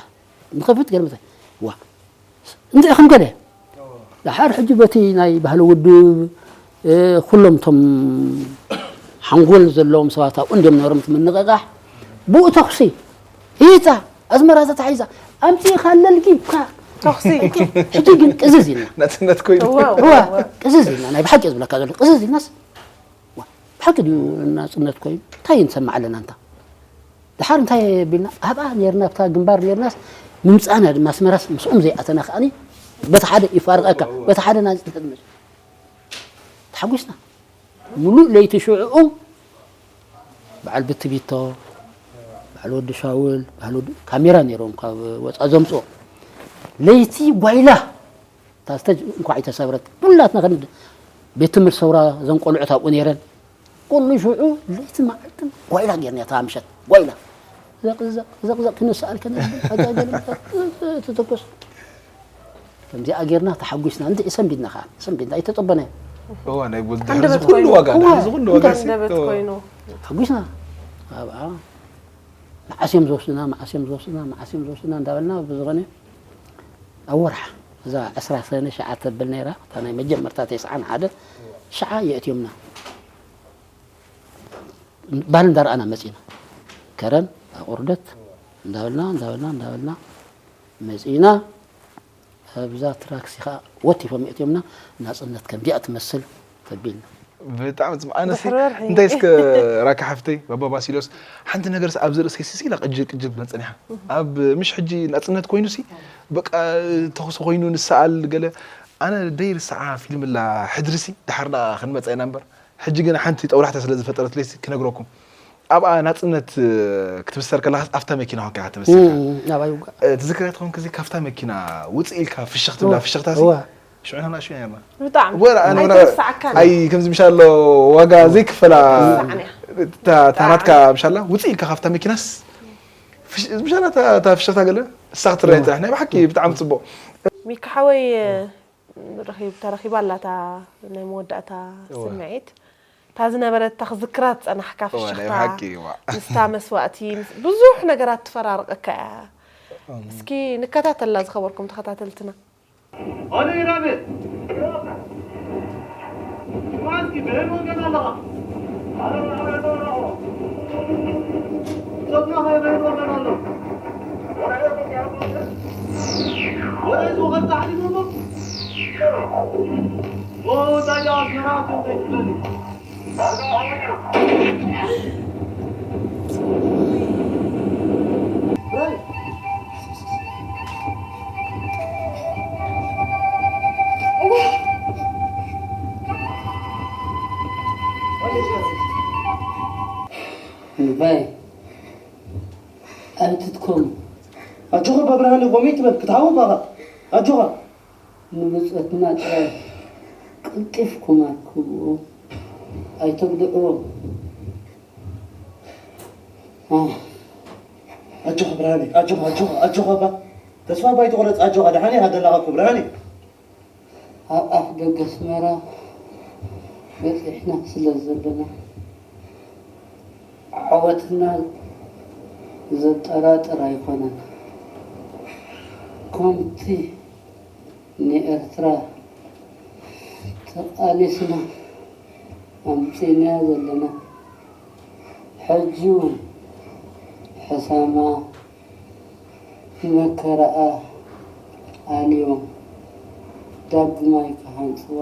ንኸፍት ገለ መልታት ዋ እንታይ ከም ገለ ድሓር ሕጂ በቲ ናይ ባህሊ ውድብ ኩሎም እቶም ሓንጎል ዘለዎም ሰባት ኣብኡ እንዲም ነሮም እቲ ምንቕቓሕ ብኡ ተኹሲ ይታ ኣዝመራ ተታሒዛ ኣምፂእኻ ኣለልጊ ተኹሲ ሕጂ ግን ቅዝዝ ኢልና ናፅነት ኮይኑ ቅዝዝ ኢልና ናይ ብሓቂ ዝብለካ ዘሎ ቅዝዝ ኢልናስ ብሓቂ ድዩ ናፅነት ኮይኑ እንታይ ንሰማዕ ኣለና እንታ ድሓር እንታይ ቢልና ኣብኣ ነርና ኣብታ ግንባር ነርናስ ምምፃና ድማ ኣስመራስ ምስኦም ዘይኣተና ከዓኒ በቲ ሓደ ይፋርቐካ በቲ ሓደ ናፅነት ተሓጒስና ሙሉእ ለይቲ ሽዕኡ በዓል ብትቢቶ በዓል ወዲ ሻውል በዓል ወዲ ካሜራ ነይሮም ካብ ወፃ ዘምፅኦ ለይቲ ጓይላ እታ ስተጅ እንኳዕ ኣይተሰብረት ኩላትና ከ ቤት ትምህርቲ ሰውራ ዘን ቆልዑት ኣብኡ ነይረን ኩሉ ሽዑ ለይቲ መዓልትን ጓይላ ጌርና እታ ምሸት ጓይላ ዘቕዘቕ ዘቕዘቕ ክንሰኣል ከነ ተተኮስ ከምዚኣ ጌርና ተሓጒስና እንድዒ ሰንቢድና ከዓ ሰንቢድና ኣይተፀበናዮ እዋ ናይ ጉልቲ ሕርዚ ኩሉ ዋጋ ሕርዚ ኩሉ ዋጋ ደበት ኮይኑ ተሓጒስና ኣብኣ መዓስ እዮም ዝወስዱና መዓስ እዮም ዝወስዱና መዓስ እዮም ዝወስዱና እንዳበልና ብዝኾነ ኣብ ወርሓ እዛ ዕስራ ሰነ ሸዓ ተብል ነይራ እታ ናይ መጀመርታ ተስዓን ሓደ ሸዓ የእትዮምና ባል እንዳርኣና መፂና ከረን ኣቁርደት እንዳበልና እንዳበልና እንዳበልና መፂና ኣብዛ ትራክሲ ከዓ ወቲፎም የእትዮምና ናፅነት ከምዚኣ ትመስል ተቢልና ብጣዕሚ ፅቡቅ ኣነሲ እንታይ እስከ ራካ ሓፍተይ ባባ ባሲሎስ ሓንቲ ነገር ኣብዚ ርእሰይ ስስ ኢላ ቅጅል ቅጅል ትብለን ፀኒሓ ኣብ ምሽ ሕጂ ናፅነት ኮይኑ ሲ በቃ ተኩሲ ኮይኑ ንሰኣል ገለ ኣነ ደይ ርስዓ ፊልም ላ ሕድሪ ሲ ድሓር ዳ ክንመፀ ኢና እምበር ሕጂ ግን ሓንቲ ጠውላሕታ ስለ ዝፈጠረትለይ ሲ ክነግረኩም ኣብኣ ናፅነት ክትብሰር ከለካ ኣብታ መኪና ኮንካ ኢካ ትብስር ናባይ ውጋእ ትዝክራ ትኸውን ከዚ ካብታ መኪና ውፅእ ኢልካ ፍሽኽ ትብላ ፍሽኽታ ሲ ሽዑ ኢና ንኣሽቱ ኢና ነርና ብጣዕሚ ወላ ኣነ ወላ ኣይትርስዓካን ኣይ ከምዚ ምሻሎ ዋጋ ዘይክፈላ ኣይትርስዓን እያ። እታ እታ ናትካ ምሻላ ውፅእ ኢልካ ካብታ መኪናስ ፍሽ- ምሻላ እታ እታ ፍሽኽታ ገለ እሳ ክትረአ ጥራሕ ናይ ብሓቂ ብጣዕሚ ፅቡቅ ሚካ ሓወይ ረኺብ- ተረኺባ ኣላ እታ ናይ መወዳእታ እወ። ስምዒት እታ ዝነበረት እታ ክዝክራ ዝፀናሕካ እወ፣ ናይ ፍሽኽታ ብሓቂ እዋ። ምስታ መስዋእቲ ምስ- ብዙሕ ነገራት ትፈራርቀካ እያ እስኪ ንከታተላ ዝኸበርኩም ተኸታተልትና ኣነ ኢራበ ስማዕስኪ ብህል ወገን ኣለኻ ኣረ ኣረ ኣረ ሰብና ኸይበይን ወገን ኣሎ ወረ ዝወኸል ታሕሊሉ ኣሎ ሞዛያ ኣስመራ ከም ዘይትብለኒ ንባይ ኣይትትኮኑ ኣጆኻ ባብርሃን ኮመይ ትበል ክትሃወ ባኻ ኣጆኻ ንብጾትና ጥራይ ቀልጢፍኩም ኣርክብዎ፣ ኣይተጉድዕዎም። ኣጆኻ ብርሃነይ፣ ኣጆኻ፣ ኣጆኻ፣ ኣጆኻ እባ ተስፋ እባ ኣይትቑረጽ፣ ኣጆኻ ደሓን ኢኻ ዘለኻ እኮ ብርሃነይ። ኣብ ኣፍ ደገ ኣስመራ በጺሕና ስለ ዘለና ዓወትና ዘጠራጥር ኣይኮነን። ከምቲ ንኤርትራ ተቓሊስና ኣምጺእናያ ዘለና፣ ሕጂ እውን ሕሰማ ንመከራኣ ኣልዮም ዳግማይ ክሃንጽዋ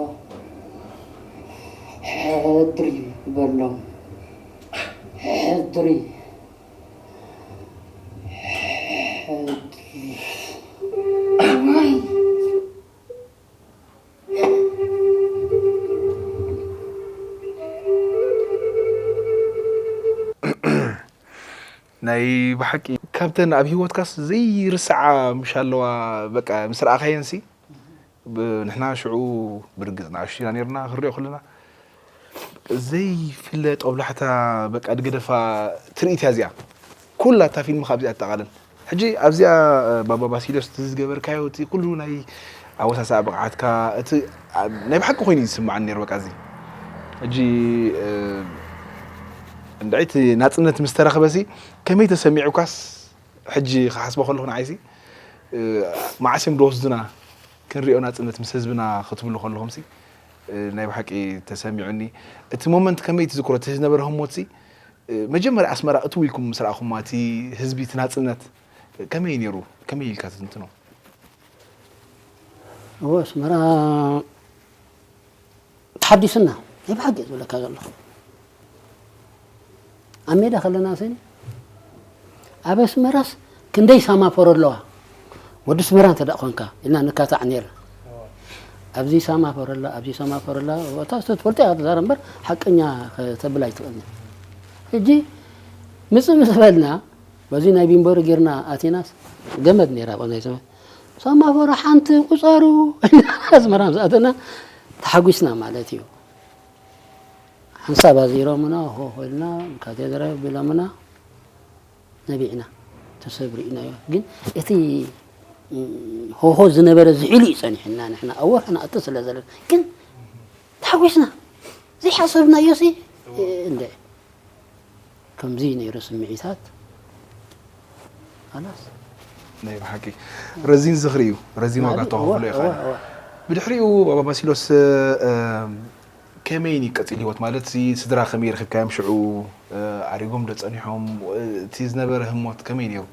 ሕድሪ በሎም። ሕድሪ። ሕድሪ። ናይ ብሓቂ ካብተን ኣብ ሂወትካስ ዘይርስዓ ምሽ ኣለዋ? በቃ ምስ ረኣኻየንሲ ብ- ንሕና ሽዑ ብርግጽ ንኣሽቱ ኢና ነርና ክንሪኦ ከለና ዘይፍለ ጦብላሕታ በቃ ድገደፋ ትርኢት እያ እዚኣ። ኩላ እታ ፊልም ካብዚኣ ትጠቓለል። ሕጂ ኣብዚኣ ባባ ባሲሎስ እቲ ዝገበርካዮ እቲ ኩሉ ናይ ኣወሳስኣ ብቕዓትካ እቲ ናይ ብሓቂ ኮይኑ እዩ ዝስምዓኒ ነይሩ። በቃ እዚ ሕጂ እንድዒ እቲ ናጽነት ምስ ተረኽበሲ ከመይ ተሰሚዑካስ ሕጂ ክሓስቦ ከለኹ ንዓይሲ መዓስ እዮም ዝወስዱና ክንሪኦ ናጽነት ምስ ህዝብና ክትብሉ ከለኹምሲ ናይ ብሓቂ ተሰሚዑኒ። እቲ ሞመንት ከመይ ትዝክሮ? እቲ ዝነበረ ህሞትሲ መጀመርያ ኣስመራ እትው ኢልኩም ምስ ረኣኹማ እቲ ህዝቢ እቲ ናጽነት ከመይ ነይሩ? ከመይ ኢልካ ትትንትኖ? እወ ኣስመራ ተሓዲስና ናይ ብሓቂ እየ ዝብለካ ዘለኹ። ኣብ ሜዳ ከለና ስኒ ኣብ ኣስመራስ ክንደይ ሳማፎሮ ኣለዋ ወዲ ኣስመራ እንተ ደኣ ኾንካ ኢልና ንካታዕ ነይርና። ኣብዚ ሳማፎሮ ኣላ፣ ኣብዚ ሳማፎሮ ኣላ፣ እታ ዝተትፈልጦ እያ ትዛረብ እምበር ሓቀኛ ከተብል ኣይትኽእልን። ሕጂ ምጽእ ምስ በልና በዚ ናይ ቢምቦሪ ጌርና ኣቲናስ ገመድ ነይራ ኣብኡ ናይ ዘመን ሳማፎሮ ሓንቲ ቁጸሩ ኣስመራ ምስ ኣተና ተሓጒስና ማለት እዩ። ሓንሳብ ኣዚሮምና ሆሆ ኢልና ካቴድራል ቢሎምና ነቢዕና ተሰብ ርኢናዮ። ግን እቲ ሆሆ ዝነበረ ዝሒሉ እዩ ጸኒሕና ንሕና ኣብ ወርሒ ንኣቱ ስለ ዘለና ግን ተሓጒስና ዘይሓሰብናዮ ሲ እንደ ከምዚ ነይሩ ስምዒታት ኣላስ ናይ ብሓቂ ረዚን ዝኽሪ እዩ። ረዚን ዋጋ ተኸፍሎ ኢኻ። ብድሕሪኡ ባባ ባሲሎስ ከመይ እዩ ቀፂሉ ህይወት ማለት ስድራ ከመይ ረኽብካዮም ሽዑ ኣሪጎም ዶ ፀኒሖም እቲ ዝነበረ ህሞት ከመይ ነይሩ?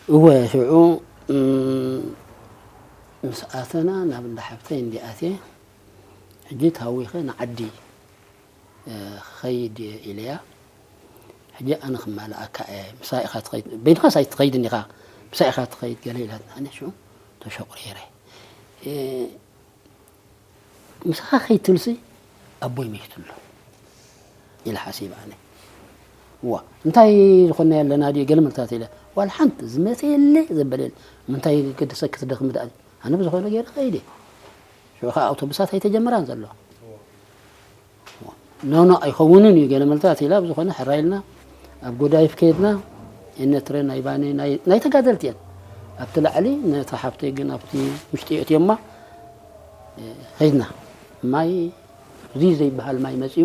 እወ ሽዑ ምስ ኣተና ናብ እንዳ ሓብተይ እንዲኣትየ ሕጂ ታዊኸ ንዓዲ ክኸይድ እየ ኢለያ። ሕጂ ኣነ ክማልኣካ እየ ምሳይ ኢኻ ትኸይድ በይንኻስ ኣይትኸይድን ኢኻ ምሳይ ኢኻ ትኸይድ ገለ ኢላትና ኣነ ሽዑ ተሸቑሪረ። ምሳኻ ከይትብልሲ ኣቦይ መይቱ ኣሎ ኢለ ሓሲበ ኣነ። እዋ እንታይ ዝኾንናዮ ኣለና ድዩ ገለ መልታት ኢለ ዋላ ሓንቲ ዝመተ የለ ዘበለ የለ። ምንታይ ገደሰኪ ትደኽሚ ደኣ ኣነ ብዝኾነ ገይረ ከይደ። ሽዑ ከዓ ኣውቶቡሳት ኣይተጀመራን ዘሎ። ኖኖ ኣይኸውንን እዩ ገለ መልታት ኢላ ብዝኾነ ሕራይ ኢልና ኣብ ጎዳይፍ ከይድና እነትረ ናይ ባኒ ናይ ተጋደልቲ እየን ኣብቲ ላዕሊ ነታ ሓብተይ ግን ኣብቲ ውሽጢ የእትዮማ ከይድና ማይ እዚ ዘይበሃል ማይ መፅዩ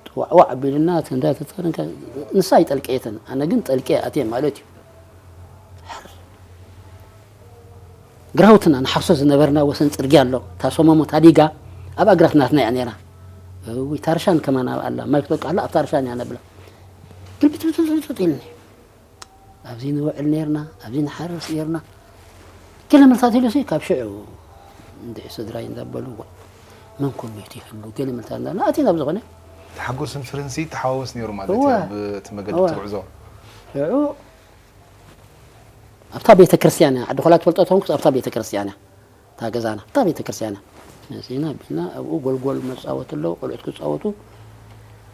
ጥዋዕዋዕ ኣቢሉና እቲ እንዳ ተተረንካ ንሳ ኣይጠልቀየትን ኣነ ግን ጠልቀ ኣትየ ማለት እዩ። ግራውትና ንሓፍሶ ዝነበርና ወሰን ፅርጊያ ኣሎ እታ ሰሞሞ ታዲጋ ኣብ ኣግራት ናትና እያ ነይራ። እውይ ታርሻን ከማን ኣብ ኣላ ማይ ክትወቅዕ ኣላ ኣብ ታርሻን እያ ነብላ። ግልብጥብጥብጥ ኢልኒ ኣብዚ ንውዕል ነርና ኣብዚ ንሓርስ ነርና። ገለ መልታት ኢሉ ሲ ካብ ሽዑ እንድዒ ስድራይ እንዳበሉ መን ኮን ሞይቱ ይህሉ ገለ መልታት እንዳበልና ኣቲና ብዝኾነ ተሓጎስን ፍርህን ሲ ተሓዋወስ ነይሩ ማለት እዩ። ኣብ እቲ መገዲ እቲ ጉዕዞ ሽዑ ኣብታ ቤተ ክርስቲያን እያ ዓዲ ኾላ ትፈልጦ ተኾንኩስ ኣብታ ቤተ ክርስቲያን እያ እታ ገዛና ኣብታ ቤተ ክርስቲያን እያ መፂና ቢልና ኣብኡ ጎልጎል መፃወቲ ኣለዉ ቆልዑት ክፃወቱ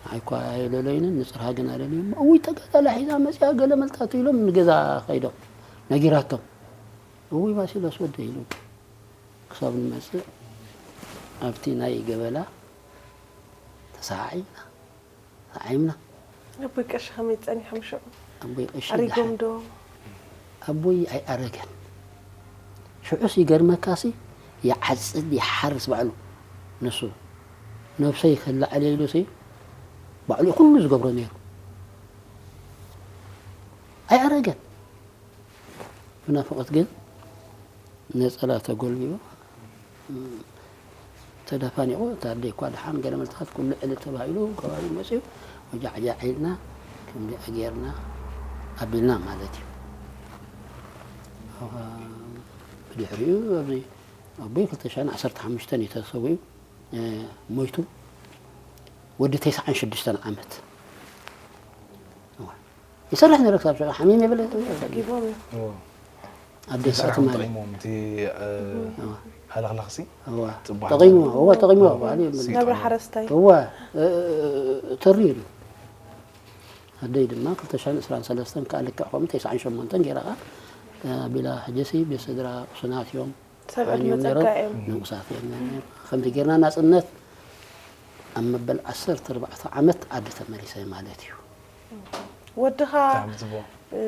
ንዓይ እኳ ኣይለለዩንን ንፅርሃ ግን ኣለለዩ እውይ ተጋዳላ ሒዛ መፅያ ገለ መልታት ኢሎም ንገዛ ከይዶም ነጊራቶም እውይ ባሲሎስ ወደ ኢሉ ክሳብ ንመፅእ ኣብቲ ናይ ገበላ ተሰዓዒና ተዓይምና። ኣቦይ ቀሺ ከመይ ጸኒሖም ሽዑ? ኣቦይ ቀሺ ኣሪጎም ዶ? ኣቦይ ኣይኣረገን። ሽዑስ ይገርመካሲ ይዓጽድ ይሓርስ ባዕሉ ንሱ ነብሰይ ከላዕል ኢሉሲ ባዕሉ ኩሉ ዝገብሮ ነይሩ። ኣይኣረገን። ብናፍቖት ግን ነጸላ ተጎልቢቡ ተደፋኒቑ፣ እታ ኣደይ እኳ ደሓን ገለ መልትኻት ኩሉ ዕልል ተባሂሉ ከባቢኡ መጺኡ ወጃዕጃዕ ኢልና ከምዚኣ ጌርና ኣቢልና ማለት እዩ። ብድሕሪኡ ኣብዚ ኣቦይ ክልተ ሽሕን ዓሰርተ ሓሙሽተን እዩ ተሰዊኡ፣ እ፣ ሞይቱ። ወዲ ተስዓን ሽዱሽተን ዓመት። እዋ። ይሰርሕ ነይረ ክሳብ ሽዑ ሓሚም የብለ። ጸጊቦም እዮም። እዎ። ኣደይ ስራሕ ሰዓት ማለት ጠቂሞም እቲ እ፣ እዋ። ሃለኽላኽሲ እዋ። ጽቡቅ ጠቂሙ። ሃለኽላኽ። እዋ፣ ጠቂሙ። ባዕሉ የብለ። ነብሪ ሓረስታይ። እዋ። እ፣ እ፣ እ፣ ተሪር እዩ። ኣደይ ድማ ክልተ ሽሕን ዕስራን ሰለስተን ከኣ ልክዕ ከምኡ ተስዓን ሸሞንተን ገይራ ከኣ፣ እ፣ ኣቢላ ሕጂሲ ቤት ስድራ ቁሱናት እዮም። ሰብ ዕድመ እዮም ነይሮም። ጸጋ እዮም። ንጉሳት እዮም ነይሮም። ከምዚ ጌርና ናጽነት ኣብ መበል ዓሰርተ ኣርባዕተ ዓመት ዓዲ ተመሊሰ ማለት እዩ። ወድኻ ብጣዕሚ ጽቡቅ። እ፣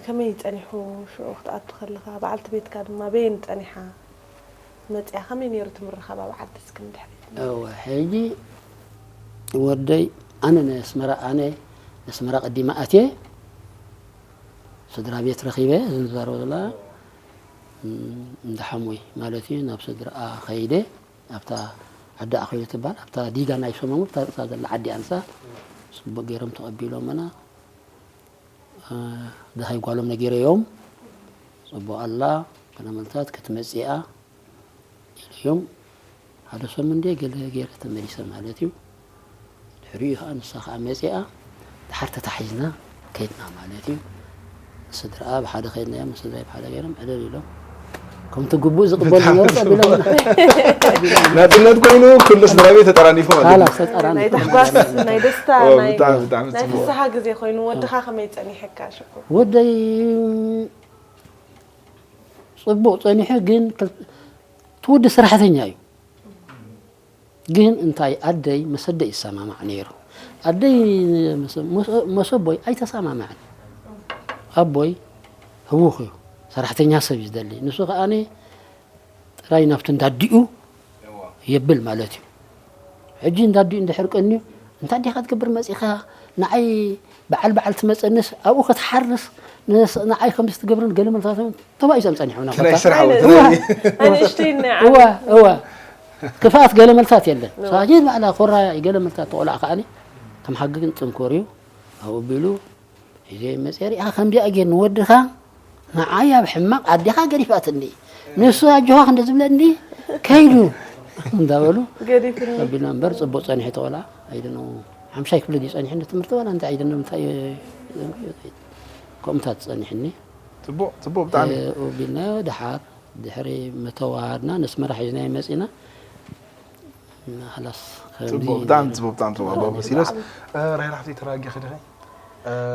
ከመይ ጸኒሑ ሽዑ ክትኣቱ ከለኻ በዓልቲ ቤትካ ድማ በየን ጸኒሓ መጽያ ከመይ ነይሩ እቲ ምርኻብ ኣብ ዓዲ እስኪ ንድሕሪት? እወ፣ ሕጂ ወደይ ኣነ ነስመራ ኣነ ነስመራ ቀዲመ ኣትየ ስድራ ቤት ረኺበ እዚ ንዛረቦ ዘለና እንዳሓሙይ ማለት እዩ ናብ ስድራኣ ከይደ ኣብታ ዓዲ ኣኺሉ ትበሃል ኣብታ ዲጋ ናይ ሰመሙ ኣብታ ርእሳ ዘላ ዓዲ ኣንሳ ጽቡቅ ገይሮም ተቐቢሎምና። ደሃይ ጓሎም ነጊረዮም ጽቡቅ ኣላ ገለመልታት ክትመጽእ እያ ኢለዮም ሓደ ሰሙን እንደ ገለ ገይረ ተመሊሰ ማለት እዩ። ድሕሪኡ ከዓ ንሳ ከዓ መጺኣ ድሓር ተታሒዝና ከይድና ማለት እዩ። ስድራኣ ብሓደ ከይድና እዮም ስድራይ ብሓደ ገይሮም ዕልል ኢሎም ከምቲ ግቡእ ዝቕበል ዝነበሩ ተቢሎም ናጽነት ኮይኑ ኩሉ ስድራ ቤት ተጠራኒፉ ማለት እዩ። ካላስ ተጠራኒ ናይ ታሕጓስ ናይ ደስታ ኦ፣ ናይ ብጣዕሚ ብጣዕሚ ናይ ጽቡቅ። ፍስሓ ግዜ ኮይኑ ወድኻ ከመይ ጸኒሐካ ሽዑ? ወደይ ጽቡቕ ጸኒሑ ግን ክል- እቲ ወዲ ሰራሕተኛ እዩ። ግን እንታይ ኣደይ መሰደ ይሰማማዕ ነይሩ። ኣደይ መሰ- መሰ- መሰቦይ ኣይተሰማማዕን። ኣቦይ ህውኽ እዩ። ሰራሕተኛ ሰብ እዩ ዝደሊ። ንሱ ከኣ ጥራይ ናብቲ እንዳዲኡ የብል ማለት እዩ። ሕጂ እንዳዲኡ እንድሕር ቀንዩ እንታይ ዲኻ ትገብር መጺኻ ንዓይ በዓል በዓል ትመጸንስ ኣብኡ ክትሓርስ ንስ- ንዓይ ከምዚ ትገብርን ገለ መልታት ተባኢሶም ጸኒሖም ትናይ ናባታ። ስራሕ ዓይነት ትናይ ኣንእሽተይ ናይ እዋ ዓቢ- እዋ ክፍኣት ገለ መልታት የለን እዋ። ሳጂ ባዕላ ኮራ ገለ መልታት ተቆልዓ ከዓኒ ከም ሓጊ ግን ጽንኮር እዩ ኣብኡ ቢሉ ሒዘ መጸ ሪኣ ከምዚኣ ጌር ንወድኻ ንዓይ ኣብ ሕማቕ ኣዴኻ ገዲፋትኒ ንሱ ኣጆኻ ክንደ ዝብለኒ ከይዱ እንዳበሉ ገዲፍኒ ኣቢልና እምበር ጽቡቅ ጸኒሑ ተቆልዓ ኣይደነው ሓምሻይ ክፍሊ ድዩ ጸኒሑ ንትምህርቲ ዋላ እንታይ ኣይደነው እንታይ ከምኡታት ጸኒሕኒ ጽቡቅ ጽቡቅ ብጣዕሚ ኦቢልናዮ ድሓር ድሕሪ ምተዋሃድና ነስመራ ሒዝናዮ መጺና ላስ ጽቡቅ ብጣዕሚ ጽቡቅ ብጣዕሚ ጽቡቅ ኣባ ባሲሎስ ራይራ ሓፍቲ ተራጊ ክድኸ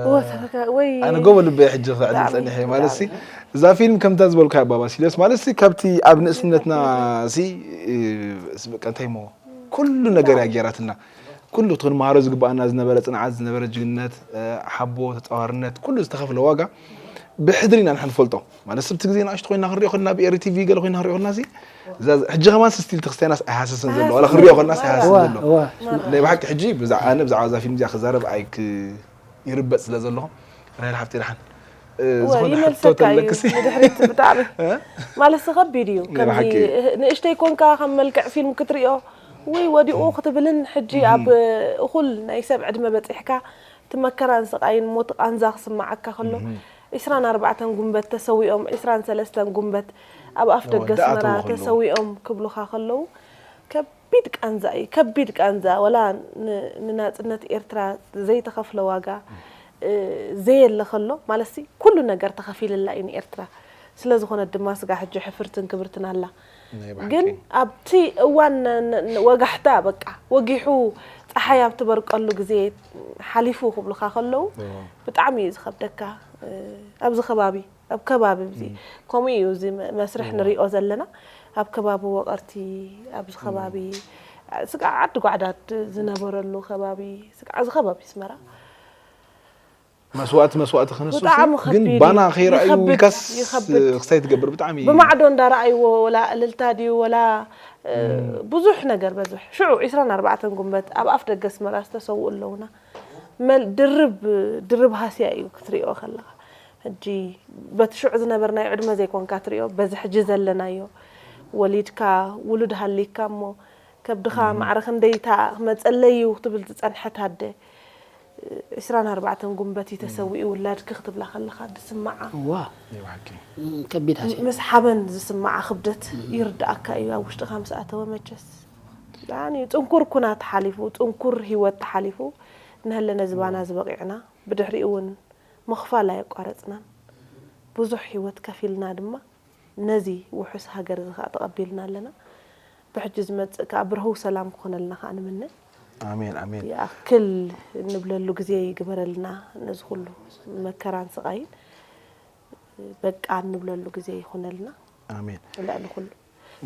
እወ ተረጋ- ወይ ኣነ ጎበ ልበ ሕጂ ክዕድል ብጣዕሚ፣ ጸኒሐ ማለት ሲ ብጣዕሚ። እዛ ፊልም ከምታ ዝበልካ ኣባ ባሲሎስ ማለት ሲ ካብቲ ኣብ ንእስነትና ሲ እ፣ ስ- በቃ እንታይ ሞ ኩሉ ነገር እያ ገይራትና ኩሉ እቲ ክንመሃሮ ዝግባኣና ዝነበረ ጽንዓት ዝነበረ ጅግነት እ፣ ሓቦ ተጻዋርነት ኩሉ ዝተኸፍለ ዋጋ ብሕድሪ ኢና ንሕንፈልጦ ማለት ስብቲ ግዜ ንኣሽቱ ኮይና ክንሪኦ ከልና ብኤሪ ቲቪ ገለ ኮይና ክንሪኦ ከልና ሲ እዛ ሕጂ ከማን ስቲል ተክስታይናስ ኣይሃሰስን ዘሎ ዋላ ክንሪኦ ከልና ኣይሃሰስን እዋ ዘሎ እዋ ናይ ብሓቂ ሕጂ ብዛዕባ ኣነ ብዛዕባ እዛ ፊልም እዚኣ ክዛረብ ኣይክ ይርበጽ ስለ ዘለኹ ራይል ሓፍቲ ደሓን እ፣ እወ ዝኾነ ሕቶ ይመልሰካ እዩ ተለክሲ ንድሕሪት ብጣዕሚ ማለት ከቢድ እዩ ናይ ከምዚ ብሓቂ። ንእሽተይ ኮንካ ከም መልክዕ ፊልም ክትሪኦ ወይ ወዲቑ ክትብልን ሕጂ ኣብ እኹል ናይ ሰብ ዕድመ በፂሕካ እቲ መከራን ስቓይን ሞት ቃንዛ ክስማዓካ ከሎ ዒስራን ኣርባዕተን ጉንበት ተሰዊኦም ዒስራን ሰለስተን ጉንበት ኣብ ኣፍ ደገ ወዳእተው ኣስመራ ከለዉ። ተሰዊኦም ክብሉኻ ከለዉ ከቢድ ቃንዛ እዩ ከቢድ ቃንዛ ወላ ን- ንናፅነት ኤርትራ ዘይተኸፍለ ዋጋ እ፣ ዘየለ ከሎ ማለትሲ ኩሉ ነገር ተኸፊልላ እዩ ንኤርትራ ስለ ዝኾነት ድማ ስጋ ሕጂ ሕፍርትን ክብርትን ኣላ ናይ ብሓቂ። ግን ኣብቲ እዋን ን- ን- ወጋሕታ በቃ ወጊሑ ፀሓይ ኣብ ትበርቀሉ ግዜ ሓሊፉ ክብሉካ ከለዉ እዎ። ብጣዕሚ እዩ ዝኸብደካ እ፣ ኣብዚ ከባቢ ኣብ ከባቢ እዚ ከምኡ እዩ እዚ መ- መስርሕ ንሪኦ ዘለና ኣብ ከባቢ ወቐርቲ ኣብዚ ከባቢ ስጋ ዓዲ ጓዕዳድ ዝነበረሉ ከባቢ ስጋ እዚ ከባቢ ኣስመራ መስዋእቲ መስዋእቲ ክነሱ ብጣዕሚ ግን ከቢድ ባና እዩ። ከይረኣዩ ይኸብድ፣ ኢልካስ ይኸብድ። ክስታይ ትገብር ብጣዕሚ ብማዕዶ እንዳረኣይዎ ወላ እልልታ ድዩ ወላ እ፣ ብዙሕ ነገር በዝሕ ሽዑ ዒስራን ኣርባዕተን ጉንበት ኣብ ኣፍ ደገ ኣስመራ ዝተሰውኡ ኣለውና መል ድርብ ድርብ ሃስያ እዩ ክትሪኦ ከለኻ ሕጂ በቲ ሽዑ ዝነበርናዮ ዕድመ ዘይኮንካ ትሪኦ በዚ ሕጂ ዘለናዮ ወሊድካ ውሉድ ሃሊካ እሞ ከብድኻ ማዕረ ክንደይታ ክመፀለይ እዩ ክትብል ዝፀንሐት ኣደ ዕስራን ኣርባዕተን ጉንበት እዩ ተሰዊኡ ውላድኪ ክትብላ ከለኻ ዝስምዓ እዋ ይባሓኪ ም፣ ከቢድ ሃስያ ምስ ሓበን ዝስምዓ ክብደት ይርድኣካ እዩ ኣብ ውሽጥኻ ምስ ኣተወ መቸስ። ብጣዕሚ እዩ ጽንኩር ኩናት ሓሊፉ ጽንኩር ህይወት ተሓሊፉ እናሃለና ዝባና ዝበቂዕና ብድሕሪኡ እውን ምኽፋል ኣየቋረጽናን ብዙሕ ህይወት ከፊልና ድማ ነዚ ውሑስ ሃገር እዚ ከዓ ተቐቢልና ኣለና። ብሕጂ ዝመፅእ ከዓ ብርህው ሰላም ክኾነልና ከዓ ንምነ። ኣሜን ኣሜን ይኣክል እንብለሉ ግዜ ይግበረልና። ነዚ ኩሉ መከራን ስቓይን በቃ እንብለሉ ግዜ ይኹነልና። ኣሜን ልዕሊ ኩሉ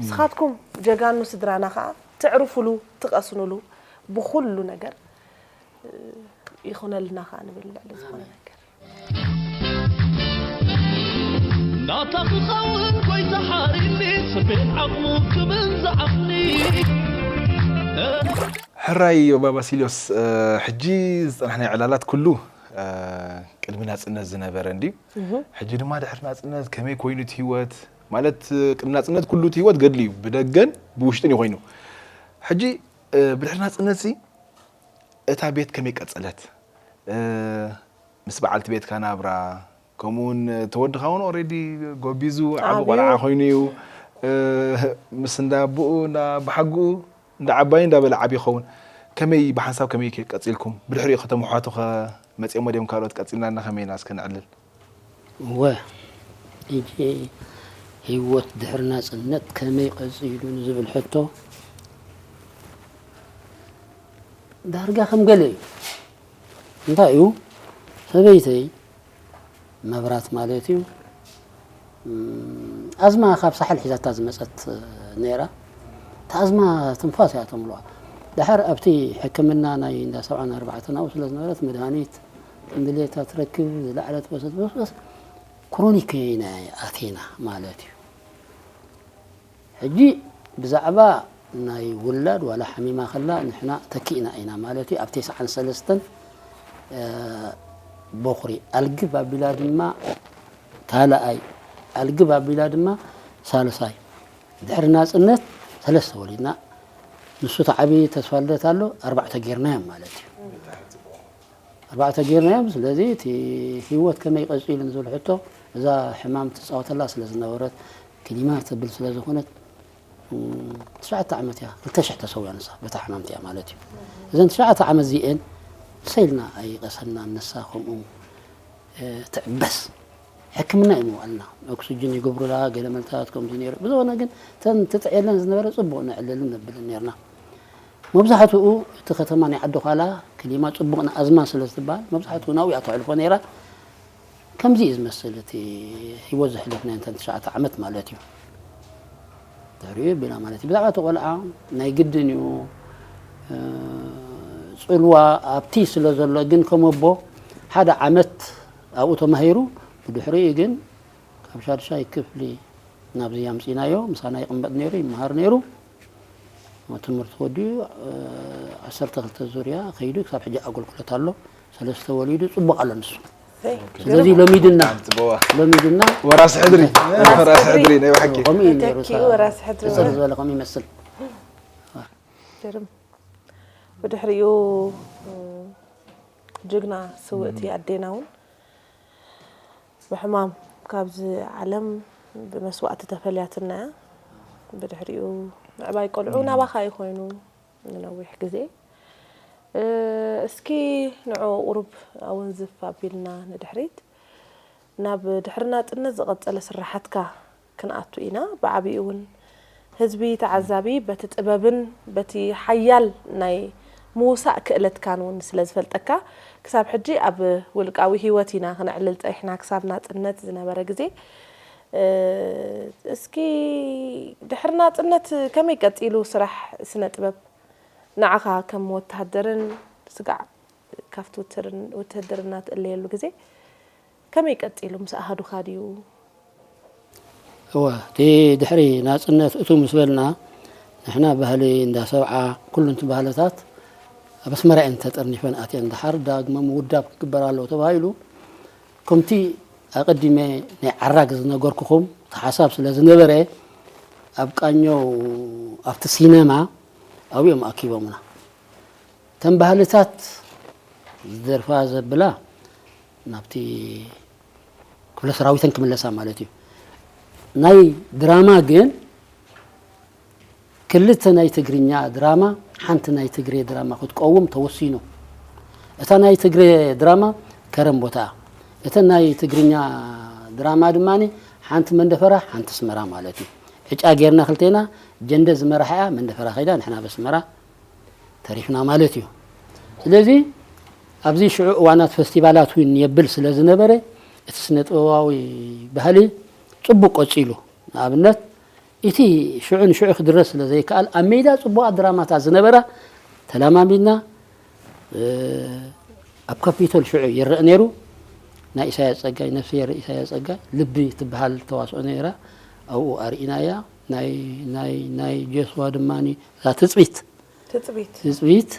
ንስኻትኩም ጀጋኑ ስድራና ከዓ ትዕርፉሉ ትቐስኑሉ ብኩሉ ነገር ይኹነልና ከዓ ንብል ልዕሊ ዝኾነ ነገር። ናታ ክኸውን ጎይታ ሓሪኒ ስቤን ዓቕሙ ክብል ዝዓቕኒ ሕራይ ዮባ ባሲልዮስ ሕጂ ዝፀናሕናዮ ዕላላት ኩሉ ቅድሚ ናፅነት ዝነበረ እንድዩ። ሕጂ ድማ ድሕሪ ናፅነት ከመይ ኮይኑ እቲ ህይወት ማለት ቅድሚ ናፅነት ኩሉ እቲ ህይወት ገድሊ እዩ፣ ብደገን ብውሽጥን እዩ ኮይኑ። ሕጂ ብድሕሪ ናፅነት ሲ እታ ቤት ከመይ ቀፀለት? ምስ በዓልቲ ቤትካ ናብራ ከምኡ እውን ተወድኻ እውን ኦሬዲ ጎቢዙ ዓቢ ዓብዩ። ቆልዓ ኮይኑ እዩ። ምስ እንዳ ኣቦኡ እንዳ ኣቦሓጎኡ እንዳ ዓባዩ እንዳበለ ዓብዩ ይኸውን። ከመይ ብሓንሳብ ከመይ ቀፂልኩም? ብድሕሪኡ ከተም ኣሕዋቱ ከ መፂኦሞ ድዮም ካልኦት? ቀፂልና እና ከመይ ኢና እስከ ንዕልል። እወ ሕጂ ህይወት ድሕሪ ናፅነት ከመይ ቀፂሉ ንዝብል ሕቶ ዳርጋ ከም ገለ እዩ። እንታይ እዩ ሰበይተይ መብራት ማለት እዩ ኣዝማ ካብ ሳሕል ሒዛታ ዝመፀት ነይራ። እታ ኣዝማ ትንፋስ እያ ተምልዋ። ድሓር ኣብቲ ሕክምና ናይ እንዳ ሰብዓን ኣርባዕተን ኣብኡ ስለ ዝነበረት መድሃኒት ክንድሌታ ትረክብ ዝለዓለት ወሰት በስበስ ክሮኒክ ኢና ኣቴና ማለት እዩ። ሕጂ ብዛዕባ ናይ ውላድ ዋላ ሓሚማ ከላ ንሕና ተኪእና ኢና ማለት እዩ። ኣብ ተስዓን ሰለስተን በኹሪ ኣልግብ ኣቢላ ድማ ካልኣይ ኣልግብ ኣቢላ ድማ ሳልሳይ ድሕሪ ናፅነት ሰለስተ ወሊድና። ንሱ ተዓቢ ተስፋ ልደት ኣሎ ኣርባዕተ ጌርናዮም ማለት እዩ። ኣርባዕተ ጌርናዮም። ስለዚ እቲ ህይወት ከመይ ቀፂሉ ንዝብል ሕቶ እዛ ሕማም ትፃወተላ ስለ ዝነበረት ክሊማ ተብል ስለ ዝኾነት ትሽዓተ ዓመት እያ ክልተ ሽሕ ተሰውያ ንሳ በታ ሕማምቲ እያ ማለት እዩ። እዘን ትሽዓተ ዓመት እዚኤን ሰይልና ኣይቀሰናን ንሳ ከምኡ ትዕበስ ሕክምና እዩ ምውዓልና ኦክስጅን ይገብሩላ ገለ መልታት ከምዚ ነይሩ ብዝኾነ ግን ተን ትጥዕየለን ዝነበረ ፅቡቕ ነዕልልን ነብልን ነርና። መብዛሕትኡ እቲ ከተማ ናይ ዓዲ ዃላ ክሊማ ፅቡቕ ንኣዝማ ስለ ዝበሃል መብዛሕትኡ ናብኡ እያ ተሕልፎ ነይራ። ከምዚ እዩ ዝመስል እቲ ህይወት ዘሕለፍናዮ እንተን ትሽዓተ ዓመት ማለት እዩ። ድሕሪኡ ቢላ ማለት እዩ ብዛዕባ እቲ ቆልዓ ናይ ግድን እዩ። ፅልዋ ኣብቲ ስለ ዘሎ ግን ከም ኣቦ ሓደ ዓመት ኣብኡ ተማሂሩ ብድሕሪኡ ግን ካብ ሻድሻይ ክፍሊ ናብዚ ኣምፂናዮ ምሳና ይቕመጥ ነይሩ ይመሃር ነይሩ። ትምህርቲ ወዲኡ ዓሰርተ ክልተ ዙርያ ከይዱ ክሳብ ሕጂ ኣገልግሎት ኣሎ። ሰለስተ ወሊዱ ፅቡቕ ኣሎ ንሱ። ስለዚ ለሚድና ጽቡዋ ለሚድና ወራስ ሕድሪ ወራስ ሕድሪ ናይ ብሓቂ ከምኡ እዩ ነይሩ ተኪኡ ወራስ ሕድሪ ፅፅር ዝበለ ከምኡ ይመስል። ግርም። ብድሕሪኡ ጅግና ስውእቲ ኣዴና እውን ብሕማም ካብዚ ዓለም ብመስዋእቲ ተፈልያትና እያ። ብድሕሪኡ ምዕባይ ቆልዑ ናባኻ እዩ ኮይኑ ንነዊሕ ግዜ። እስኪ ንዑ ቁሩብ ኣወንዝፍ ኣቢልና ንድሕሪት ናብ ድሕሪ ናጽነት ዝቐጸለ ስራሓትካ ክንኣቱ ኢና። ብዓቢኡ እውን ህዝቢ ተዓዛቢ በቲ ጥበብን በቲ ሓያል ናይ ምውሳእ ክእለትካን እውን ስለ ዝፈልጠካ ክሳብ ሕጂ ኣብ ውልቃዊ ህይወት ኢና ክነዕልል ጸኒሕና ክሳብ ናጽነት ዝነበረ ግዜ። እስኪ ድሕሪ ናጽነት ከመይ ቀጺሉ ስራሕ ስነ ጥበብ ንዓኻ ከም ወተሃደርን ስጋዕ ካብቲ ውትድርና ትእለየሉ ግዜ ከመይ ቀጺሉ ምስ ኣሃዱኻ ድዩ? እወ እቲ ድሕሪ ናጽነት እቱ ምስ በልና ንሕና ባህሊ እንዳ ሰብዓ ኩሉ እቲ ባህልታት ኣብ ኣስመራ እየን ተጠርኒፈን ኣትየን። ድሓር ዳግመ ምውዳብ ክግበር ኣለዎ ተባሂሉ ከምቲ ኣቐዲመ ናይ ዓራግ ዝነገርኩኹም እቲ ሓሳብ ስለ ዝነበረ ኣብ ቃኘው ኣብቲ ሲነማ ኣብኡ እዮም ኣኪቦምና። እተን ባህልታት ዝደርፋ ዘብላ ናብቲ ክፍለ ሰራዊተን ክምለሳ ማለት እዩ። ናይ ድራማ ግን ክልተ ናይ ትግርኛ ድራማ ሓንቲ ናይ ትግሬ ድራማ ክትቀውም ተወሲኑ። እታ ናይ ትግሬ ድራማ ከረን ቦታ፣ እተን ናይ ትግርኛ ድራማ ድማ ሓንቲ መንደፈራ ሓንቲ ኣስመራ ማለት እዩ። ዕጫ ጌርና ክልቴና፣ ጀንደ ዝመራሕያ መንደፈራ ከይዳ፣ ንሕና በስመራ ተሪፍና ማለት እዩ። ስለዚ ኣብዚ ሽዑ እዋናት ፈስቲቫላት እውን የብል ስለ ዝነበረ እቲ ስነ ጥበባዊ ባህሊ ጽቡቕ ቀጺሉ። ንኣብነት እቲ ሽዑ ንሽዑ ክድረስ ስለ ዘይከኣል ኣብ ሜዳ ጽቡቓት ድራማታት ዝነበራ ተለማሚድና ኣብ ካፒቶል ሽዑ ይረአ ነይሩ። ናይ ኢሳያስ ጸጋይ ነፍሲ የር ኢሳያስ ጸጋይ ልቢ ትበሃል ተዋስኦ ነይራ ኣብኡ ኣርኢናያ። ናይ ናይ ናይ ጀስዋ ድማ እዛ ትጽቢት ትጽቢት ትጽቢት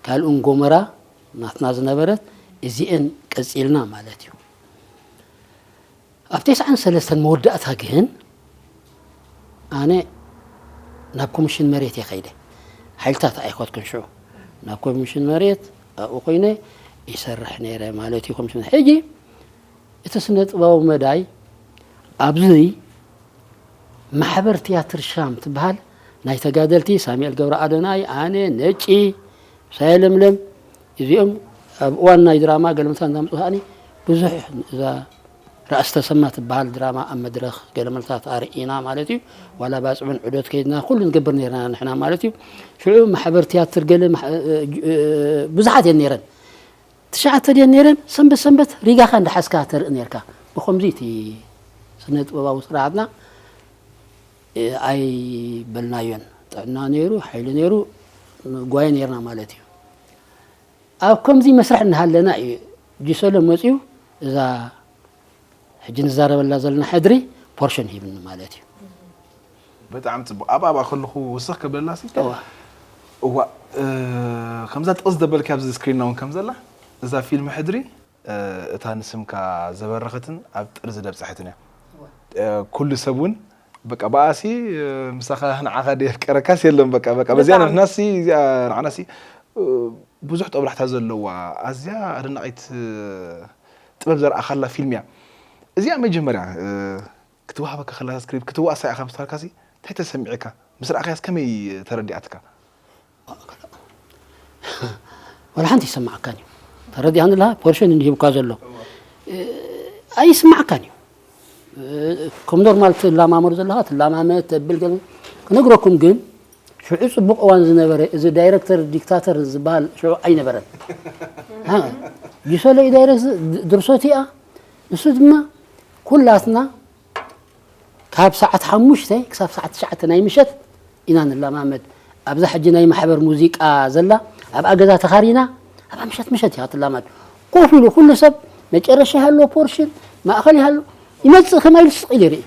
ካልኡን ጎመራ ናትና ዝነበረት እዚኤን ቀጺልና ማለት እዩ። ኣብ ተስዓን ሰለስተን መወዳእታ ግን ኣነ ናብ ኮሚሽን መሬት እየ ከይደ። ሓይልታት ኣይኮትኩን ሽዑ ናብ ኮሚሽን መሬት ኣብኡ ኮይነ ይሰርሕ ነይረ ማለት እዩ። ኮሚሽን ሕጂ እቲ ስነ ጥበባዊ መዳይ ኣብዚ ማሕበር ትያትር ሻም ትበሃል ናይ ተጋደልቲ ሳሙኤል ገብረ ኣዶናይ፣ ኣነ፣ ነጪ፣ ሳየ ለምለም እዚኦም ኣብ እዋን ናይ ድራማ ገለመታት እንዳምፁ ከዓኒ ብዙሕ እዛ ራእሲ ተሰማ ትበሃል ድራማ ኣብ መድረኽ ገለመታት ኣርኢና ማለት እዩ። ዋላ ባፅዕን ዑደት ከይድና ኩሉ ንገብር ነርና ንሕና ማለት እዩ። ሽዑ ማሕበር ትያትር ገለ ብዙሓት እየን ነይረን። ትሽዓተ ድየን ነይረን። ሰንበት ሰንበት ሪጋኻ እንዳሓዝካ ተርኢ ነርካ። ብኸምዚ እቲ ስነ ጥበባዊ ስራሓትና ኣይበልናዮን። ጥዕና ነይሩ፣ ሓይሊ ነይሩ፣ ንጓየ ነርና ማለት እዩ። ኣብ ከምዚ መስርሕ እናሃለና እዩ ጂሶሎ መፅዩ እዛ ሕጂ ንዛረበላ ዘለና ሕድሪ ፖርሽን ሂብኒ ማለት እዩ። ብጣዕሚ ፅቡቅ። ኣብ ኣብኣ ከለኹ ውስኽ ከብለላ ሲ እዋ እዋ እ፣ ከምዛ ጥቕስ ዘበልኪ ኣብዚ ስክሪንና እውን ከም ዘላ እዛ ፊልም ሕድሪ እ፣ እታ ንስምካ ዘበረኸትን ኣብ ጥርዚ ደብፅሐትን እያ። እ፣ ኩሉ ሰብ እውን በቃ ብኣሲ እ፣ ምሳኻ ንዓኻ ደየፍቀረካስ የለን። በቃ በቃ በዚኣ ብጣዕሚ። ንሕናሲ እዚኣ ንዓናሲ እ፣ ብዙሕ ጠብላሕታ ዘለዋ ኣዝያ ኣደናቒት እ፣ ጥበብ ዘርኣኻላ ፊልም እያ። እዚኣ መጀመርያ እ፣ ክትወሃበካ ከላ ስክሪፕት ክትዋሳ ኢኻ ምስ ተባልካሲ እንታይ ተሰሚዕካ? ምስ ረኣኻያስ ከመይ ተረዲኣትካ? ወላ ሓንቲ ይሰማዓካን እዩ። ተረዲኣን ኣለኻ ፖርሽን እንዲ ሂብካ ዘሎ ኣይስማዓካን እዩ። ከም ኖርማል ትላማመር ዘለኻ ትላማመ ተብል ገለ ክነግረኩም ግን ሽዑ ጽቡቕ እዋን ዝነበረ እዚ ዳይረክተር ዲክታተር ዝበሃል ሽዑ ኣይነበረን። ጂሶለ ዳይረክት ድርሰት እያ። ንሱ ድማ ኩላትና ካብ ሰዓት ሓሙሽተ ክሳብ ሰዓት ትሽዓተ ናይ ምሸት ኢና ንለማመድ። ኣብዛ ሕጂ ናይ ማሕበር ሙዚቃ ዘላ ኣብኣ ገዛ ተኻሪና ኣብኣ ምሸት ምሸት እያ ትላማድ። ኮፍ ኢሉ ኩሉ ሰብ መጨረሻ ይሃሎ ፖርሽን ማእኸል ይሃሎ ይመጽእ ከማይ ኢሉ ስቕ ኢሉ ይርኢ።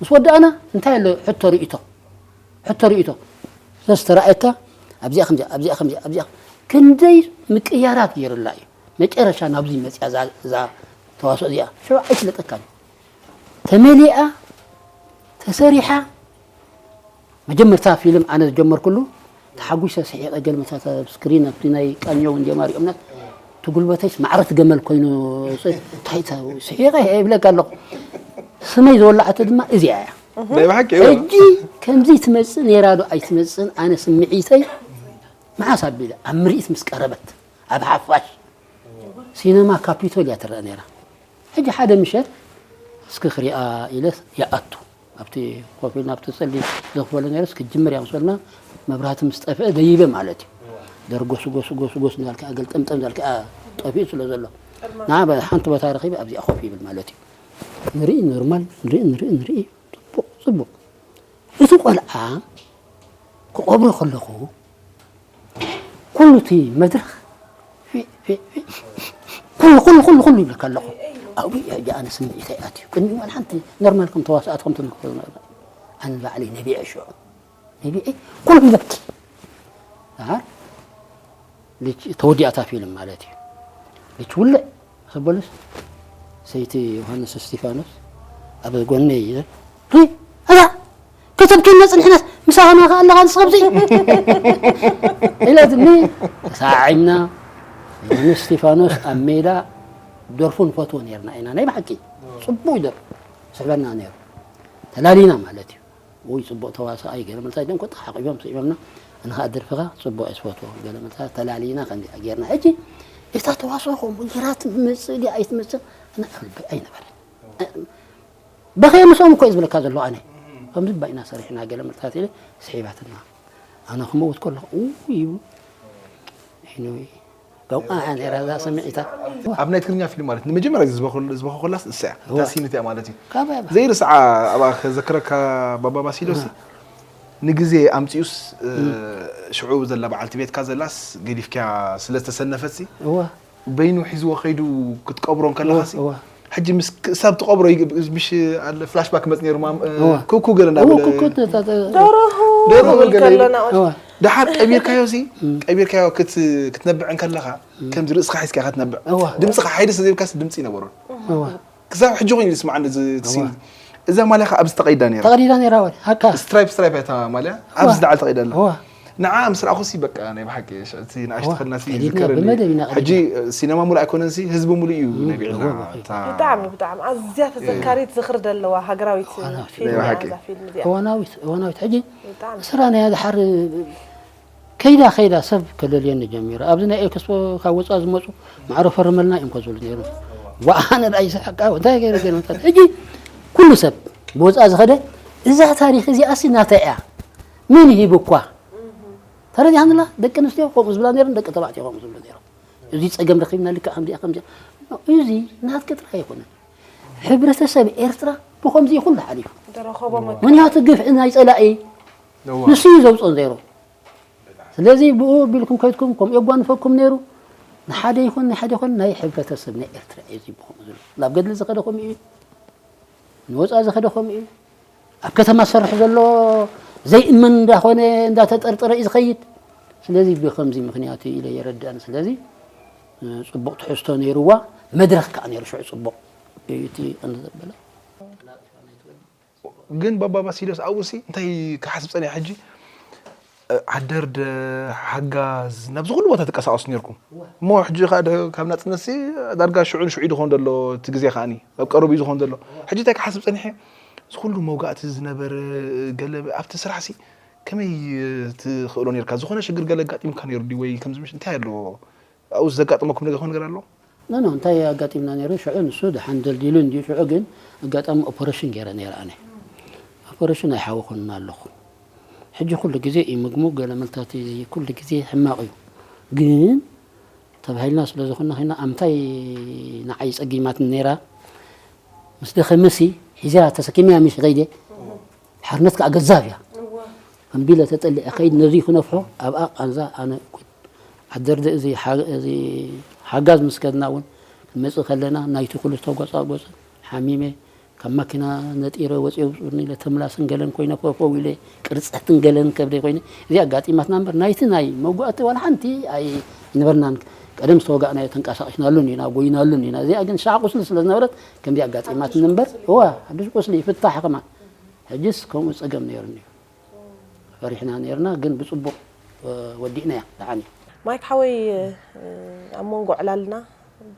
ምስ ወዳእና እንታይ ኣሎ ሕቶ ርእይቶ ሕቶ ርእይቶ ዘስተራእየካ ኣብዚኣ ከምዚኣ ኣብዚኣ ከምዚኣ ኣብዚኣ ክንደይ ምቅያራት ገይሩላ እዩ። መጨረሻ ናብዚ መፅያ እዛ ተዋስኦ እዚኣ ሽዑ ኣይፍለጠካን እዩ። ተመሊኣ ተሰሪሓ መጀመርታ ፊልም ኣነ ዝጀመርኩሉ ተሓጒሰ ስሒቐ ገልመታት ኣብ ስክሪን ኣብቲ ናይ ቃኘው እንዲኦም ኣሪኦምና እቲ ጉልበተይስ ማዕረት ገመል ኮይኑ እንታይ ስሒቐ ይብለካ ኣለኹ። ስመይ ዝወላዓቶ ድማ እዚኣ እያ። ናይ ብሓቂ እዋ። ሕጂ ከምዚ ትመጽእ ነይራ ዶ ኣይትመጽእን ኣነ ስምዒተይ መዓስ ኣቢለ ኣብ ምርኢት ምስ ቀረበት ኣብ ሓፋሽ ሲነማ ካፒቶል እያ ትረአ ነይራ። ሕጂ ሓደ ምሸት እስኪ ክሪኣ ኢለ ይኣቱ ኣብቲ ኮፍ ኢልና ኣብቲ ጸሊም ዘኽፈሎ ነይረ እስኪ ጅምር እያ ምስ በልና መብራህቲ ምስ ጠፍአ ደይበ ማለት እዩ። ደርጎስ ጎስ ጎስ ጎስ እንዳልካ ገልጠምጠም እንዳልካ ጠፊኡ ስለ ዘሎ ንዓ ሓንቲ ቦታ ረኺበ ኣብዚኣ ኮፍ ይብል ማለት እዩ። ንርኢ ኖርማል ንርኢ ንርኢ ንርኢ ጽቡቕ ጽቡቕ እቲ ቆልዓ ክቐብሮ ከለኹ ኩሉ እቲ መድረኽ ፊዕ ፊዕ ፊዕ ኩሉ ኩሉ ኩሉ ኩሉ ይብለካ ኣለኹ። ኣብኡ ሕጂ ኣነ ስምዒተይ ኣትዩ ቅድሚ ዋላ ሓንቲ ኖርማል ከም ተዋስኣት ከም ትንክሮ ኣነ ባዕለይ ነቢዐ ሽዑ ነቢዐ ኩሉ ይበኪ። ኣሃ ልጅ ተወዲኣታ ፊልም ማለት እዩ። ልጅ ውልዕ ዘበለስ ሰይቲ ዮሃንስ እስቲፋኖስ ኣብ ጎነይ ይዘ ሪ ኣዛ ከተብኪና ጽንሕናስ ምሳና ከኣ ኣለኻ ንስኻ ብዘይ ኢላትኒ ተሳዒምና ዮሃንስ እስቲፋኖስ ኣብ ሜዳ ደርፉ ንፈትዎ ነርና ኢና። ናይ ብሓቂ ጽቡቕ ይደርፍ። ስሕበና ነይሩ። ተላሊና ማለት እዩ። ውይ ጽቡቕ ተዋሳኣይ ገለ መልታ ደም ኮታ ሓቂቦም ስዒቦምና። ኣነ ኸኣ ደርፍኻ ጽቡቕ እየ ዝፈትዎ። ገለ መልታ ተላሊና ከምዚኣ ጌርና። ሕጂ እታ ተዋስኦ ከምኡ ጌራ ትመጽእ ድያ ኣይትመጽእ? ኣነ ኣልቢ ኣይነበረን። በኸየ ምስኦም እኮ እዩ ዝብለካ ዘሎ ኣነ። ከምዚ ባይና ሰሪሕና ገለ መልታት ኢለ ስሒባትና። ኣነ ክመውት ከለኹ ኡ ይብሉ። Anyway፣ ከምኡ ኣያ ነይራ እዛ ስምዒታ። ኣብ ናይ ትግርኛ ፊልም ማለት ንመጀመርያ ግዜ ዝበኸሉ ዝበኸ ኮላስ እሳ እያ። እታ እዋ። ሲኒት እያ ማለት እዩ። ካባይ ባ ዘይርስዓ ኣብኣ ከዘክረካ ባባ ባሲሎስ ንግዜ ኣምጺኡስ እ፣ ሽዑ ዘላ በዓልቲ ቤትካ ዘላስ ገዲፍክያ ስለ ዝተሰነፈትሲ እዋ። በይኑ ሒዝዎ ከይዱ ክትቀብሮ ከለኻሲ እዋ። ሕጂ ምስ ክሳብ ትቐብሮ ይግ- ምሽ ኣለ ፍላሽባክ መጽ ነይሩ ማም እ፣ እዋ። ኩኩ ገለ እዋ፣ እንዳበለ ኩኩ ተ- ተ- ተ- ደረሁ ደረሁ ክብል ገለ ከሎ ኢሉ። ናኦት። እዋ። ደሓር ቀቢርካዮ ሲ ቀቢርካዮ ክት- ክትነብዕ ከለኻ ከምዚ ርእስኻ ሒዝካ ክትነብዕ እዋ። ድምፅኻ ሓይሊ ስለ ዘይብልካስ ድምፂ ይነበሮን እዋ። ክሳብ ሕጂ ኮይኑ ዝስማዓኒ እዚ እቲ ሲን እዋ። እዛ ማልያ ከዓ ኣብዚ ተቐይዳ ነይራ ተቐዲዳ ነይራ ወል ሃካ ስትራይፕ ስትራይፕ እታ ማልያ ኣብዚ ዳዓል ተቐይዳ ኣላ እዋ። ንዓ ምስ ረኣኹሲ በቃ ናይ ብሓቂ ሽ- እቲ ንኣሽቱ እዋ። ከድናሲ ቀዲድና ዝከረኒ ብመደብ ኢና ቀዲድና። ሕጂ ሲነማ ሙሉእ ኣይኮነንሲ ህዝቢ ሙሉእ እዩ ነቢዕና እዋ፣ እዋ። እታ ብጣዕሚ ብጣዕሚ ኣዝያ ተዘካሪት ዝኽሪ ዘለዋ ሃገራዊት እዋናዊት። ፊልም ናይ እያ ብሓቂ። እዛ ፊልም እዚኣ እዋናዊት እዋናዊት ሕጂ ብጣዕሚ ስራ ናይ ድሓር ከይዳ ከይዳ ሰብ ከለልየኒ ጀሚሩ። ኣብዚ ናይ ኤክስፖ ካብ ወፃ ዝመፁ ማዕረ ፈርመልና እዮም ከዝብሉ ነይሩ። ዋኣነ ዳኣ ይስሕቃ እንታይ ገይረ ገይረ መጣ። ሕጂ ኩሉ ሰብ ብወፃ ዝኸደ እዛ ታሪክ እዚኣሲ ናታ እያ ምን ሂብ እኳ ተረዲሃንላ ደቂ ኣንስትዮ ከምኡ ዝብላ ነይረን ደቂ ተባዕትዮ ከምኡ ዝብሉ ነይሮም። እዚ ፀገም ረኺብና ልክዕ ከምዚኣ ከምዚኣ እዚ ናትኪ ጥራይ ኣይኮነን። ሕብረተሰብ ኤርትራ ብኸምዚ ኩሉ ሓሊፉ። ደረኸቦ መ- ምክንያቱ ግፍዒ ናይ ፀላኢ እዋ። ንሱ እዩ ዘውፅኦ ነይሩ። ስለዚ ብኡ ቢልኩም ከይድኩም ከምኡ የጓንፈኩም ነይሩ። ንሓደ ይኹን ንሓደ ይኹን ናይ ሕብረተሰብ ናይ ኤርትራ እዩ እዚ ብኸምኡ ዘሎ። ናብ ገድሊ ዝኸደ ከምኡ እዩ። ንወፃ ዝኸደ ከምኡ እዩ። ኣብ ከተማ ዝሰርሕ ዘሎ ዘይእመን እንዳኾነ እንዳተጠርጠረ እዩ ዝኸይድ። ስለዚ ብኸምዚ ምክንያት እዩ ኢለ የረድኣን። ስለዚ እ፣ ፅቡቕ ትሕዝቶ ነይርዋ። መድረኽ ከዓ ነይሩ ሽዑ ፅቡቕ እዩ እቲ ቀንዲ ዘበለ። ግን ባባ ባሲሎስ ኣብኡ ሲ እንታይ ክሓስብ ፀኒሐ ሕጂ ዓደርደ ሓጋዝ ናብዚ ኩሉ ቦታ ትንቀሳቀሱ ነርኩም እሞ ሕጂ ከዓ ደ- ካብ ናፅነት ሲ ዳርጋ ሽዑ ንሽዑ እዩ ዝኸውን ዘሎ እቲ ግዜ ከዓኒ ኣብ ቀረቡ እዩ ዝኸውን ዘሎ ሕጂ እንታይ ክሓስብ ፀኒሐ እዚ ኩሉ መውጋእቲ ዝነበረ ገለ ኣብቲ ስራሕ ሲ ከመይ ትኽእሎ ነርካ ዝኾነ ሽግር ገለ ኣጋጢምካ ነይሩ ድዩ ወይ ከምዚ ምሽ እንታይ ኣለዎ ኣብኡ ዘጋጠመኩም ነገር ዝኾነ ነገር ኣሎ ኖ ኖ እንታይ ኣጋጢምና ነይሩ ሽዑ ንሱ ደሓን ደልዲሉ እንድዩ ሽዑ ግን ኣጋጣሚ ኦፐሬሽን ገይረ ነይረ ኣነ ኦፐሬሽን ኣይሓወኹን ኣለኹ ሕጂ ኩሉ ግዜ እዩ ምግሙ ገለ መልታት እዚ ኩሉ ግዜ ሕማቕ እዩ ግን ተባሂልና ስለ ዝኾንና ኮይና ኣምታይ ንዓይ ጸጊማትኒ ነይራ ምስ ደኸመሲ ሒዛ ተሰኪመያ ምሽ ከይደ ሓርነት ከዓ ገዛብ እያ ከምቢለ ተጠሊዐ ከይድ ነዙይ ክነፍሖ ኣብኣ ቃንዛ ኣነ እኩት ዓደርደ እዚ ሓ- እዚ ሓጋዝ ምስ ከድና እውን ክንመፅእ ከለና ናይቲ ኩሉ ዝተጎፃጎፀ ሓሚመ ካብ ማኪና ነጢረ ወፅየ ውፅኡኒ ኢለ ተምላስን ገለን ኮይነ ኮፈው ኢለ ቅርፀትን ገለን ከብደይ ኮይነ እዚኣ ኣጋጢማትና እምበር ናይቲ ናይ መጓእቲ ዋላ ሓንቲ ኣይነበርናን ቀደም ዝተወጋእናዮ ተንቀሳቂስናሉን ኢና ጎይናሉን ኢና እዚኣ ግን ሻዕ ቁስሊ ስለ ዝነበረት ከምዚ ኣጋጢማትኒ እምበር እዋ ሓዱሽ ቁስሊ ይፍታሕ ከማን ሕጅስ ከምኡ ፀገም ነይሩኒ እዩ ፈሪሕና ነይርና ግን ብፅቡቅ ወዲእናያ ደሓን እዩ ማይክ ሓወይ ኣብ መንጎ ዕላልና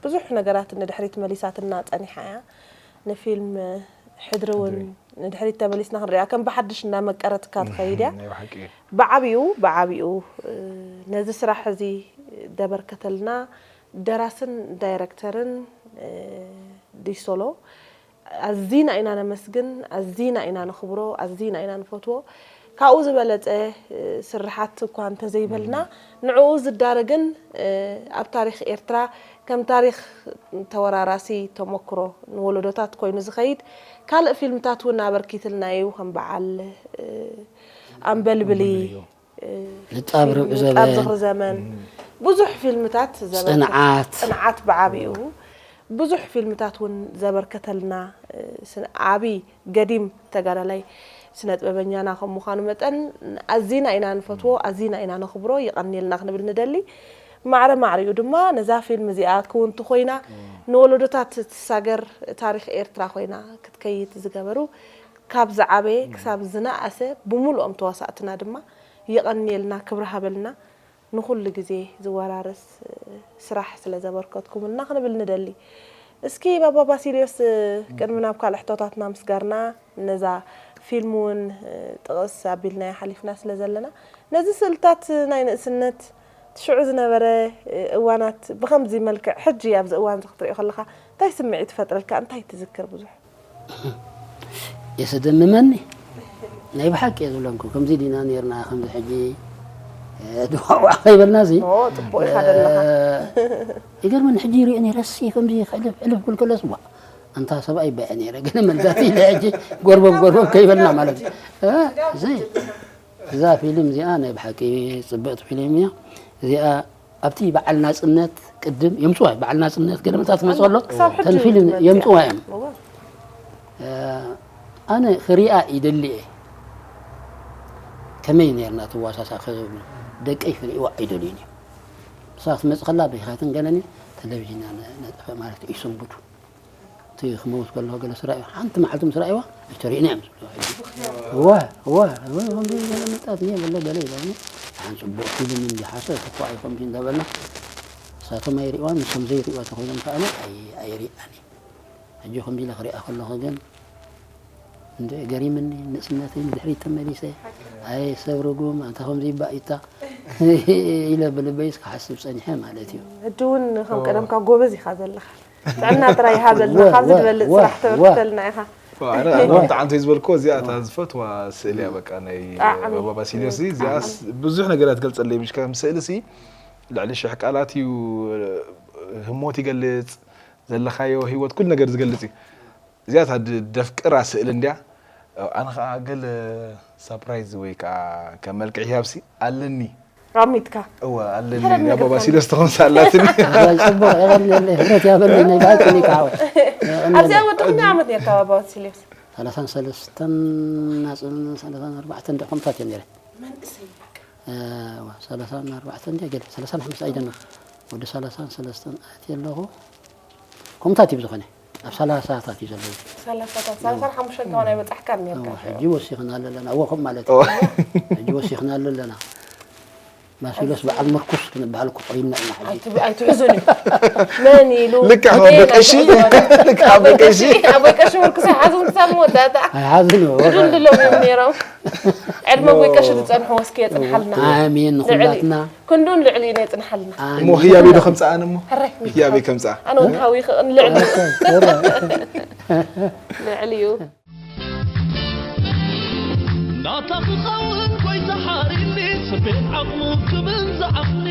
ብዙሕ ነገራት ንድሕሪት መሊሳትና ፀኒሓ እያ ንፊልም ሕድሪ እውን ንድሕሪት ተመሊስና ክንሪኣ ከም ብሓድሽ እናመቀረትካ ትኸይድ እያ ናይ ብሓቂ እዩ። ብዓብኡ ብዓብኡ ነዚ ስራሕ እዚ ደበርከተልና ደራስን ዳይረክተርን ዲሶሎ ኣዚና ኢና ነመስግን ኣዚና ኢና ነኽብሮ ኣዚና ኢና ንፈትዎ ካብኡ ዝበለፀ ስርሓት እኳ እንተዘይበልና ንዕኡ ዝዳረግን ኣብ ታሪክ ኤርትራ ከም ታሪክ ተወራራሲ ተመክሮ ንወለዶታት ኮይኑ ዝኸይድ ካልእ ፊልምታት እውን ኣበርኪትልና እዩ ከም በዓል ኣንበልብሊ ንጣብ ርብዒ ዘበን ንጣብ ዝኽሪ ዘመን ብዙሕ ፊልምታት ዘበርከተ- ጽንዓት ጽንዓት ብዓቢኡ ብዙሕ ፊልምታት እውን ዘበርከተልና ዓቢ ገዲም ተጋዳላይ ስነ ጥበበኛና ከም ምዃኑ መጠን ኣዚና ኢና ንፈትዎ ኣዚና ኢና ነኽብሮ ይቐንየልና ክንብል ንደሊ ማዕረ ማዕሪኡ ድማ ነዛ ፊልም እዚኣ ክውንቲ ኮይና ንወለዶታት ትሳገር ታሪክ ኤርትራ ኮይና ክትከይድ ዝገበሩ ካብ ዝዓበየ ክሳብ ዝነኣሰ ብምሉኦም ተዋሳእትና ድማ ይቐንየልና ክብሪ ሃበልና ንኹሉ ግዜ ዝወራረስ ስራሕ ስለ ዘበርከትኩምልና ክንብል ንደሊ። እስኪ ባባ ባሲልዮስ፣ ቅድሚ ናብ ካልእ ሕቶታትና ምስጋርና፣ ነዛ ፊልም እውን ጥቕስ ኣቢልናያ ሓሊፍና ስለ ዘለና፣ ነዚ ስእልታት ናይ ንእስነት፣ እቲ ሽዑ ዝነበረ እዋናት ብኸምዚ መልክዕ ሕጂ ኣብዚ እዋን እዚ ክትሪኦ ከለኻ እንታይ ስምዒት ይፈጥረልካ? እንታይ ትዝክር ብዙሕ? የሰደምመኒ ናይ ብሓቂ እየ ዝብለንኩ። ከምዚ ዲና ነርና ከምዚ ሕጂ ድዋዕዋዕ ከይበልና እዚ ጽቡቕ ኢኻ ዘለኻ። ይገርመኒ። ሕጂ ይሪኦ ነረ ሲ ከምዚ ሕልፍ ሕልፍ ክብል ከለስ ዋ ኣንታ ሰብኣይ በዐ ነረ ገለ መልዛት ኢለ ሕጂ ጎርበብ ጎርበብ ከይበልና ማለት እዩ። እዚ እዛ ፊልም እዚኣ ናይ ብሓቂ ጽብቕቲ ፊልም እያ። እዚኣ ኣብቲ በዓል ናጽነት ቅድም የምጽዋ በዓል ናጽነት ገለ መታት ክመጽ ኣሎ ክሳብ ሕጂ ተን ፊልም ትመጽእ እያ። የምጽዋ እዮም። እወ። ኣነ ክሪኣ ይደሊ እየ። ከመይ ነርና ትዋሳሳ ከዝብሉ ደቀይ ክሪእዋ ኣይደልዩን እዮም። ንሳ ክትመጽእ ከላ በይኻትን ገለኒ ቴሌቪዥን ነጠፈ ማለት እዩ ይሰንብዱ። እቲ ክመውት ከለኹ ገለ ስራዩ ሓንቲ መዓልቲ ምስ ረኣይዋ ኣይተርእዩና እዮም ዝብሉ ሕጂ። እወ እወ እወ ከምዚ ገለ መጣት እየ ገለ ገለ ኢሎምኒ ሓን ጽቡቕ ፊልም እንዲ ሓሰ ተኳ ኣይኮምቲ እንዳበልና ንሳቶም ኣይርእዋን ንሶም ዘይርእዋ ተኮይኖም ከኣነ ኣይ- ኣይርእያን እየ። ሕጂ ከምዚ ኢለ ክሪኣ ከለኹ ግን እንደ ገሪምኒ ንእስነተይ ንድሕሪት ተመሊሰ ኣይ ሰብ ርጉም ኣንታ ከምዚ ይባእ ኢታ ኢለ ብልበይስ ክሓስብ ጸኒሐ ማለት እዩ። ሕጂ እውን ከም ቀደምካ ጎበዝ ኢኻ ዘለኻ። ጥዕና ጥራይ ይሃበልና። ወ- ካብዚ ወ- ትበልጽ ወ- ስራሕ ወ- ተበርክተልና ኢኻ። ኣነ ኣነ ተዓንተ ዝበልኮ እዚኣ እታ ዝፈትዋ ስእሊ እያ። በቃ ናይ ጣዕሚ። ባባ ሲልዮስ እዚኣ ብዙሕ ነገር እያ ትገልጸለይ። ምሽ ከም ስእሊ ሲ ልዕሊ ሽሕ ቃላት እዩ ህሞት ይገልጽ ዘለኻዮ ህይወት ኩሉ ነገር ዝገልጽ እዩ። እዚኣ እታ ድ- ደፍቅራ ስእሊ እንድያ። ኣነ ከዓ ገለ ሳፕራይዝ ወይ ከዓ ከም መልክዕ ህያብሲ ኣለኒ። ኣሚትካ እወ ኣለኒ ሕረግ ኣባባ ነገር ሲለስ ተኾን ሳላትኒ። ኣባይ ጽቡቕ የቐንየለይ ህብረት ያበለይ ናይ ብሓቂ እኔ ከዓ ኣብዚኣ ወድኹም ዶ ዓመት ነርካ ባባ ሲልዮስ? ሰላሳን ሰለስተን ናጽን ሰላሳን ኣርባዕተን ደ ከምታት እየ ነረ መንእሰይ በቃ። ሰላሳን ኣርባዕተን ደ ገለ ሰላሳን ሓሙሽተ ኣይደና ወዲ ሰላሳን ሰለስተን ኣትየ ኣለኹ። ከምታት እዩ ዝኾነ ኣብ ሰላሳታት እዩ ዘለዎ። ሰላሳታት ሰላሳን ሓሙሽተን ከማን ኣይበጻሕካን ነርካ። ሕጂ ወሲኽና ኣለና እወ ከም ማለት እዩ። ሕጂ ወሲኽና ኣለና። ማሲሎስ በዓል ምርኩስ ክንበሃል እኮ ቆሪና ኢና ሕጂ። ኣይትብ- ኣይትሕዝን እዩ። መን ኢሉ ልክዕ መን ኣቦይ ቀሺ፣ ኢሉ? ልክዕ ኣቦይ ቀሺ። ኣቦይ ቀሺ ምርኩስ ኣይሓዙን ክሳብ መወዳእታ። ኣይሓዝን እዩ። ክንዱ እንድሎም እዮም ነይሮም። ዕድመ ኣቦይ ቀሺ ዝጸንሑ ወስኪ የጽንሓልና። ኣሜን ንኹላትና። ክንዱን ልዕሊ እዩ የጽንሓልና። ኣሜን። እሞ ህያቤ ዶ ከምፅኣ እሞ ሕራይ ህያቤ ከምፅኣ ኣነ እውን ሃዊኸ ልዕሊ ልዕሊ እዩ። ናታ ክኸውን ጎይታ ሓሪኒ ስቤት ዓቕሙ ክብል ዝዓቕኒ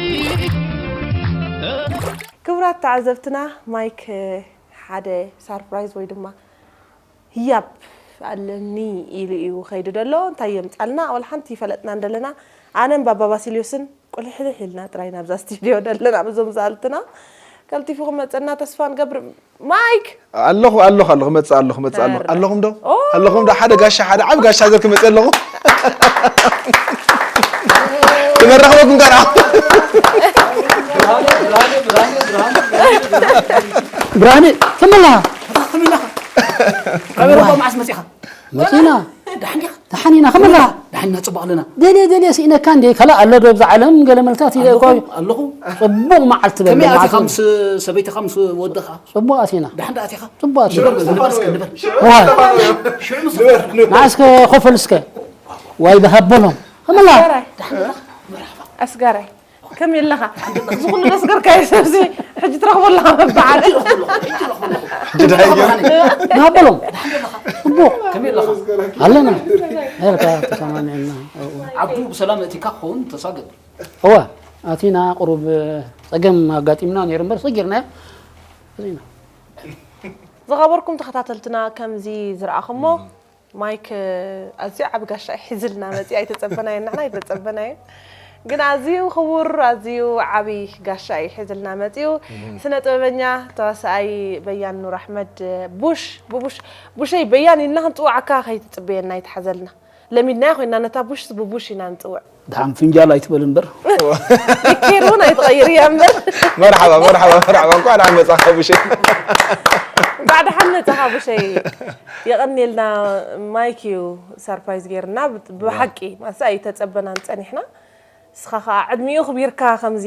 ክቡራት ተዓዘብትና ማይክ ሓደ ሳርፕራይዝ ወይ ድማ ህያብ ኣለኒ ኢሉ እዩ ከይዱ ደሎ። እንታይ የምጻልና? ወላ ሓንቲ ይፈለጥና እንደለና ኣነን ባባ ባሲልዮስን ቁልሕልሕ ኢልና ጥራይ ናብዛ ስቱድዮ ደለና ብዞም ዝኣልትና ቀልጢፉ ክመጸና ተስፋ ንገብር። ማይክ ኣለኹ ኣለኹ ኣለኹ መፅእ ኣለኹ መፅእ ኣለኹ ኧረ። ኣለኹም ዶ ኦ። ኣለኹም ዶ ሓደ ጋሻ ሓደ ዓብ ጋሻ ዘር ክመፅእ ኣለኹ ክመራኽበኩም ጋር ብርሃነ ተመላ ከመይ ኣለኻ? ካሜራ እኮ መዓስ መፂኻ? መፂና ደሓን ዲኻ? ተሓኒና ከመላ ደሓንና ፅቡቕ ኣለና። ደልየ ደልየ ስኢነካ እንደ ከላ ኣሎ ዶ ብዛ ዓለም ገለ መልታት ኢለ እኮ ኣለኹ። ፅቡቕ መዓልቲ በለ ከመይ መዓልቲ ኣቲኻ ምስ ሰበይትኻ ምስ ወድኻ? ፅቡቕ ኣቲና ደሓን ዳ ኣቲኻ? ፅቡቕ ኣቲና ሽዑ ንበል እስከ ንበል። ዋይ ንዓስከ ኮፈል እስከ ዋይ ብሃበሎም ከመላ ኣስጋራይ ኣስጋራይ ከመይ ኣለኻ? እዚ ኩሉ ዘስገርካዮ ሰብሲ ሕጂ ትረኽቦ ኣለኻ መበዓል። ብሃበሎም ፅቡቕ ከመይ ኣለኻ? ኣለና ርካ ተሰማሚዕና ዓዱ ብሰላም እቲካ ክኸውን ተስፋ ገብር። እወ ኣቲና ቁሩብ ፀገም ኣጋጢምና ነይሩ እምበር ሰጊርናዮ። ዝኸበርኩም ተኸታተልትና ከምዚ ዝረኣኹሞ ማይክ ኣዝዩ ዓቢ ጋሻ እዩ ሒዝልና መፂኡ ኣይተፀበናዮን ንሕና ኣይተፀበናዮን ግን ኣዝዩ ክቡር ኣዝዩ ዓቢ ጋሻ እዩ ሒዝልና መፂኡ ስነ ጥበበኛ ተዋሳኣይ በያን ኑር ኣሕመድ ቡሽ ብቡሽ ቡሸይ በያን ኢልና ክንፅውዓካ ከይትፅበየና ይትሓዘልና ለሚድናያ ኮይና ነታ ቡሽ ብቡሽ ኢና ንፅውዕ ደሓን ፍንጃል ኣይትበል እምበር ኬር እውን ኣይትቐይር እያ እምበር መርሓባ መርሓባ መርሓባ እንኳዕ ደሓን መፃኻ ቡሸ ባዕድሓን መፅኻ ቡሸይ የቐንየልና ማይክ እዩ ሰርፕራይዝ ገይርና ብሓቂ ማሳ ኣይተፀበናን ፀኒሕና ንስኻ ኸዓ ዕድሚኡ ክቢርካ ከምዚ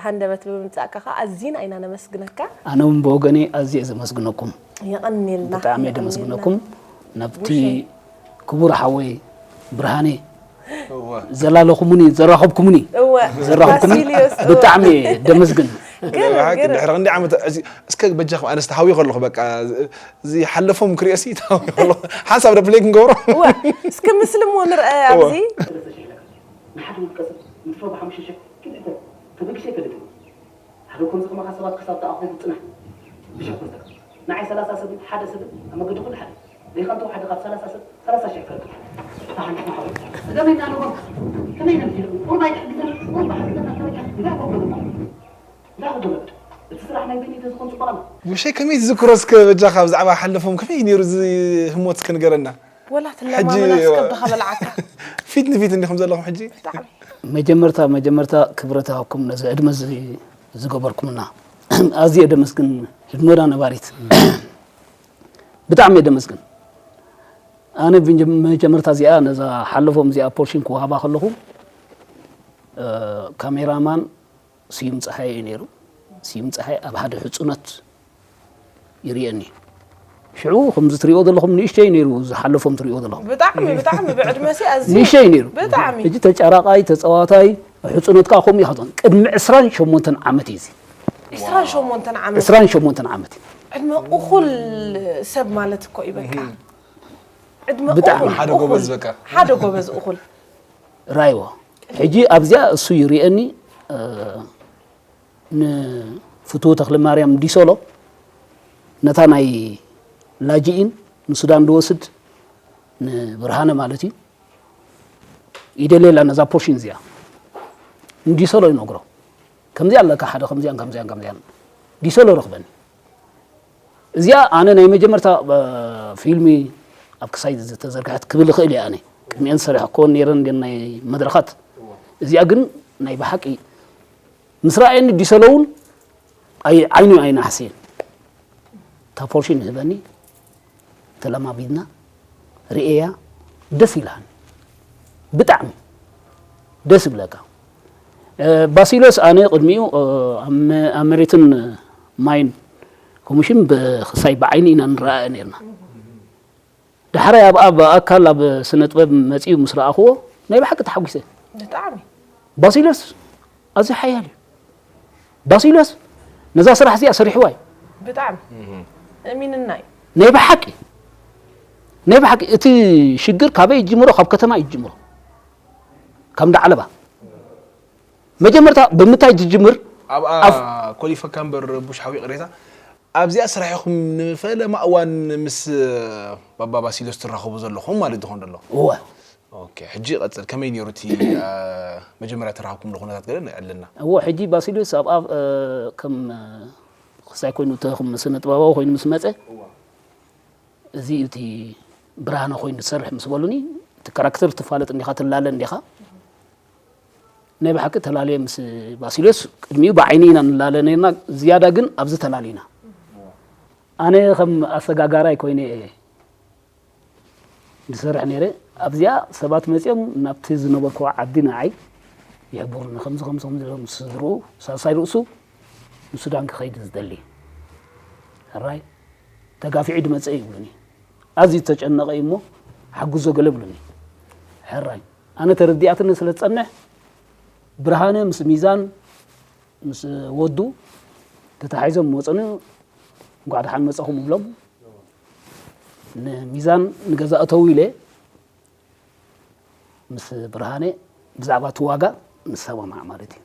ሃንደበት ብምምጻእካ ኸዓ ኣዚና ኢና ነመስግነካ። ኣነ እውን ብወገነይ ኣዝየ ዘመስግነኩም። የቐንየልና። ብጣዕሚ እየ የቐንየልና። ደመስግነኩም። ናብቲ ውሸይ። ክቡር ሓወይ ብርሃኔ እወ። ዘላለኹሙኒ ዘራኸብኩሙኒ እወ ዘራኸብኩሙኒ ባሲልዮስ፣ እወ። ብጣዕሚ እየ ደመስግን። ግን ብሓቂ ግን ድሕሪ ክንዲ ዓመት እዚ እስከ በጃኹም ኣነስ ተሃውየ ከለኹ በቃ እዚ ሓለፎም ክሪኦ ሲ ተሃውየ ከለኹ ሓንሳብ ዶ ፕሌይ ክንገብሮ እወ እስኪ ምስልሞ ንርአ እወ። ኣብዚ ንሓደ ውልቀ ሰብ ንድሮ ብሓሙሽተ ሽሕ ክልተ ተበጊሰ ኣይፈልጥን። ሓደ ከምዚ ከማኻ ሰባት ክሳብ ተኣኸቡ ጽናሕ። ብሸኩርታ ንዓይ ሰላሳ ሰብን ሓደ ሰብን ኣብ መገዲ ኩሉ ሓደ። ሪኢኻ እንተወሓደ ካብ ሰላሳ ሰብ ሰላሳ ሽሕ ይፈርቅ። ተሓሊፍና ሓወይ። ጸገመይ እንዳነበርኩ ከመይ ነምቲ ቁርባይ ትሕግዘኒ ቁርባ ሓግዘና ተበጃ እንታይ ኮበሉካ? እንታይ ኮበሉካ? እቲ ስራሕ ናይ በይነይ ተዝኾን ጽቡቕ ኣሎ። ውሸይ ከመይ ትዝክሮ እስከ በጃኻ ብዛዕባ ሓለፎም ከመይ ነይሩ እዚ ህሞት እስከ ንገረና። ወላ ሕጂ ትለማመና እስከ ብኻ በልዓካ። ፊት ንፊት እንዲኹም ዘለኹም ሕጂ ብጣዕሚ መጀመርታ መጀመርታ ክብረት ሃብኩም ነዚ ዕድመ እዚ ዝገበርኩምና ኣዝየ ደመስግን። ህድሞና ነባሪት ብጣዕሚ እየ ደመስግን። ኣነ ብጀ- መጀመርታ እዚኣ ነዛ ሓለፎም እዚኣ ፖርሽን ክወሃባ ከለኹ እ፣ ካሜራማን ስዩም ፀሓይ እዩ ነይሩ። ስዩም ፀሓይ ኣብ ሓደ ሕፁነት ይርእየኒ። ሽዑ ከምዚ ትሪኦ ዘለኹም ንእሽተይ ነይሩ ዝሓለፎም ትሪኦ ዘለኹም ብጣዕሚ ብጣዕሚ ብዕድመ ሲ ኣዝዩ ንእሽተይ ነይሩ። ብጣዕሚ ሕጂ ተጫራቃይ ተፃዋታይ ሕፁነት ከዓ ከምኡ ይኸተን ቅድሚ ዕስራን ሸሞንተን ዓመት እዩ እዚ ዕስራን ሸሞንተን ዓመት ዕስራን ሸሞንተን ዓመት እዩ። ዕድመ እኹል ሰብ ማለት እኮ እዩ በቃ ዕድመ ብጣዕሚ እኹል ሓደ እኹል ጎበዝ በቃ። ሓደ ጎበዝ እኹል ራይዎ ሕጂ ኣብዚኣ እሱ ይርእየኒ እ፣ ንፍትው ተክለ ማርያም ዲሶሎ ነታ ናይ ላጅኢን ንሱዳን ዝወስድ ንብርሃነ ማለት እዩ ይደልየላ ነዛ ፖርሽን እዚኣ ንዲሶሎ ይነግሮ ከምዚኣ ኣለካ ሓደ ከምዚኣን ከምዚኣን ከምዚኣን ዲሶሎ ረኽበኒ እዚኣ ኣነ ናይ መጀመርታ እ፣ ፊልሚ ኣብ ክሳይ ዝተዘርግሐት ክብል እኽእል እየ ኣነ ቅድሚአን ዝሰሪሐ ክኸውን ነይረን እንድየን ናይ መድረኻት እዚኣ ግን ናይ ብሓቂ ምስ ረኣየኒ ዲሰሎ እውን ኣይ- ዓይኑ ኣይናሕስየን እታ ፖርሽን ይህበኒ ተለማሚድና ርእየያ ደስ ኢላኒ ብጣዕሚ ደስ ይብለካ እ፣ ባሲሎስ ኣነ ቅድሚኡ እ፣ ኣብ መ- ኣብ መሬትን ማይን ኮሚሽን ብክሳይ ብዓይኒ ኢና ንረኣየ ነርና ዳሕራይ ኣብ ኣብ ኣካል ኣብ ስነ ጥበብ መጺኡ ምስ ረኣኽዎ ናይ ብሓቂ ተሓጒሰ ብጣዕሚ ባሲሎስ ኣዝዩ ሓያል እዩ ባሲሎስ ነዛ ስራሕ እዚኣ ሰሪሕዋ እዩ ብጣዕሚ እሚንና እዩ ናይ ብሓቂ ናይ ብሓቂ እቲ ሽግር ካበይ ይጅምሮ ካብ ከተማ ይጅምሮ ካብ ዳዕለባ መጀመርታ ብምንታይ ትጅምር ኣብኣ ኣፍ- ኮሊፈካ እምበር ቡሽ ሓዊ ቅሬታ ኣብዚኣ ስራሕ ኢኹም ንፈለማ እዋን ምስ ባባ ባሲሎስ ትራኸቡ ዘለኹም ማለት ዝኾን ዘሎ እወ ኦኬ ሕጂ ቀጽል ከመይ ነይሩ እቲ አ፣ መጀመርያ ተራኸብኩምሉ ኩነታት ገለ ንዕልና እዎ ሕጂ ባሲሎስ ኣብ ኣብ እ፣ ከም እ፣ ክሳይ ኮይኑ ተኹም ስነ ጥበባዊ ኮይኑ ምስ መፀ እዚ እቲ ብርሃነ ኮይኑ ትሰርሕ ምስ በሉኒ እቲ ካራክተር ትፋለጥ እንዲኻ ትላለ እንዲኻ ናይ ብሓቂ ተላለየ ምስ ባሲሎስ ቅድሚኡ ብዓይኒ ኢና ንላለ ነርና ዝያዳ ግን ኣብዚ ተላሊና ኣነ ከም ኣሰጋጋራይ ኮይነ እየ ዝሰርሕ ነይረ ኣብዚኣ ሰባት መፅኦም ናብቲ ዝነበርክዎ ዓዲ ንዓይ ይሕብሩኒ ከምዚ ከምዚ ከምዚ ኢሎም ስድርኡ ሳልሳይ ርእሱ ንሱዳን ክኸይድ ዝደሊ ሕራይ ተጋፊዑ ድመፀ ይብሉኒ ኣዝዩ ተጨነቐ እዩ እሞ ሓግዞ ገለ ብሉኒ ሕራይ ኣነ ተረዲኣትኒ ስለ ዝፀንሕ ብርሃነ ምስ ሚዛን ምስ ወዱ ተታሒዞም መፀኑ እንኳዕ ደሓን መፀኹም እብሎም ንሚዛን ንገዛ እተው ኢለ ምስ ብርሃነ ብዛዕባ እቲ ዋጋ ንሰማማዕ ማለት እዩ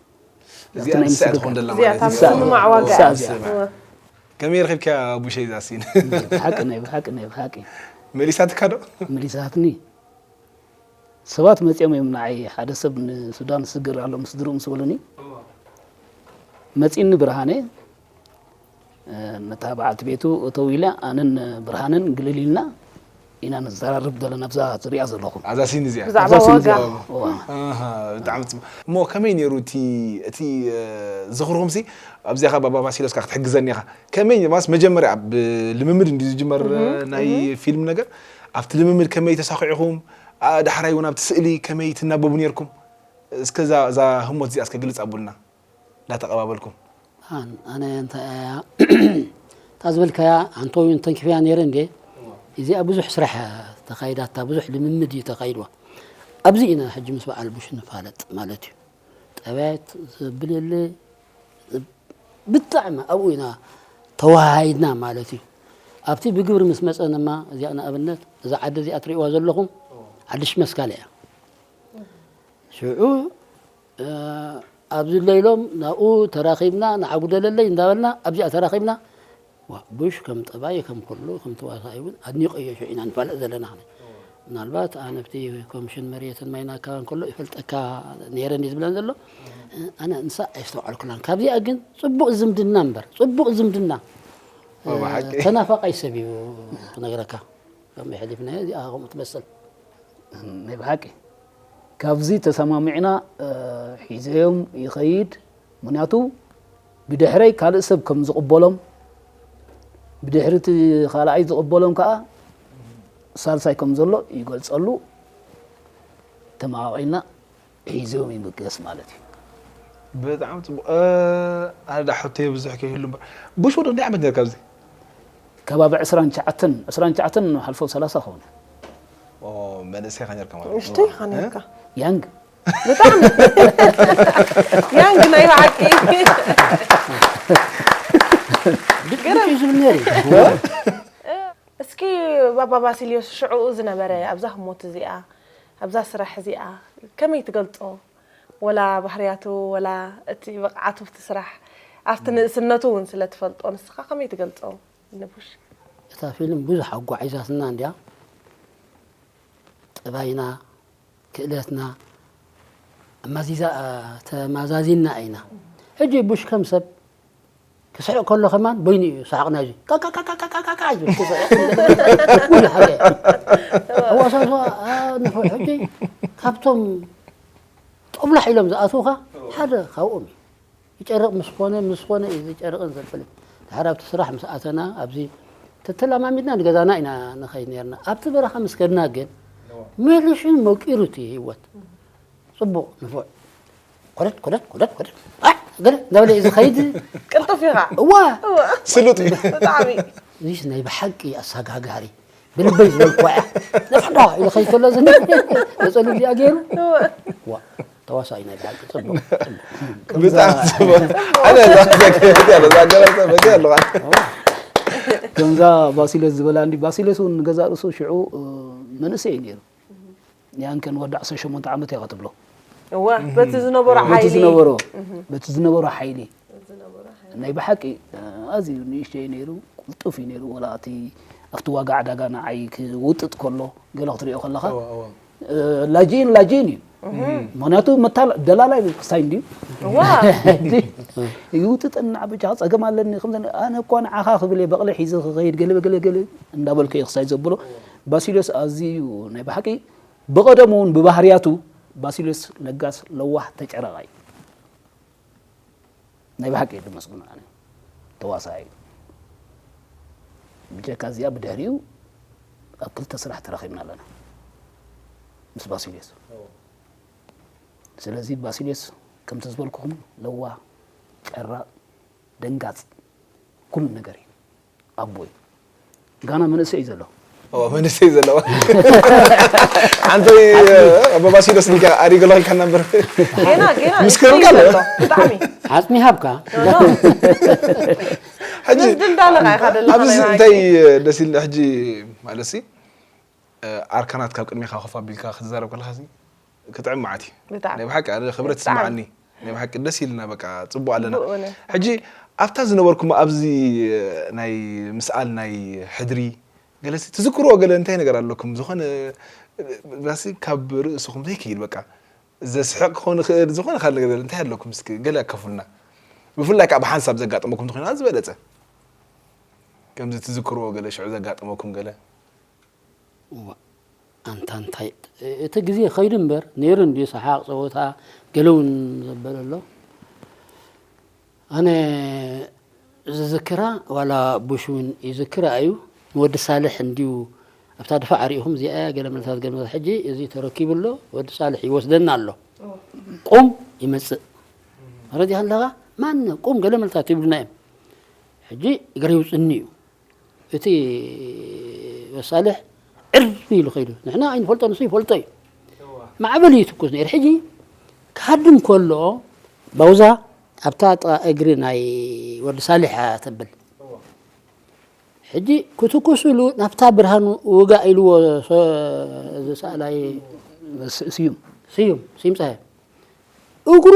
እዚኣ ንሳ እያ ትኾን ደላ እዚኣ ማለት ታብ እዩ። ስምማዕ ዋጋ ንሳ እያ። እዚኣ። እወ። ከመይ ረኺብካ ቡሸይ ዛሲን ብሓቂ ናይ ብሓቂ ናይ ብሓቂ መሊሳትካ ዶ መሊሳትኒ ሰባት መፂኦም እዮም ንዓይ ሓደ ሰብ ንሱዳን ስግር ኣሎ ምስ ድርኡ ምስ በሉኒ መፂኒ ብርሃነ ነታ በዓልቲ ቤቱ እተው ኢለ ኣነን ብርሃነን ግልል ኢልና ኢና ንዘራርብ ዘለና ብዛ ዝሪኣ ዘለኹ ኣዛ ሲን እዚኣ ብዛዕባ ኣብዛ ስም ዋጋ እዚኣ፣ እዋ። ኣሃ፣ ብጣዕሚ ፅቡቅ እሞ ከመይ ነይሩ እቲ እቲ እ፣ ዝኽርኹም ሲ ኣብዚኣ ካ ባባ ባሲሎስ ካ ክትሕግዘኒ ኢኻ ከመይ ማስ መጀመርያ ብልምምድ እንዲ ዝጅመር ናይ ፊልም ነገር ኣብቲ ልምምድ ከመይ ተሳኺዕኹም ኣ፣ ዳሕራይ እውን ኣብቲ ስእሊ ከመይ ትናበቡ ነርኩም እስከ እዛ እዛ ህሞት እዚኣ እስከ ግልጽ ኣቡልና እንዳተቐባበልኩም። ኣነ እንታይ እያ እታ ዝበልካያ ኣንቶኒ ተንኪፈያ ነይረ እንዴ? እዚኣ ብዙሕ ስራሕ ተኻይዳታ፣ ብዙሕ ልምምድ እዩ ተኻይድዋ። ኣብዚ ኢና ሕጂ ምስ በዓል ቡሽ ንፋለጥ ማለት እዩ። ጠባያት ዘብል የለ፣ ብጣዕሚ ኣብኡ ኢና ተወሃሂድና ማለት እዩ። ኣብቲ ብግብሪ ምስ መጸ ድማ እዚኣ ንኣብነት እዛ ዓዲ እዚኣ ትርእይዋ ዘለኹም ዓዲ ሽመስካል እያ። ሽዑ ኣብዚ ለይሎም ናብኡ ተራኺብና ንዓጉደለለይ እንዳበልና ኣብዚኣ ተራኺብና ዋ ቡሽ ከም ጠባይ ከም ኩሉ ከም ተዋሳኢ እውን ኣድኒቐዮ ሽዑ ኢና ንፋለጥ ዘለና። ምናልባት ኣነ ኣብቲ ኮሚሽን መሬትን ማይን ኣካባቢ ከሎ ይፈልጠካ ነይረ እንዲ ዝብለን ዘሎ ኣነ ንሳ ኣይስተውዓልኩላን። ካብዚኣ ግን ጽቡቕ ዝምድና እምበር ጽቡቕ ዝምድና ተናፋቃይ ሰብ እዩ ክነግረካ። ከም የሕሊፍናዮ እዚኣ ከምኡ ትመስል። ናይ ብሓቂ ካብዚ ተሰማሚዕና ሒዘዮም ይኸይድ። ምክንያቱ ብድሕረይ ካልእ ሰብ ከም ዝቕበሎም ብድሕሪ እቲ ካልኣይ ዝቕበሎም ከዓ ሳልሳይ ከም ዘሎ ይገልፀሉ። ተመቓቒልና ሒዘዮም ይምገስ ማለት እዩ። ብጣዕሚ ፅቡቅ። ኣነ ዳ ሕቶየ ብዙሕ ከይህሉ እምበር፣ ቡሽ ወደ እንታይ ዓመት ነርካ ኣብዚ? ከባቢ ዕስራን ትሽዓተን ዕስራን ትሽዓተን ሓልፎ ሰላሳ ከውነ። መንእሰይ ኢኻ ነርካ ማለት ንእሽተይ ኢኻ ነርካ። ያንግ ብጣዕሚ ያንግ ናይ ብሓቂ ድቅድቅ እዩ ዝብል ነይሩ። እስኪ ባባ ባሲልዮስ ሽዕኡ ዝነበረ ኣብዛ ህሞት እዚኣ ኣብዛ ስራሕ እዚኣ ከመይ ትገልጾ? ወላ ባህርያቱ ወላ እቲ ብቕዓቱ ኣብቲ ስራሕ ኣብቲ ንእስነቱ እውን ስለ ትፈልጦ ንስኻ ከመይ ትገልጾ ንቡሽ? እታ ፊልም ብዙሕ ኣጓዒዛትና እንድያ። ጠባይና ክእለትና ኣማዚዛ ተማዛዚና ኢና። ሕጂ ቡሽ ከም ሰብ ክስሕቕ ከሎ ከማን በይኑ እዩ ሰሓቕ ናይዚ ቃቃቃቃቃቃቃቃ ይብል ክስሕቕ። ብዙሕ ሓደ ኣዋሳስዋ ንፉዕ ሕጂ ካብቶም ጦብላሕ ኢሎም ዝኣትዉኻ ሓደ ካብኦም እዩ። ይጨርቕ ምስ ኮነ ምስ ኮነ እዩ ዝጨርቕን ዘብልን። ድሓር ኣብቲ ስራሕ ምስ ኣተና ኣብዚ ተተላማሚድና ንገዛና ኢና ንኸይድ ነርና። ኣብቲ በረኻ ምስ ከድና ግን መሊሹ መቂሩ እቲ ህይወት። ጽቡቕ ንፉዕ ኮደድ ኮደድ ኮደድ ኮደድ ኣሕ ገለ እንዳበለ እዩ ዝኸይድ። ቅልጡፍ ኢኻ። እዋ ስሉጥ እዩ። ብጣዕሚ እዚስ ናይ ብሓቂ ኣሳጋጋሪ ብልበይ ዝበልኩዋ እያ። ነፍሕዳ ኢሉ ኸይድ ከሎ ዝኒ ነጸሉ እዚኣ ገይሩ ዋ ተዋሳኢ ናይ ብሓቂ ጽቡቕ ጽቡቕ። ብጣዕሚ ጽቡቕ። ኣነ እዛ ፈገግታ እያ፣ እዛ ገለ ሰብ ፈገግ ኣለዋ። ከምዛ ባሲለስ ዝበላ እንዲ ባሲለስ እውን ንገዛእ ርእሱ ሽዑ መንእሰይ እዩ ነይሩ። ያን ከን ወዲ ዓሰርተ ሸሞንተ ዓመት እያ ክትብሎ እወ በቲ ዝነበሮ በቲ ሓይሊ ዝነበሮ በቲ ዝነበሮ ሓይሊ ናይ ብሓቂ ኣዝዩ ንእሽተይ ነይሩ፣ ቅልጡፍ እዩ ነይሩ። ወላ እቲ ኣብቲ ዋጋ ዕዳጋ ንዓይ ክውጥጥ ከሎ ገለ ክትሪኦ ከለኻ እወ፣ እወ። እ፣ ላጅኢን ላጅኢን እዩ። ምክንያቱ መታል ደላላይ ክሳይ እንድዩ እዋ ይውጥጥና ብቻ ጸገም ኣለኒ ከምዚ ኣነ እኳ ንዓኻ ክብል እየ በቕሊ ሒዘ ክኸይድ ገለ ገለ ገለ እንዳበልኩ እየ ክሳይ ዘብሎ። ባሲልዮስ ኣዝዩ ናይ ብሓቂ ብቐደሙ እውን ብባህርያቱ ባሲልዮስ ለጋስ ለዋህ ተጨረቓ እዩ። ናይ ብሓቂ እየ ዘመስግኖ ኣነ ተዋሳኣይ እዩ። ብጀካ እዚኣ ብድሕሪኡ ኣብ ክልተ ስራሕ ተራኺብና ኣለና ምስ ባሲልዮስ። ስለዚ ባሲልዮስ ከምቲ ዝበልኩኹም ለዋህ፣ ቀራጥ፣ ደንጋጽ ኩሉ ነገር እዩ። ኣቦይ ጋና መንእሰይ እዩ ዘሎ። ኦ መንእሰይ ዘለዋ ሓንቲ ኣቦ ባሲሎስ ዲካ ኣሪገሎ ኢልካና እምበር ጌና ጌና ምስ ከብርካ ኣሎ። ብጣዕሚ ዓጽሚ ሃብካ ሕጂ ምስ ድንዳለ ቃ ኢኻ ደለኻ ኣብዚ ናይ እንታይ ደስ ኢልና ሕጂ ማለት ሲ ኣርካናት ካብ ቅድሜኻ ኮፍ ኣቢልካ ክትዛረብ ከለኻ ሲ ክጥዕም መዓት እዩ። ብጣዕሚ። ናይ ብሓቂ ኣነ ክብረት ብጣዕሚ። ይስምዓኒ። ናይ ብሓቂ ደስ ኢልና በቃ ጽቡቕ ኣለና። ብእውነት። ሕጂ ኣብታ ዝነበርኩም ኣብዚ ናይ ምስኣል ናይ ሕድሪ ገለሲ ትዝክርዎ ገለ እንታይ ነገር ኣለኩም? ዝኾነ ባሲ ካብ ርእስኹም ዘይከይድ በቃ ዘስሕቕ ክኾን ይኽእል ዝኾነ ካልእ ነገር እንታይ ኣለኩም እስኪ ገለ ኣካፍሉና። ብፍላይ ከዓ ብሓንሳብ ዘጋጠመኩም እንተኾይኑ ዝበለጸ ከምዚ ትዝክርዎ ገለ ሽዑ ዘጋጠመኩም ገለ እዋ ኣንታ እንታይ እቲ ግዜ ኸይዱ እምበር ነይሩ እንድዩ ሰሓቕ ፀወታ ገለ እውን ዘበለ ኣሎ ኣነ ዝዝክራ ዋላ ቡሽ እውን ይዝክራ እዩ ንወዲ ሳልሕ እንድዩ ኣብታ ድፋዕ ሪኢኹም እዚኣ እያ ገለ መለታት ገለ መለታት ሕጂ እዚ ተረኪቡ ኣሎ ወዲ ሳልሕ ይወስደና ኣሎ ቁም ይመጽእ። ረዲኻ ኣለኻ? ማን ቁም ገለ መልታት ይብሉና እዮም። ሕጂ እግሪ ይውጽኒ እዩ። እቲ ወሳልሕ ዕር ኢሉ ከይዱ። ንሕና ኣይንፈልጦ፣ ንሱ ይፈልጦ እዩ። ማዕበል እዩ ትኩስ ነይሩ። ሕጂ ክሃድም ከሎ ባውዛ ኣብታ ጥቓ እግሪ ናይ ወዲ ሳልሕ እያ ተብል። ሕጂ ክትኩስ ኢሉ ናብታ ብርሃኑ ውጋእ ኢልዎ ሰ-፣ እዚ ሰኣላይ ስ-፣ ስዩም። ስዩም፣ ስዩም ጸሃየ። እግሩ፣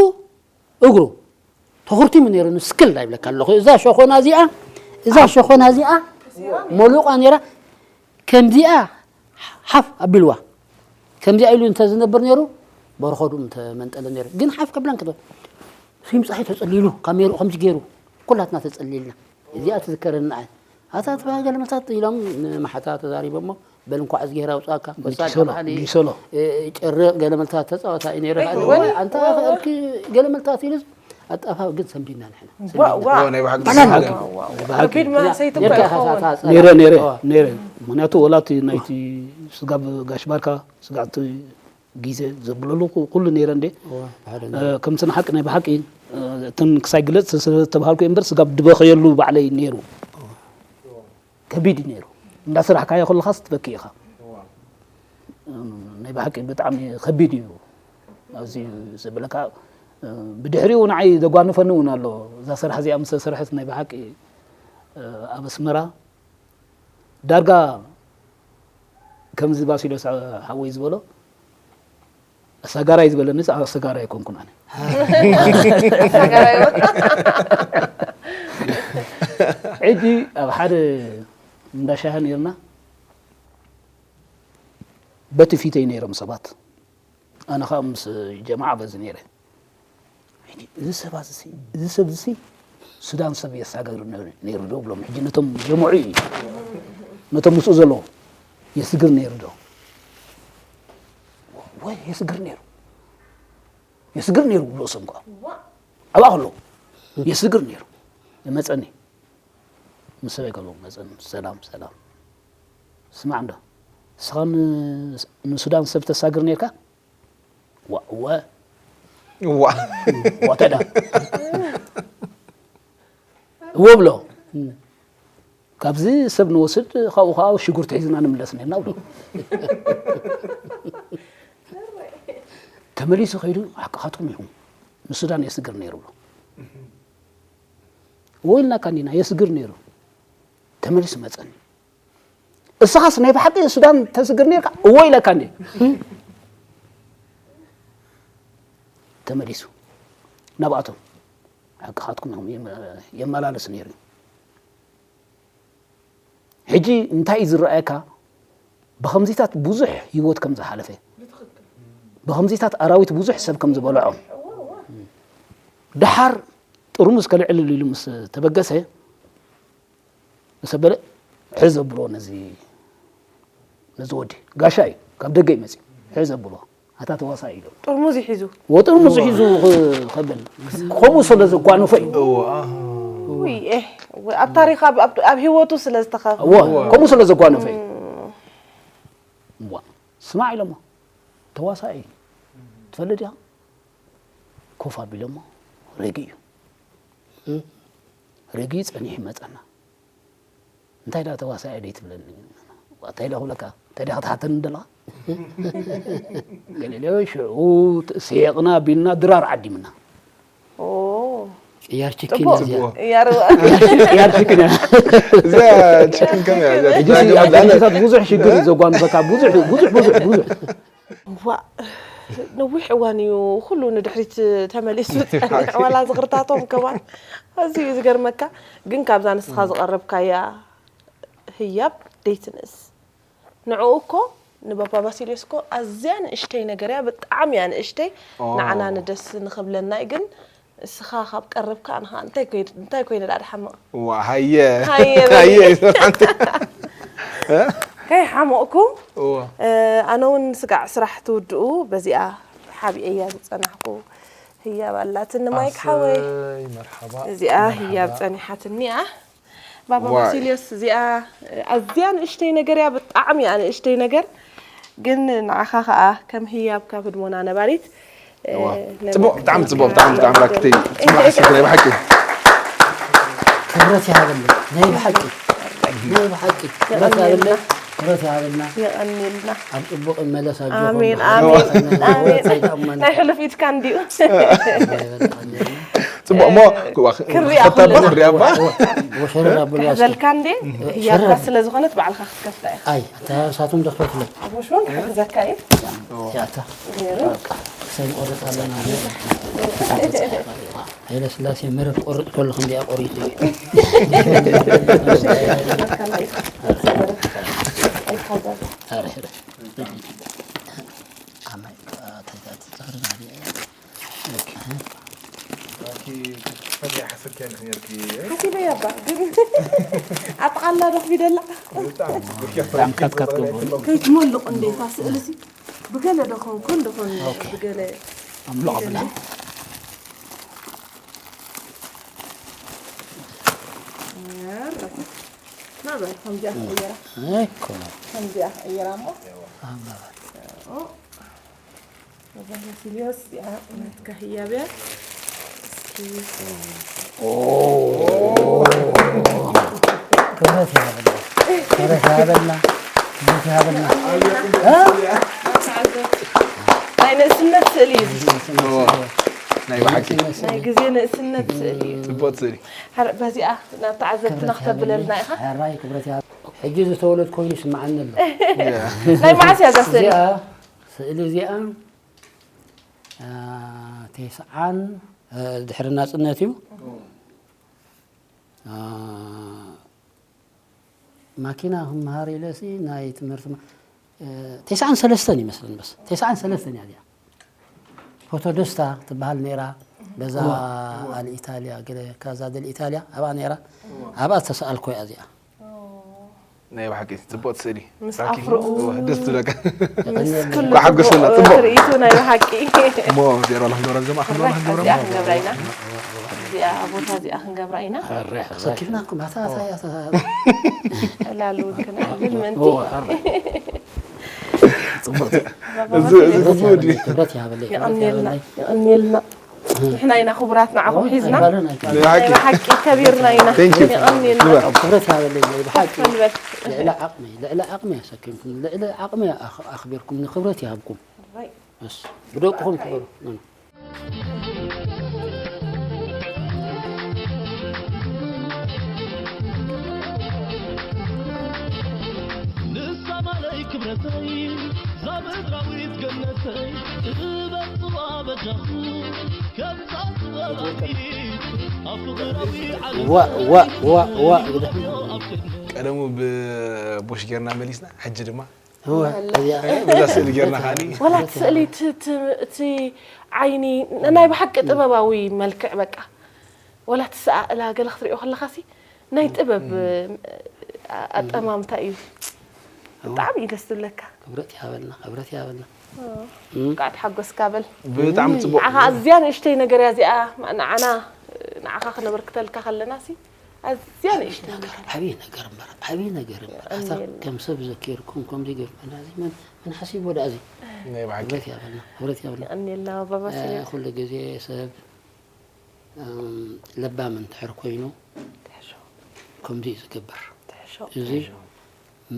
እግሩ ተኹርቲሙ ነይሩ፣ ንስክል ይብለካ ኣለኹ። እዛ ሸኾና እዚኣ፣ እዛ ሸኾና እዚኣ መሉቓ ነይራ፣ ከምዚኣ ሓፍ ኣቢልዋ። ከምዚኣ ኢሉ እንተዝነብር ነይሩ፣ በረኸዱ ምተመንጠለ ነይሩ። ግን ሓፍ ከብላን ከቶ-፣ ስዩም ጸሃየ ተጸሊሉ፣ ካሜርኡ ከምዚ ገይሩ፣ ኩላትና ተጸሊልና። እዚኣ ትዝከረና እያ። ኣታ ትበሃል ገለ መታት ኢሎም ንመሓታ ተዛሪቦሞ፣ በል እንኳዕ እዝግሄር ኣውጻእካ። ወሳድ ጊሰሎ፣ ተባሃሊ፣ ጊሰሎ። እ፣ ጨርቕ ገለ መልታት ተጻወታ እዩ ነይሩ። ኣይ፣ ኣይ፣ ኣንታ ኣይ፣ ከእርኪ ገለ መልታት ኢሉ ኣጣፋ ግን ሰንቢድና ንሕና። ዋ፣ ሰንቢድና። ዋ። ኦ፣ ናይ ብሓቂ ጠላም ሰንቢድና። ዋ፣ ዋ፣ ዋ። ናይ ብሓቂ። ከቢድ መህሰይቲ እኮ ነርካ ይኸውን። ኢኻ፣ ኢኻ፣ ኢኻ፣ ነይረ፣ ነይረ፣ ዋ። ነይረ። ምኽንያቱ ወላ እቲ ናይቲ ስጋብ ጋሽ ባርካ፣ ስጋብ እቲ ግዜ ዘብለሉ ኩ-፣ ኩሉ ነይረ እንዴ። እወ፣ ብሓደ እ፣ ነይረ። ከምቲ ንሓቂ ናይ ብሓቂ፣ እ፣ እተን ክሳይ ግለጽ ስለ ዝተባሃልኩ እየ እምበር፣ ስጋብ ድበኸየሉ ባዕለይ ነይሩ። ከቢድ እዩ ነይሩ። እንዳሰራሕካዮ ከለኻስ ትበኪ ኢኻ። እም፣ ናይ ብሓቂ ብጣዕሚ ከቢድ እዩ። ኣብዚ ዘበለካ፣ እ፣ ብድሕሪኡ ንዓይ ዘጓንፈኒ እውን ኣሎ። እዛ ስራሕ እዚኣ ምስ ተሰርሐት ናይ ብሓቂ፣ እ፣ ኣብ ኣስመራ ዳርጋ ከምዚ ባሲሎስ ሓወይ ዝበሎ፣ ኣሳጋራይ ዝበለኒ፣ ኣሳጋራይ ኣይኮንኩን ኣነ። ኣሳጋራይ። ሕጂ ኣብ ሓደ እንዳ ሻሂ ነይርና፣ በቲ ፊተይ ነይሮም ሰባት። ኣነ ኸኣ ምስ ጀማዓ በዚ ነይረ። ሕጂ እዚ ሰባት እዚ፣ እዚ ሰብ እዚ ሱዳን ሰብ የሳግር ነ-፣ ነይሩ ዶ ብሎም። ሕጂ ነቶም ጀምዑ እዩ። ነቶም ምስኡ ዘለዉ የስግር ነይሩ ዶ? ወይ የስግር ነይሩ። የስግር ነይሩ ብሎ ሰምኳ። ኣብኣ ከለዉ የስግር ነይሩ። መጸኒ። ምስ ሰበይ ከለዉ መጸኒ። ሰላም፣ ሰላም። ስማዕ እንዶ፣ ንስኻ ን-፣ ንሱዳን ሰብ ተሳግር ነይርካ? ዋ፣ እወ። እዋ። እዋ፣ እንታይ ደኣ? እወ ብሎ። ካብዚ ሰብ ንወስድ፣ ካብኡ ኸዓ ሽጉርቲ ሒዝና ንምለስ ነርና ብሎ። ተመሊሱ ኸይዱ፣ ሓቅኻትኩም ኢኹም። ንሱዳን የስግር ነይሩ ብሎ። እወ ኢልናካ እንዲና፣ የስግር ነይሩ። ተመሊሱ መጸኒ። እስኻስ ናይ ብሓቂ ሱዳን ተስግር ነርካ? እወ ኢለካ እንዴ? ተመሊሱ ናብኣቶም። ሓቅኻትኩም እዮም፣ የመ-፣ የመላልስ ነይሩ። ሕጂ እንታይ እዩ ዝረኣየካ? ብኸምዚታት ብዙሕ ህይወት ከም ዝሓለፈ፣ ብኸምዚታት ኣራዊት ብዙሕ ሰብ ከም ዝበልዖ፣ ደሓር ጥርሙዝ ከልዕል ኢሉ ምስ ተበገሰ፣ ምስ ኣበለ፣ "ሕዝ ኣብሎ ነዚ፣ ነዚ ወዲ፣ ጋሻ እዩ፣ ካብ ደገ እዩ መጺኡ፣ ሕዝ ኣብሎ፣ ኣታ ተዋሳኢ" ኢሎም። ጥርሙዝ እዩ ሒዙ። ወጥርሙዝ ሒዙ ኽ-፣ ኸብል፣ ከምኡ ስለ ዘጓነፎ እዩ። እወ፣ ኣህ። ውይ፣ ኤህ፣ ወ-፣ ኣብ ታሪኽ፣ ኣብ፣ ኣብ፣ ኣብ ህይወቱ ስለ ዝተኸፍ-፣ እወ፣ ከምኡ ስለ ዘጓነፎ እዩ። እዋ፣ ስማዕ ኢሎሞ፣ ተዋሳኢ ትፈልጥ ኢኻ? ኮፍ ኣቢሎሞ፣ ረጊኡ እዩ። ረጊኡ ጸኒሑ መጸና። እንታይ ደኣ ተዋሳኣይ ደይ ትብለኒ? እንታይ ደኣ ክብለካ? እንታይ ደኣ ክትሓተኒ ደለኻ? ገሊለዮ ሽዑ ስሒቕና ኣቢልና ድራር ዓዲምና። ኦ። ቅያር ችክን ጽቡቕ። እያ እዚኣ። ጽቡቕ። ቅያር እዋ። ቅያር ችክን እያ። እዛ ችክን ከመይ እያ? እዛ ሕጂ ዳግም ኣብ ዳግም። ደረጃታት ብዙሕ ሽግር እዩ ዘጓንፈካ። ብዙሕ፣ ብዙሕ፣ ብዙሕ፣ ብዙሕ። ዋእ፣ ነዊሕ እዋን እዩ ኩሉ ንድሕሪት ተመሊሱ ጸኒሑ፣ ዋላ ዝኽርታቶም ከማን ኣዝዩ እዩ ዝገርመካ። ግን ካብዛ ንስኻ ዝቐረብካያ ህያብ ደይትንእስ። ንዕኡ እኮ፣ ንባባ ባሲልዮስ እኮ ኣዝያ ንእሽተይ ነገር እያ፣ ብጣዕሚ እያ ንእሽተይ። ኦ። ንዓና ንደስ ንኽብለና እዩ፣ ግን እስኻ ካብ ቀረብካ ኣነ ኸኣ እንታይ ኮይን-፣ እንታይ ኮይነ ደኣ ድሓምቕ? ዋ፣ ሃየ። ሃየ በሊ። ሃየ፣ ሓንቲ። ከይሓመቕኩ፣ እዋ። እ፣ ኣነ እውን ስጋዕ ስራሕ ትውድኡ በዚኣ ሓቢኤያ ዝጸናሕኩ ህያብ ኣላትኒ ማይክ ሓወይ። ኣሰይ፣ መርሓባ፣ እዚኣ መርሓባ። ህያብ ጸኒሓትኒ እያ። ባባ ዋይ። ባሲልዮስ፣ እዚኣ ኣዝያ ንእሽተይ ነገር እያ፣ ብጣዕሚ እያ ንእሽተይ ነገር። ግን ንዓኻ ኸኣ ከም ህያብ ካብ ህድሞና ነባሪት እዋ። ጽቡቕ፣ ብጣዕሚ ጽቡቕ፣ ብጣዕሚ፣ ብጣዕሚ ራኪተይ። ጽቡቕ ሓሳብ ናይ ብሓቂ። ክብረት ይሃበልና ናይ ብሓቂ ናይ ብሓቂ ክብረት ይሃበልና። ክብረት ይሃበልና። የቐንየልና። ኣብ ጽቡቕ ይመለስ ኣጆኹም። ኣሜን፣ ኣሜን፣ ኣሜን። ኣይተኣመን። ናይ ሕሉፍ ኢድካ እንዲዩ። ጽቡቕ እሞ ክዋ- ክሪኣ ክፈታ እባ ኩልና። ክሪኣ እባ። ወሸረዳ ብልዋ እስኪ። ክሕዘልካ እንዴ? ህያብካ ስለ ዝኾነት ባዕልኻ ክትከፍታ ኢኻ። ኣይ ኣታ ሳቶም ደኽፈትለ። ኣቦሽ እውን ክሕዘካ እዩ። ያታ ገይሩ። ክሰብ ቆርጥ ኣለና። ኃይለ ስላሴ መረብ ቆርጥ ከሎ ክንዲያ ቆሪጡ እዩ። ኣረ፣ ኣረ። ኣማይ፣ ኣታ፣ ኣታ፣ ኣታ፣ ኦኬ። ፈትያ ሓሰብኪያ ዲኺ ነርኪ? ሓሲበያ እባ ግን ኣጥቓላ ዶ ክቢደላ ብጣዕሚ ብርኪ ብጣዕሚ ከብከብ ትብሉ። ከይትመልቕ እንዴታ ስእልሲ ብገለ ዶ ኾንኩን ዶ ኾን ብገለ ኣምልኾ ብላ ናበል ከምዚኣ ክቕየራ እኮ ከምዚኣ ክቕየራ እሞ ኣባሲልዮስ እዚኣ ናትካ ህያብያ እስኪ ክብረት ይሃበልና። ክብረት ይሃበልና። ክብረት ይሃበልና። ናይ ንእስነት ስእሊ እዩ እዚ። ናይ ብሓቂ ናይ ግዜ ንእስነት ስእሊ እዩ። ጽቡቕ ስእሊ። ሓረ- በዚኣ ናብ ተዓዘብትና ክተብለልና ኢኻ። ሕራይ ክብረት ይሃብ። ሕጂ ዝተወለድ ኮይኑ ይስምዓኒ ኣሎ። ናይ መዓስ እያ እዛ ስእሊ? እዚኣ ስእሊ እዚኣ አ፣ ቴስዓን አ፣ ድሕሪ ናጽነት እዩ። አ፣ ማኪና ክመሃር ኢለሲ ናይ ትምህርቲ ማ- እ፣ ተስዓን ሰለስተን ይመስለን በስ ተስዓን ሰለስተን እያ እዚኣ ፎቶ ደስታ ትበሃል ነይራ በዛ ኣል ኢታልያ ገለ ካዛ ደል ኢታልያ ኣብኣ ነይራ ኣብኣ ዝተሰኣልኮ እያ እዚኣ ናይ ብሓቂ ጽቡቕቲ ስእሊ ምስ ራኪ ኣፍርኡ እወ፣ ደስ ትብለካ ምስ ኩሉ ኳ ሓጎሰና፣ ጽቡቕ። ትርኢቱ ናይ ብሓቂ እሞ ዜሮ ላክገብራ ዘማ ክንገብራ እዚኣ ክንገብራ ኢና እዚኣ ቦታ እዚኣ ክንገብራ ኢና ሰኪፍናኩም ኣታ ኣታ ኣታ ዕላል እውን ክንዕልል ምእንቲ ጽቡቕቲ እዚ እዚ ክፉ ድዩ ክብረት ይሃበለይ የቐንየልና የቐንየልና ንሕና ኢና ክቡራት ንዓኹም ሒዝና ናይ ብሓቂ ብሓቂ ከቢርና ኢና Thank you። የቐንየልና ንበር ክብረት ይሃበለይ ናይ ብሓቂ ከፍ ንበል ልዕሊ ዓቕሚ ልዕሊ ዓቕሚ ኣሰኪምኩም ልዕሊ ዓቕሚ ኣኽ- ኣኽቢርኩም ንክብረት ይሃብኩም ራይ እስ ብደቅኹም ክበሩ ንሳ ማለይ ክብረተይ ዛ ምድራዊት ገነተይ ጥበብዋ በጃኹ ከምታ ጥበባዊት ኣብ ፍቕራዊ ዓለም ዋ ዋ ዋ ዋ ኣብ ገነት ቀደሙ ብቦሽ ጌርና መሊስና ሕጂ ድማ እወ እዚኣ በዛ ስእሊ ጌርና ከዓኒ ወላ እቲ ስእሊ እቲ- እቲ- እቲ ዓይኒ ናይ ብሓቂ ጥበባዊ መልክዕ በቃ ወላ እቲ ሰኣእላ ገለ ክትሪኦ ከለኻ ሲ ናይ ጥበብ ኣጠማምታ እዩ ብጣዕሚ እዩ ደስ ዝብለካ ክብረት ይሃበልና ክብረት ይሃበልና ከዓ ተሓጎስካ በል ብጣዕሚ ጽቡቕ ንዓኻ ኣዝያ ንእሽተይ ነገር እያ እዚኣ ንዓና ንዓኻ ክነበርክተልካ ከለና ሲ ኣዝያ ንእሽተይ ነገር ዓብዪ ነገር እምበር ዓብዪ ነገር እምበር ኣታ ከም ሰብ ዘኪርኩም ከምዚ ገርኩም እዚ መን ሓሲብዎ ደኣ እዚ ናይ ብሓቂ ክብረት ይሃበልና ክብረት ይሃበልና የቐንየልና ባባ ስለ ኩሉ ግዜ ሰብ ለባም እንድሕር ኮይኑ ከምዚ እዩ ዝገብር ትሕሾ እዚ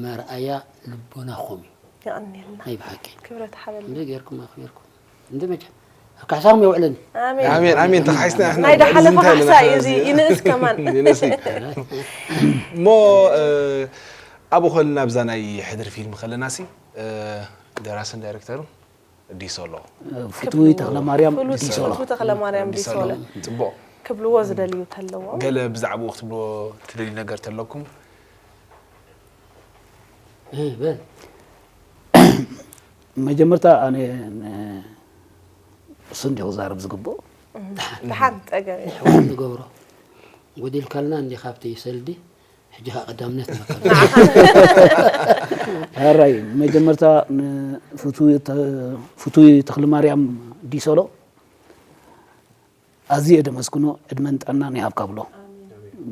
መርኣያ ልቦናኹም እዩ የቐንየልና ናይ ብሓቂ ክብረት ሓበልና እንደ ጌርኩም ኣኽቢርኩም እንደ መቸ ኣብ ካሕሳኹም የውዕለኒ ኣሜን ኣሜን ተኻሒስና ናይ ዳሓለፈ ካሕሳ እዩ እዚ ይንእስ ከማን ይንእስ እሞ ኣብኡ ከልና ኣብዛ ናይ ሕድሪ ፊልም ከለና ሲ ደራስን ዳይሬክተርን ዲሶሎ ፍትዊ ተኽለማርያም ፍሉጥ ዲሶሎ ፍትዊ ተኽለማርያም ዲሶሎ ጽቡቕ ክብልዎ ዝደልዩ ተለዎም ገለ ብዛዕባኡ ክትብልዎ ትደልዩ ነገር ተለኩም በል መጀመርታ ኣነ እሱ እንዲሁ ክዛረብ ዝግብኦ ደሓን ጸገም ንገብሮ ጎዲልካልና እንዲ ካብቲ ሰልዲ ሕጂ ከዓ ቀዳምነት መከል ሕራይ መጀመርታ ንፍትዊ ተኽለማርያም ዲሶሎ ኣዝየ ደመስግኖ ዕድመን ጥዕናን ይሃብካ ብሎ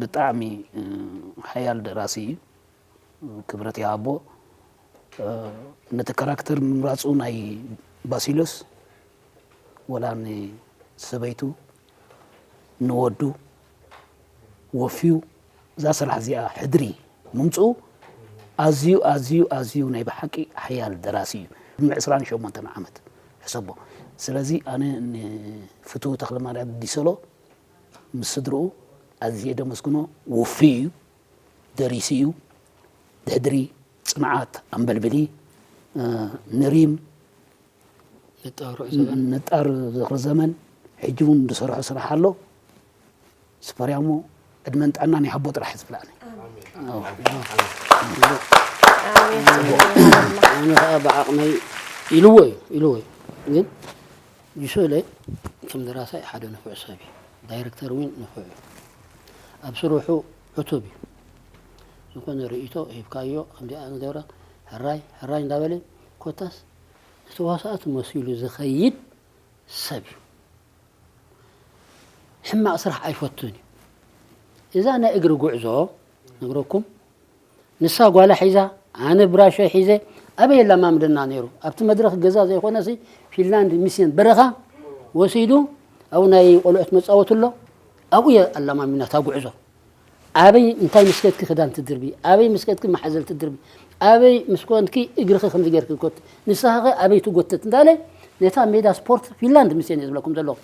ብጣዕሚ ሓያል ደራሲ እዩ ክብረት ይሃቦ ነቲ ካራክተር ምምራፁ ናይ ባሲሎስ ወላ ንሰበይቱ ንወዱ ወፍዩ እዛ ስራሕ እዚኣ ሕድሪ ምምፅኡ ኣዝዩ ኣዝዩ ኣዝዩ ናይ ብሓቂ ሓያል ደራሲ እዩ። ቅድሚ ዕስራን ሸሞንተን ዓመት ሕሰቦ። ስለዚ ኣነ ንፍትው ተኽለማርያም ዲሰሎ ምስ ስድርኡ ኣዝየ ደመስግኖ። ውፍይ እዩ፣ ደሪሲ እዩ። ድሕድሪ፣ ጽንዓት፣ ኣንበልብሊ፣ ንሪም፣ ነጣር ዝኽሪ ዘመን፣ ሕጂ እውን ዝሰርሖ ስራሕ ኣሎ። ስፐርያሞ ዕድመን ጥዕናን ይሃቦ ጥራሕ ዝብላኒ። ኣነ ከዓ ብዓቕመይ ኢልዎ እዩ ኢልዎ እዩ ግን ጅሶለ ከም ደራሳይ ሓደ ንፉዕ ሰብ እዩ። ዳይረክተር እውን ንፉዕ እዩ። ኣብ ስርሑ ዕቱብ እዩ። ዝኾነ ርእይቶ ሂብካዮ ከምዚኣ ንገብራ ሕራይ ሕራይ እንዳበለ ኮታስ ዝተዋሳእቲ መሲሉ ዝኸይድ ሰብ እዩ። ሕማቕ ስራሕ ኣይፈቱን እዩ። እዛ ናይ እግሪ ጉዕዞ ነግረኩም ንሳ ጓላ ሒዛ ኣነ ብራሾ ሒዘ ኣበይ የላማምደና ነይሩ ኣብቲ መድረኽ ገዛ ዘይኮነሲ ፊንላንድ ሚስዮን በረኻ ወሲዱ ኣብኡ ናይ ቆልዑት መፃወቱ ኣሎ ኣብኡ የላማሚና እታ ጉዕዞ ኣበይ እንታይ ምስ ከድኪ ክዳን ትድርቢ ኣበይ ምስ ከድኪ ማሕዘል ትድርቢ ኣበይ ምስ ኮንኪ እግርኺ ከምዚ ጌርኪ ጎት ንስኻ ኸ ኣበይ ትጎትት እንዳለ ነታ ሜዳ ስፖርት ፊንላንድ ሚስዮን እየ ዝብለኩም ዘለኹ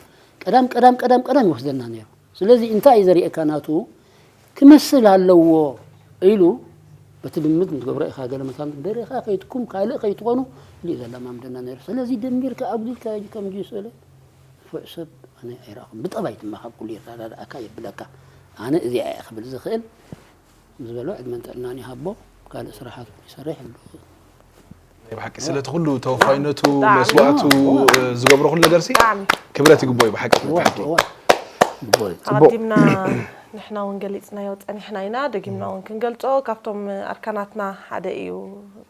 ቀዳም ቀዳም ቀዳም ቀዳም ይወስደና ነይሩ ስለዚ እንታይ እዩ ዘርእየካ ናቱ ክመስል ኣለዎ ኢሉ በቲ ልምድ ንትገብሮ ኢኻ ገለ መታን ደሪኻ ከይትኩም ካልእ ከይትኾኑ ኢሉ እዩ ዘለማምደና ነይሩ ስለዚ ደሚርካ ኣጉዲልካ ሕጂ ከም ጅሶለ ንፉዕ ሰብ ኣነ ኣይረኣኹን ብጠባይ ድማ ካብ ኩሉ ይረዳድኣካ የብለካ ኣነ እዚኣ እየ ክብል ዝኽእል ምስ በሎ ዕድመን ጥዕናን ይሃቦ ካልእ ስራሓት ይሰርሕ ኣሎ ናይ ብሓቂ ስለቲ ኩሉ ተወፋይነቱ መስዋእቱ ዝገብሮ ኩሉ ነገር ሲ ክብረት ይግቦ እዩ ብሓቂ ኣቐዲምና ንሕና እውን ገሊፅናዮ ፀኒሕና ኢና ደጊምና እውን ክንገልፆ ካብቶም ኣርካናትና ሓደ እዩ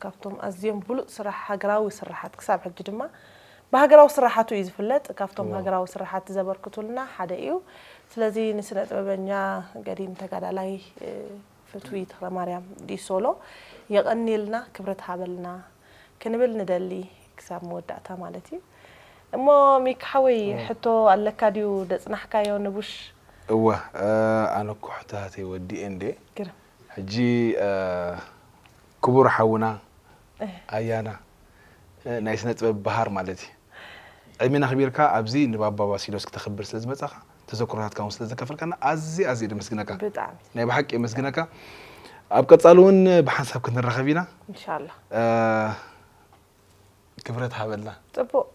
ካብቶም ኣዝዮም ብሉፅ ስራሕ ሃገራዊ ስራሓት ክሳብ ሕጂ ድማ ብሃገራዊ ስራሓቱ እዩ ዝፍለጥ ካብቶም ሃገራዊ ስራሓት ዘበርክቱልና ሓደ እዩ ስለዚ ንስነ ጥበበኛ ገዲም ተጋዳላይ ፍትዊ ተኽለማርያም ዲሶሎ የቐንየልና ክብረት ሃበልና ክንብል ንደሊ ክሳብ መወዳእታ ማለት እዩ እሞ ሚኪ ሓወይ ሕቶ ኣለካ ድዩ ደፅናሕካዮ ንቡሽ እወ ኣነ እኮ ሕቶታተይ ወዲኤ እንዴ ሕጂ ክቡር ሓውና ኣያና ናይ ስነ ጥበብ በሃር ማለት እዩ ዕድሜን ኣኽቢርካ ኣብዚ ንባባ ባሲሎስ ክተኽብር ስለ ዝመጻኻ ተዘክሮታትካ እውን ስለ ዘካፈልካና ኣዝየ ኣዝየ ደመስግነካ። ብጣዕሚ። ናይ ብሓቂ የመስግነካ። ኣብ ቀጻሊ እውን ብሓንሳብ ክንራኸብ ኢና። ኢንሻላህ። ክብረት ሃበልና። ጽቡቕ።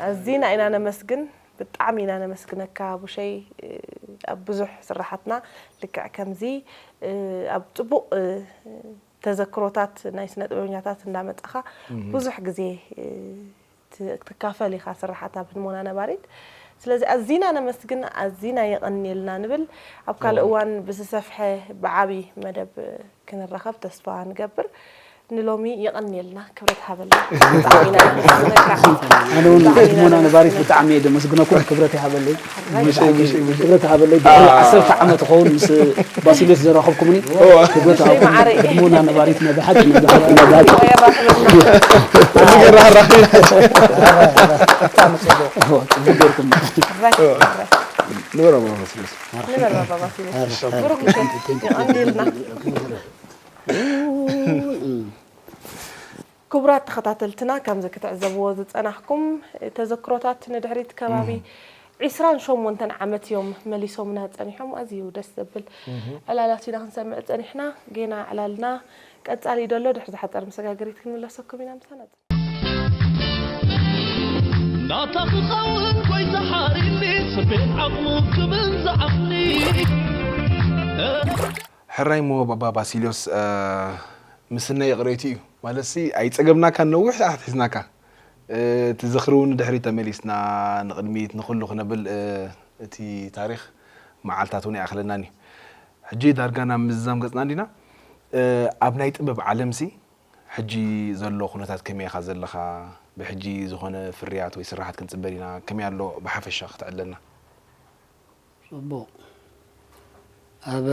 ኣዚና ኢና ነመስግን። ብጣዕሚ ኢና ነመስግነካ ቡሸይ ኣብ ብዙሕ ስራሓትና ልክዕ ከምዚ ኣብ ጽቡቕ ተዘክሮታት ናይ ስነ ጥበበኛታት እንዳመጻኻ ብዙሕ ግዜ ትካፈል ኢኻ ስራሓት ኣብ ህድሞና ነባሪት ስለዚ ኣዚና ነመስግን ኣዚና የቐንየልና ንብል ኣብ ካልእ እዋን ብዝሰፍሐ ብዓቢ መደብ ክንራኸብ ተስፋ ንገብር ንሎሚ የቐንየልና ክብረት ሃበልና ኣነ እውን ህድሞና ነባሪት ብጣዕሚ እየ ደመስግነኩም ክብረት ይሃበለይ ክብረት ሃበለይ ድሕሪ ዓሰርተ ዓመት ኸውን ምስ ባሲሎስ ዘራኸብኩምኒ ክብረት ሃበኩም ህድሞና ነባሪት ናይ ብሓቂ ናይ ብሓቂ ናይ ብሓቂ ክቡራት ተኸታተልትና ከምዚ ክትዕዘብዎ ዝጸናሕኩም ተዘክሮታት ንድሕሪት ከባቢ ዒስራን ሸሞንተን ዓመት እዮም መሊሶምና ጸኒሖም ኣዝዩ ደስ ዘብል ዕላላት ኢና ክንሰምዕ ጸኒሕና ጌና ዕላልና ቀጻሊ ደሎ ድሕሪ ዝሓጸር መሰጋገሪት ክንምለሰኩም ኢና ምሳና ናታ ክኸውን ጎይታ ሓሪኒ ስቤት ዓቕሙ ክብል ዝዓቕኒ ሕራይ ሞ ባባ ባሲልዮስ ምስናይ ይቕሬቱ እዩ ማለትሲ ኣይጸገብናካን ነዊሕ ሰዓታት ሒዝናካ እቲ ዝኽሪ እውን ንድሕሪት ተመሊስና ንቕድሚት ንኹሉ ክነብል እቲ ታሪኽ መዓልታት እውን ኣይኣኽለናን እዩ ሕጂ ዳርጋ ናብ ምዝዛም ገጽና እንዲና ኣብ ናይ ጥበብ ዓለምሲ ሕጂ ዘሎ ኩነታት ከመይ ኢኻ ዘለኻ ብሕጂ ዝኾነ ፍርያት ወይ ስራሓት ክንጽበ ዲና ከመይ ኣሎ ብሓፈሻ ክተዕለልና ጽቡቕ ኣብ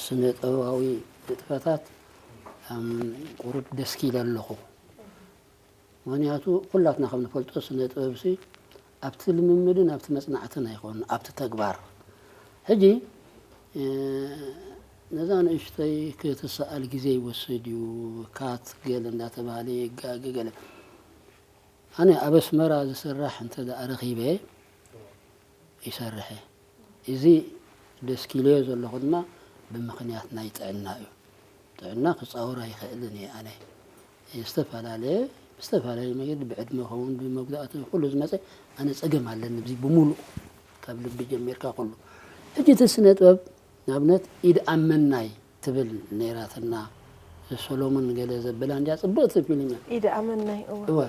ስነ ጥበባዊ ንጥፈታት ቁሩብ ደስኪለ ኣለኹ ምኽንያቱ ኩላትና ከም ንፈልጦ ስነ ጥበብሲ ኣብቲ ልምምድን ኣብቲ መጽናዕትን ኣይኮን ኣብቲ ተግባር። ሕጂ ነዛ ንእሽተይ ክትሰኣል ግዜ ይወስድ እዩ። ካት ገለ እንዳተባሃለ የጋገ ገለ ኣነ ኣብ ኣስመራ ዝስራሕ እንተ ደኣ ረኺበ ይሰርሐ። እዚ ደስኪለዮ ዘለኹ ድማ ብምኽንያት ናይ ጥዕና እዩ። ጥዕና ክጻወር ኣይኽእልን እየ ኣነ። ዝተፈላለየ ብዝተፈላለየ መገዲ ብዕድመ ኸውን ብመጉዳእቲ ኩሉ ዝመጸ ኣነ ጸገም ኣለኒ ብዚ ብምሉእ ካብ ልቢ ጀሚርካ ኩሉ። ሕጂ እቲ ስነ ጥበብ ንኣብነት ኢድ ኣመናይ ትብል ነይራትና ሰሎሞን ገለ ዘበላ እንዲያ ጽብቕቲ ፊልም እያ። ኢድ ኣመናይ እወ። እወ።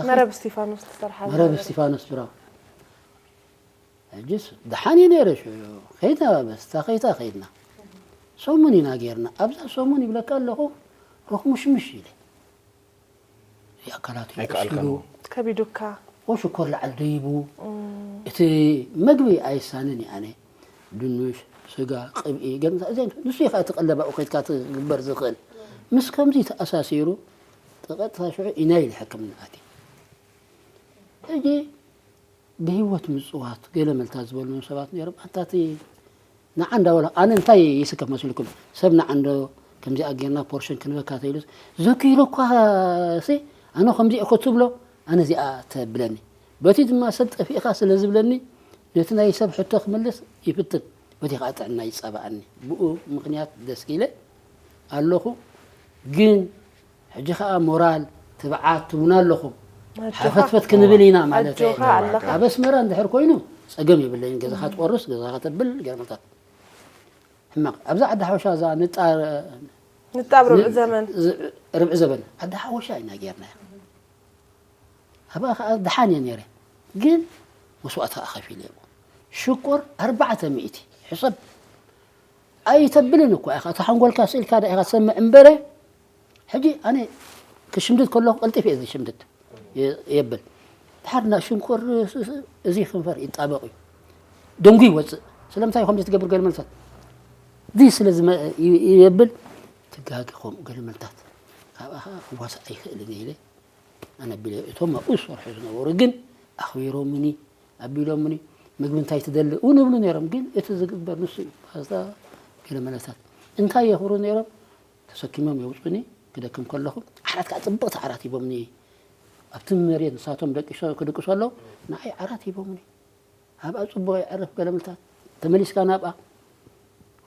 መረብ እስቲፋኖስ ትሰርሓ መረብ እስቲፋኖስ ብራው ሕጅስ ደሓን እዩ ነይረ ሽዑ ከይታ በስታ ከይታ ከይድና ሰሙን ኢና ጌርና ኣብዛ ሰሙን ይብለካ ኣለኹ ረክሙሽምሽ ኢለ የኣካላቱ ይቁስሉ ከቢዱካ ወሽኮር ላዕል ደይቡ እቲ መግቢ ኣይሳንን እዩ ኣነ ድንሽ ስጋ ቅብኢ ገምዛ እዚ ንሱ እዩ ከዓ እቲ ቀለብ ኣብኡ ከይድካ ትግበር ዝኽእል ምስ ከምዚ ተኣሳሲሩ ቀጥታ ሽዑ ኢናይል ሕክምና ኣትየ ሕጂ ብህይወት ምጽዋት ገለ መልታት ዝበሉኒ ሰባት ነይሮም። ኣንታ እቲ ንዓ እንዳ በለ ኣነ እንታይ ይስከፍ መሲልኩም ሰብ ንዓ እንዶ ከምዚኣ ጌርና ፖርሽን ክንበካ ተኢሉስ ዘኪሩ እኳ ሲ ኣነ ከምዚ እኮ ትብሎ ኣነ እዚኣ ተብለኒ በቲ ድማ ሰብ ጠፊእኻ ስለ ዝብለኒ ነቲ ናይ ሰብ ሕቶ ክምልስ ይፍትን በቲ ከዓ ጥዕና ይጸባኣኒ ብኡ ምኽንያት ደስ ኢለ ኣለኹ ግን ሕጂ ከኣ ሞራል ትብዓት ትቡና ኣለኹም ሓፈትፈት ክንብል ኢና ማለት እዩ። ኣብ ኣስመራ እንድሕር ኮይኑ ጸገም የብለይን ገዛኻ ትቆርስ ገዛኻ ተብል ገርመታት ሕማቕ ኣብዛ ዓዲ ሓበሻ እዛ ንጣ ንጣብ ርብዒ ዘመን ርብዒ ዘበን ዓዲ ሓበሻ ኢና ጌርና ኣብኣ ከኣ ደሓን እየ ነይረ ግን መስዋእቲ ከኣ ከፊለ እየ ሽኮር ኣርባዕተ ሚእቲ ሕሰብ ኣይተብልን እኳ ኢኻ እቲ ሓንጎልካ ስኢልካ ዳ ኢኻ ትሰምዕ እምበረ ሕጂ ኣነ ክሽምድድ ከለኹ ቀልጢፍ እየ ዝሽምድድ የብል ድሓር ና ሽንኮር እዚ ክንፈር ይጣበቕ እዩ ደንጉ ይወፅእ ስለምንታይ ከምዚ ትገብር ገለ መልታት እዚ ስለ የብል ትጋገ ከምኡ ገለ መልታት ካብኣ ከዓ ክዋሳእ ኣይክእልን ኢለ ኣነቢለ እቶም ኣብኡ ዝሰርሑ ዝነበሩ ግን ኣኽቢሮምኒ ኣቢሎምኒ ምግቢ እንታይ ትደሊ እውን ይብሉ ነይሮም ግን እቲ ዝግበር ንሱ እዩ ፓስታ ገለ መለታት እንታይ የኽብሩ ነይሮም ተሰኪሞም የውፁኒ ክደክም ከለኹ ዓራት ከዓ ፅብቕቲ ዓራት ሂቦምኒ ኣብቲ መሬት ንሳቶም ደቂሶ ክድቅሱ ኣለዉ ንዓይ ዓራት ሂቦምኒ ኣብኣ ፅቡቕ የዕርፍ ገለ ምልታት ተመሊስካ ናብኣ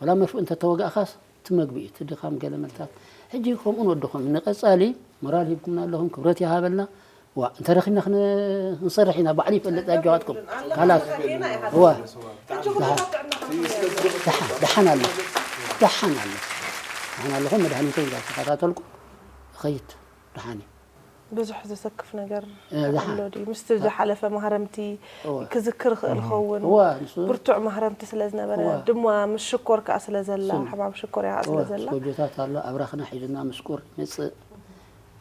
ወላ መርፍእ እንተተወጋእኻስ እቲ መግቢ እዩ እቲ ድኻም ገለ ምልታት ሕጂ ከምኡ ንወድኹም ንቐፃሊ ሞራል ሂብኩምና ኣለኹም ክብረት ይሃበልና ዋ እንተረኺብና ክንሰርሕ ኢና ባዕሉ ይፈልጥ ኣጆኻትኩም ካላስ ዋ ደሓን ኣሎ ደሓን ኣሎ ደሓን ኣለኹም መድሃኒተይ እንዳተኸታተልኩ እኸይድ ደሓን እዩ ብዙሕ ዘሰክፍ ነገር ኣሎ ድዩ? ምስቲ ዝሓለፈ ማህረምቲ ክዝክር ይኽእል ኸውን። ብርቱዕ ማህረምቲ ስለ ዝነበረ፣ ድማ ምስ ሽኮር ከኣ ስለ ዘላ፣ ሕማም ሽኮር እያ ከኣ ስለ ዘላ። ጎጆታት ኣሎ፣ ኣብራኽና ሒዙና ምስ ቁር ይመጽእ።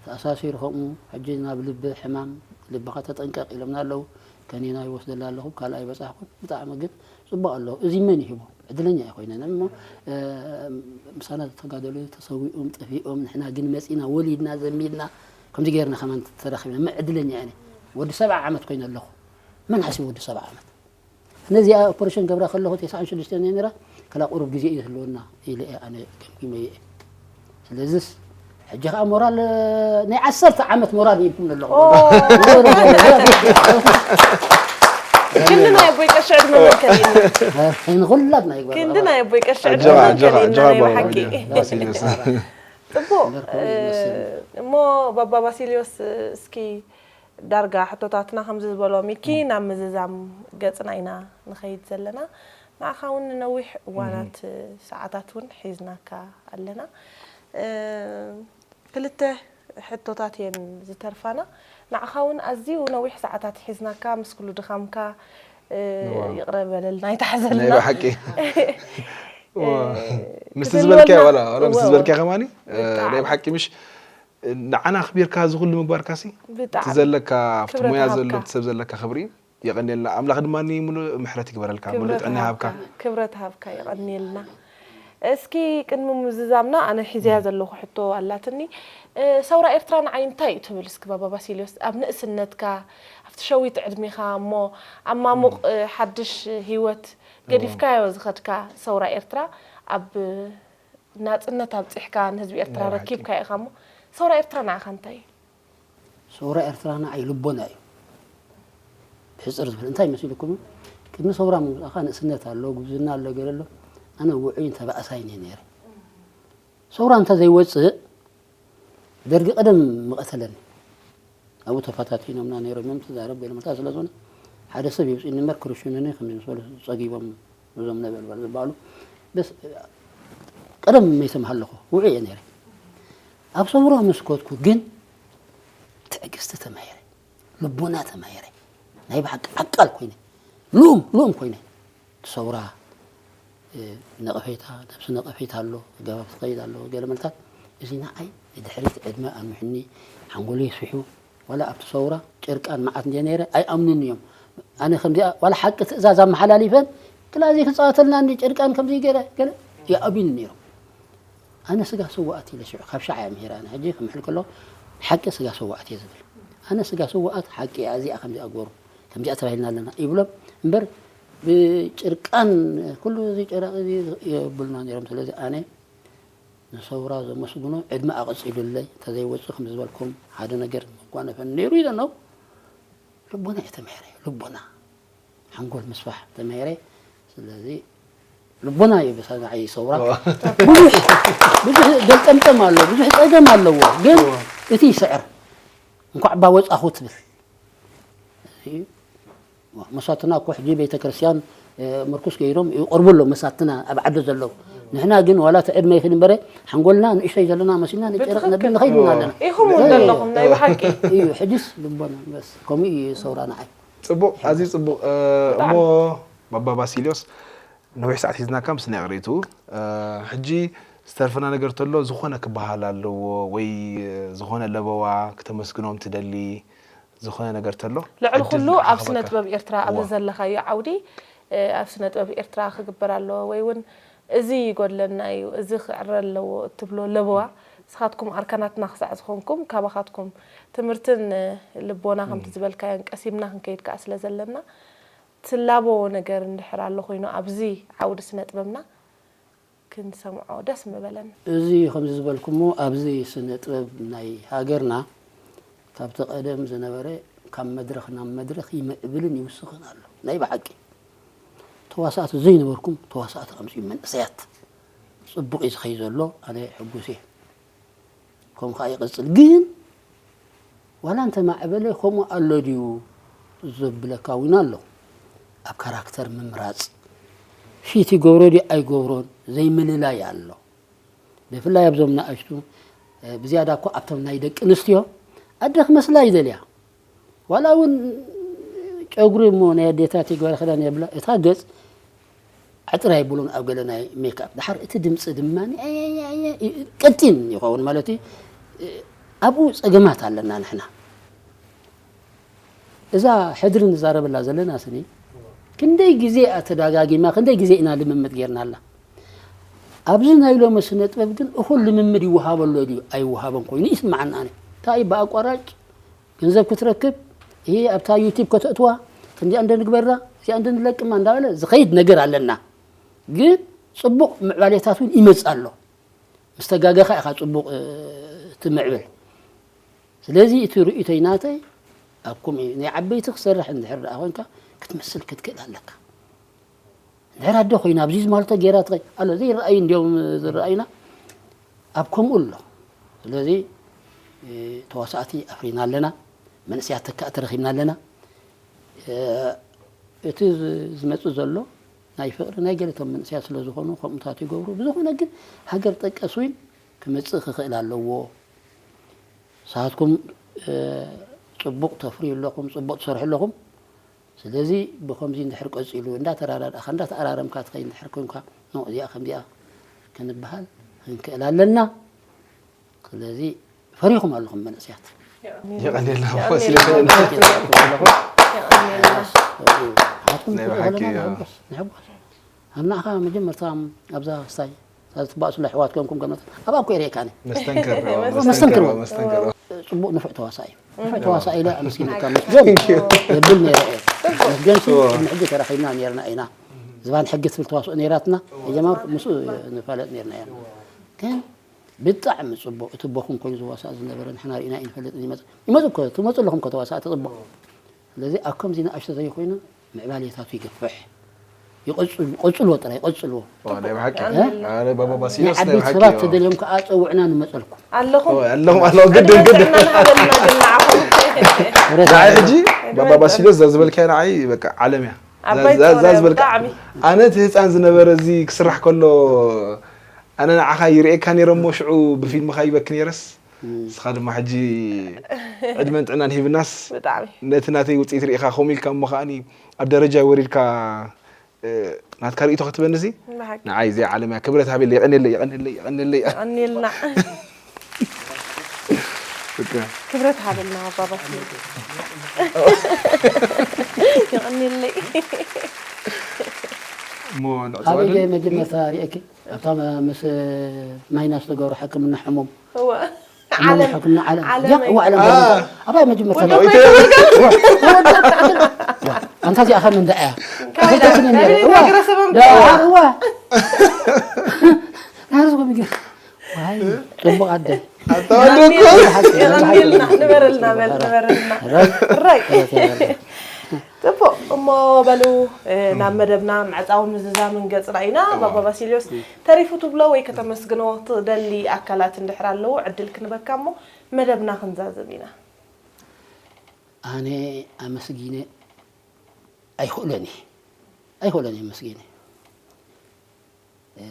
ተኣሳሲሩ ከምኡ፣ ሕጂ ናብ ልቢ ሕማም፣ ልብኻ ተጠንቀቕ ኢሎምና ኣለዉ። ከኒና ይወስደላ ኣለኹ፣ ካልእ ኣይበጻሕኩን። ብጣዕሚ ግን ጽቡቕ ኣለዉ። እዚ መን ይህቦ? ዕድለኛ ኣይኮይነን እሞ ምሳና ዝተጋደሉ ተሰዊኦም ጠፊኦም ንሕና ግን መጺና ወሊድና ዘሚድና ከምዚ ገይርና ከማን ተራኺብና ምን ዕድለኛ እየ ወዲ ሰብዓ ዓመት ኮይነ ኣለኹ መን ሓሲቡ ወዲ ሰብዓ ዓመት ነዚኣ ኦፐሬሽን ገብራ ከለኹ ተስዓን ሽዱሽተን ነራ ከላ ቁሩብ ግዜ እዩ ዝህልወና ኢለ እየ ኣነ ገምጊመ እየ ስለዚስ ሕጂ ከዓ ሞራል ናይ ዓሰርተ ዓመት ሞራል ይብኩም ኣለኹ ክንዲ ናይ ኣቦይ ቀሺ ዕድመ መን ከሊእና ክንዲ ናይ ኣቦይ ቀሺ ዕድመ መን ከሊእና ናይ ብሓቂ ፅቡቅ እሞ ባባ ባሲልዮስ እስኪ ዳርጋ ሕቶታትና ከምዚ ዝበሎ ሚኪ ናብ ምዝዛም ገፅና ኢና ንኸይድ ዘለና ንዓኻ እውን ንነዊሕ እዋናት ሰዓታት እውን ሒዝናካ ኣለና ክልተ ሕቶታት እየን ዝተርፋና ንዓኻ እውን ኣዝዩ ነዊሕ ሰዓታት ሒዝናካ ምስ ኩሉ ድኻምካ ይቕረ በለልና ይተሓዘልና ናይ ብሓቂ ምስ ዝበልካዮ ዋላ ዋላ ምስ ዝበልካዮ ከማኒ ናይ ብሓቂ ምሽ ንዓና ኣኽቢርካ እዚ ኩሉ ምግባርካሲ እቲ ዘለካ ኣብቲ ሞያ ዘሎ እቲ ሰብ ዘለካ ክብሪ የቐንየልና ኣምላኽ ድማ ሙሉእ ምሕረት ይግበረልካ ሙሉእ ጥዕና ይሃብካ ክብረት ሃብካ የቐንየልና እስኪ ቅድሚ ምዝዛምና ኣነ ሒዘያ ዘለኹ ሕቶ ኣላትኒ። እ፣ ሰውራ ኤርትራ ንዓይ እንታይ እዩ ትብል? እስኪ ባባ ባሲልዮስ፣ ኣብ ንእስነትካ፣ ኣብቲ ሸዊት ዕድሜኻ፣ እሞ ኣብ ማሙቕ፣ እ፣ ሓድሽ ህይወት ገዲፍካዮ ዝኸድካ ሰውራ ኤርትራ፣ ኣብ ናጽነት ኣብጺሕካ ንህዝቢ ኤርትራ ናይ ብሓቂ። ረኪብካ ኢኻ እሞ፣ ሰውራ ኤርትራ ንዓኻ እንታይ እዩ? ሰውራ ኤርትራ ንዓይ ልቦና እዩ። ብሕጽር ዝብል እንታይ መሲልኩም? ቅድሚ ሰውራ ምምጻእካ ንእስነት ኣሎ፣ ጉብዝና ኣሎ፣ ገለ ኣሎ። ኣነ ውዑይን ተባእሳይን እየ ነይረ። ሰውራ እንተ ዘይወጽእ፣ ደርጊ ቀደም ምቐተለኒ። ኣብኡ ተፈታቲኖምና ነይሮም እዮም፣ ትዛረብ ገለ መልካ ስለ ዝኾነ፣ ሓደ ሰብ ይውጽእኒ እምበር ክርሽኑኒ ከም ዝመሰሉ ጸጊቦም እዞም ነበልባል ዝበሃሉ። በስ ቀደም መይተ ምሃለኹ፣ ውዑይ እየ ነይረ። ኣብ ሰውራ ምስ ከድኩ ግን ትዕግስቲ ተማሂረ፣ ልቦና ተማሂረ። ናይ ብሓቂ ዓቃል ኮይነ፣ ልኡም፣ ልኡም ኮይነ። ሰውራ፣ እ፣ ነቐፌታ፣ ነብሲ ነቐፌታ ኣሎ፣ ኣገባብ ትኸይድ ኣሎ፣ ገለ መልታት። እዚ ንዓይ ንድሕሪት ዕድመ ኣንውሕኒ፣ ሓንጎለይ ስሑ። ዋላ ኣብቲ ሰውራ ጨርቃን መዓት እንደ ነይረ ኣይኣምኑን እዮም። ኣነ ከምዚኣ፣ ዋላ ሓቂ ትእዛዝ ኣመሓላሊፈን፣ ክላዚ ክጻወተልና እንዲ ጨርቃን ከምዚ ገለ፣ ገለ ይኣብዩኒ ነይሮም። ኣነ ስጋ ስዋኣት ኢለ ሽዑ፣ ካብ ሻዕ እየ ምሂረ፣ ኣነ ሕጂ ክምሕል ከሎ ሓቂ ስጋ ስዋኣት እየ ዝብል። ኣነ ስጋ ስዋኣት ሓቂ እያ፣ እዚኣ ከምዚኣ ግበሩ፣ ከምዚኣ ተባሂልና ኣለና ይብሎም እምበር፣ ብጭርቃን ኩሉ እዚ ጨረቕ እዚ የብሉና ነይሮም። ስለዚ ኣነ ንሰውራ ዘመስግኖ ዕድመ ኣቐጺሉለይ፣ እንተዘይወጽእ ከም ዝበልኩም ሓደ ነገር መጓነፈኒ ነይሩ ኢለ ነው። ልቦና እየ ተማሂረ፣ ልቦና። ሓንጎል ምስፋሕ ተማሂረ። ስለዚ ልቦና እዩ በሳጋዓይ ሰውራ። ዋ። ብዙሕ፣ ብዙሕ ገልጠምጠም ኣሎ፣ ብዙሕ ጸገም ኣለዎ። ግን ዋ። እቲ ይስዕር። እንኳዕ እባ ወጻኹ ትብል። እዚ መሳትና እኮ ሕጂ ቤተክርስትያን፣ እ፣ ምርኩስ ገይሮም ይቐርቡ ኣለዉ መሳትና ኣብ ዓዲ ዘለዉ። ንሕና ግን ዋላ እቲ ዕድመ ይኽእል እምበረ ሓንጎልና ንእሽተይ ዘለና መሲልና ንጨረቕ ነብል ንኸይድ ኢና ኣለና። ኢኹም እውን ዘለኹም ናይ ብሓቂ። እዩ፣ ሕጅስ ልቦና በስ። ከምኡ እዩ ሰውራ ንዓይ። ጽቡቕ፣ ኣዝዩ ጽቡቕ። እ፣ ብጣዕሚ። እሞ ባባ ባሲልዮስ፣ ነዊሕ ሰዓት ሒዝናካ፣ ምስና ይቕሬቱ። እ፣ ሕጂ ዝተርፈና ነገር ተሎ፣ ዝኾነ ክበሃል ኣለዎ ወይ ዝኾነ ለበዋ ክተመስግኖም ትደሊ ዝኾነ ነገር ተሎ? ልዕሊ ዕድል ኩሉ ኣብ ንዓኻ ስነ በቃ። ጥበብ ኤርትራ ኣብዚ እዋ። ዘለኻዮ ዓውዲ፣ እ፣ ኣብ ስነ ጥበብ ኤርትራ ክግበር ኣለዎ ወይ እውን እዚ ይጎድለና እዩ፣ እዚ ክዕረ ኣለዎ እትብሎ ለበዋ፣ ንስኻትኩም ኣርካናትና ክሳዕ ዝኾንኩም፣ ካባኻትኩም ትምህርትን፣ እ፣ ልቦና ከምቲ እም። ዝበልካዮን ቀሲምና ክንከይድ ከኣ ስለ ዘለና፣ ትላበዎ ነገር እንድሕር ኣሎ ኮይኑ ኣብዚ ዓውዲ ስነ ጥበብና ክንሰምዖ ደስ ምበለኒ። እዚ ከምዚ ዝበልኩሞ ኣብዚ ስነ ጥበብ ናይ ሃገርና ካብቲ ቀደም ዝነበረ ካብ መድረኽ ናብ መድረኽ ይምዕብልን ይውስኽን ኣሎ። ናይ ብሓቂ ተዋሳእቲ ዘይነበርኩም ተዋሳእቲ ኣምፅኡ መንእሰያት ጽቡቕ እዩ ዝኸይ ዘሎ። ኣነ ሕጉስ እየ። ከምኡ ከኣ ይቕጽል። ግን ዋላ እንተ ማዕበለ ከምኡ ኣሎ ድዩ ዘብለካ እውን ኣሎ። ኣብ ካራክተር ምምራጽ ፊት ይገብሮ ድዩ ኣይገብሮን ዘይምልላይ ኣሎ። ብፍላይ ኣብዞም ንኣሽቱ፣ እ፣ ብዝያዳ እኮ ኣብቶም ናይ ደቂ ኣንስትዮ ኣደ ክመስላ ይደልያ። ዋላ እውን ጨጉሪ እሞ ናይ ኣዴታት ይግበር ክዳን የብላ። እታ ገጽ ዕጥር ኣይብሉን ኣብ ገለ ናይ ሜክኣፕ። ድሓር እቲ ድምጺ ድማ ቀጢን ይኸውን ማለት እዩ። ኣብኡ ጸገማት ኣለና ንሕና። እዛ ሕድሪ ንዛረበላ ዘለና ስኒ ክንደይ ግዜ እያ ተዳጋጊማ፣ ክንደይ ግዜ ኢና ልምምድ ጌርናላ። ኣብዚ ናይ ሎሚ ስነ ጥበብ ግን እኹል ልምምድ ይወሃበሎ ድዩ ኣይወሃበን ኮይኑ ይስምዓና። ኣነ እንታይ ብኣቋራጭ ገንዘብ ክትረክብ፣ ይሄ ኣብታ ዩቲብ ከተእትዋ፣ ከምዚኣ እንደ ንግበራ፣ እዚኣ እንደ ንለቅማ እንዳበለ ዝኸይድ ነገር ኣለና። ግን ጽቡቕ ምዕባሌታት እውን ይመጽእ ኣሎ። ምስ ተጋገኻ ኢኻ ጽቡቕ፣ እ፣ ትምዕብል። ስለዚ እቲ ርእይቶይ ናተይ ኣብ ከምኡ እዩ። ናይ ዓበይቲ ክሰርሕ እንድሕር ደኣ ኮንካ ክትመስል ክትክእል ኣለካ። እንድሕር ኣደ ኮይና ኣብዚ ዝማልቶ ጌራ ትኸይ-፣ ኣሎ ዘይረኣዩ እንዲዮም ዝረኣዩና ኣብ ከምኡ ኣሎ። ስለዚ፣ እ፣ ተዋሳእቲ ኣፍሪና ኣለና፣ መንእሰያት ተካእቲ ረኺብና ኣለና። እ፣ እቲ ዝ-፣ ዝመጽእ ዘሎ ናይ ፍቕሪ ናይ ገለቶም መንእሰያት ስለ ዝኾኑ ከምኡታት ይገብሩ። ብዝኾነ ግን ሃገር ጠቀስ እውን ክመጽእ ክኽእል ኣለዎ። ንስኻትኩም፣ እ፣ ጽቡቕ ተፍርዩ ኣለኹም፣ ጽቡቕ ትሰርሑ ኣለኹም። ስለዚ ብኸምዚ እንድሕር ቀጺሉ፣ እንዳተረዳዳእኻ፣ እንዳተኣራረምካ ትኸይድ እንድሕር ኮንካ፣ ኖ፣ እዚኣ ከምዚኣ ክንበሃል ክንክእል ኣለና። ስለዚ ፈሪኹም ኣለኹም መንእሰያት። የቐንየልና። የቐንየልና። ፈሲሉ። የቐንየልና። ንሕጎስ፣ ንሕጎስ። ኣብ ንዓኻ መጀመርታ ኣብዛ ክስታይ ትባእሱላ ኣሕዋት ኮንኩም ገመት ኣብኣ እኮ የርእየካኒ። መስተንከር መስተንከር። መስተንከር ጽቡቕ ንፉዕ ተዋሳኢ እዩ። ንፉዕ ተዋሳኢ ኢለ ኣመስጊነካ መስገን የብል ነይረ እየ። መስገን ሲ ቅድሚ ሕጂ ተራኺብና ነይርና ኢና። ዝባን ሕጊ ትብል ተዋስኦ ነይራትና። የጀማር ምስ ንፋለጥ ነይርና ኢና። ግን ብጣዕሚ ጽቡቕ እቲ ቦኹም ኮይኑ ዝዋሳእ ዝነበረ ንሕና ርኢና ይንፈልጥ ይመጽእ ይመጽእ እኮ ትመጽእ ኣለኹም ከተዋሳእ ተጽቡቕ ስለዚ ኣብ ከምዚ ንኣሽቶ ዘይኮይኑ ምዕባሌታቱ ይገፍሕ። ይቐጽሉ ቀጽልዎ ጥራይ ቀጽልዎ። ናይ ብሓቂ እ? ኣረ ባባ ናይ ባሲሎስ ናይ ዓበይቲ ብሓቂ ሰባት ተደልዮም ከኣ ጸውዕና ንመጸልኩም። ኣለኹም ኣለኹም ኣለኹም ግድን ግድን ጥዕናን ሃበልና ግን ንዓኹም ንዓይ ሕጂ ባባ ባሲሎስ እዛ ዝበልካዮ ንዓይ በቃ ዓለም እያ። ዓባይ እዛ- እዛ ጸወታ ዝበልካ ብጣዕሚ ኣነ እቲ ህፃን ዝነበረ እዚ ክስራሕ ከሎ ኣነ ንዓኻ ይርእየካ ነይረ እሞ ሽዑ ብፊልምኻ ይበኪ ነይረስ እስኻ ድማ ሕጂ ዕድመን ጥዕናን ሂብናስ ብጣዕሚ ነቲ ናተይ ውፅኢት ርኢኻ ከምኡ ኢልካ እሞ ከዓኒ ኣብ ደረጃ ወሪድካ እ፣ ናትካ ርእቶ ክትበኒ ሲ ብሓቂ ንዓይ እዚ ዓለም እያ ክብረት ሃበለይ የቐንየለይ የቐንየለይ የቐንየለይ የቐንየልና በቃ ክብረት ሃበልና ኣባባሲ የቐንየለይ እሞ ኣበይ ንዕፀዋለን መጀመርታ ርእየኪ ኣብታ ምስ ማይናስ ተገብሩ ሕክምና ሕሙም እወ ሕሙም ዓለም ሕክምና ዓለም ዓለም ያቅ ወዓለም አ። ኣባይ መጀመርታ ወደ ርእየኪ? ቤት ወ- ወ- ወ- ኣንታ እዚኣ ከ ምን ደኣ እያ ካይዳ ኣፍልጠትኒ ነይረ። ናበይ እዋ። ነገረ ሰበም ዳ- ትበላ? እዋ። ናርስ ኮሚገ ዋይ ጽቡቕ ኣደ ኣታወደኩ የቐንየልና ንበረልና በል ንበረልና ራይ ጽቡቕ እሞ በሉ እ፣ ናብ መደብና ምዕፃዊ ምዝዛምን ገፅና ኢና ባባ ባሲልዮስ ተሪፉ ትብሎ ወይ ከተመስግኖ ትደሊ ኣካላት እንድሕር ኣለዉ ዕድል ክንበካ እሞ መደብና ክንዛዝም ኢና ኣነ ኣመስጊነ ኣይኽእሎን እየ ኣይኽእሎን እየ ኣመስጊነ እ፣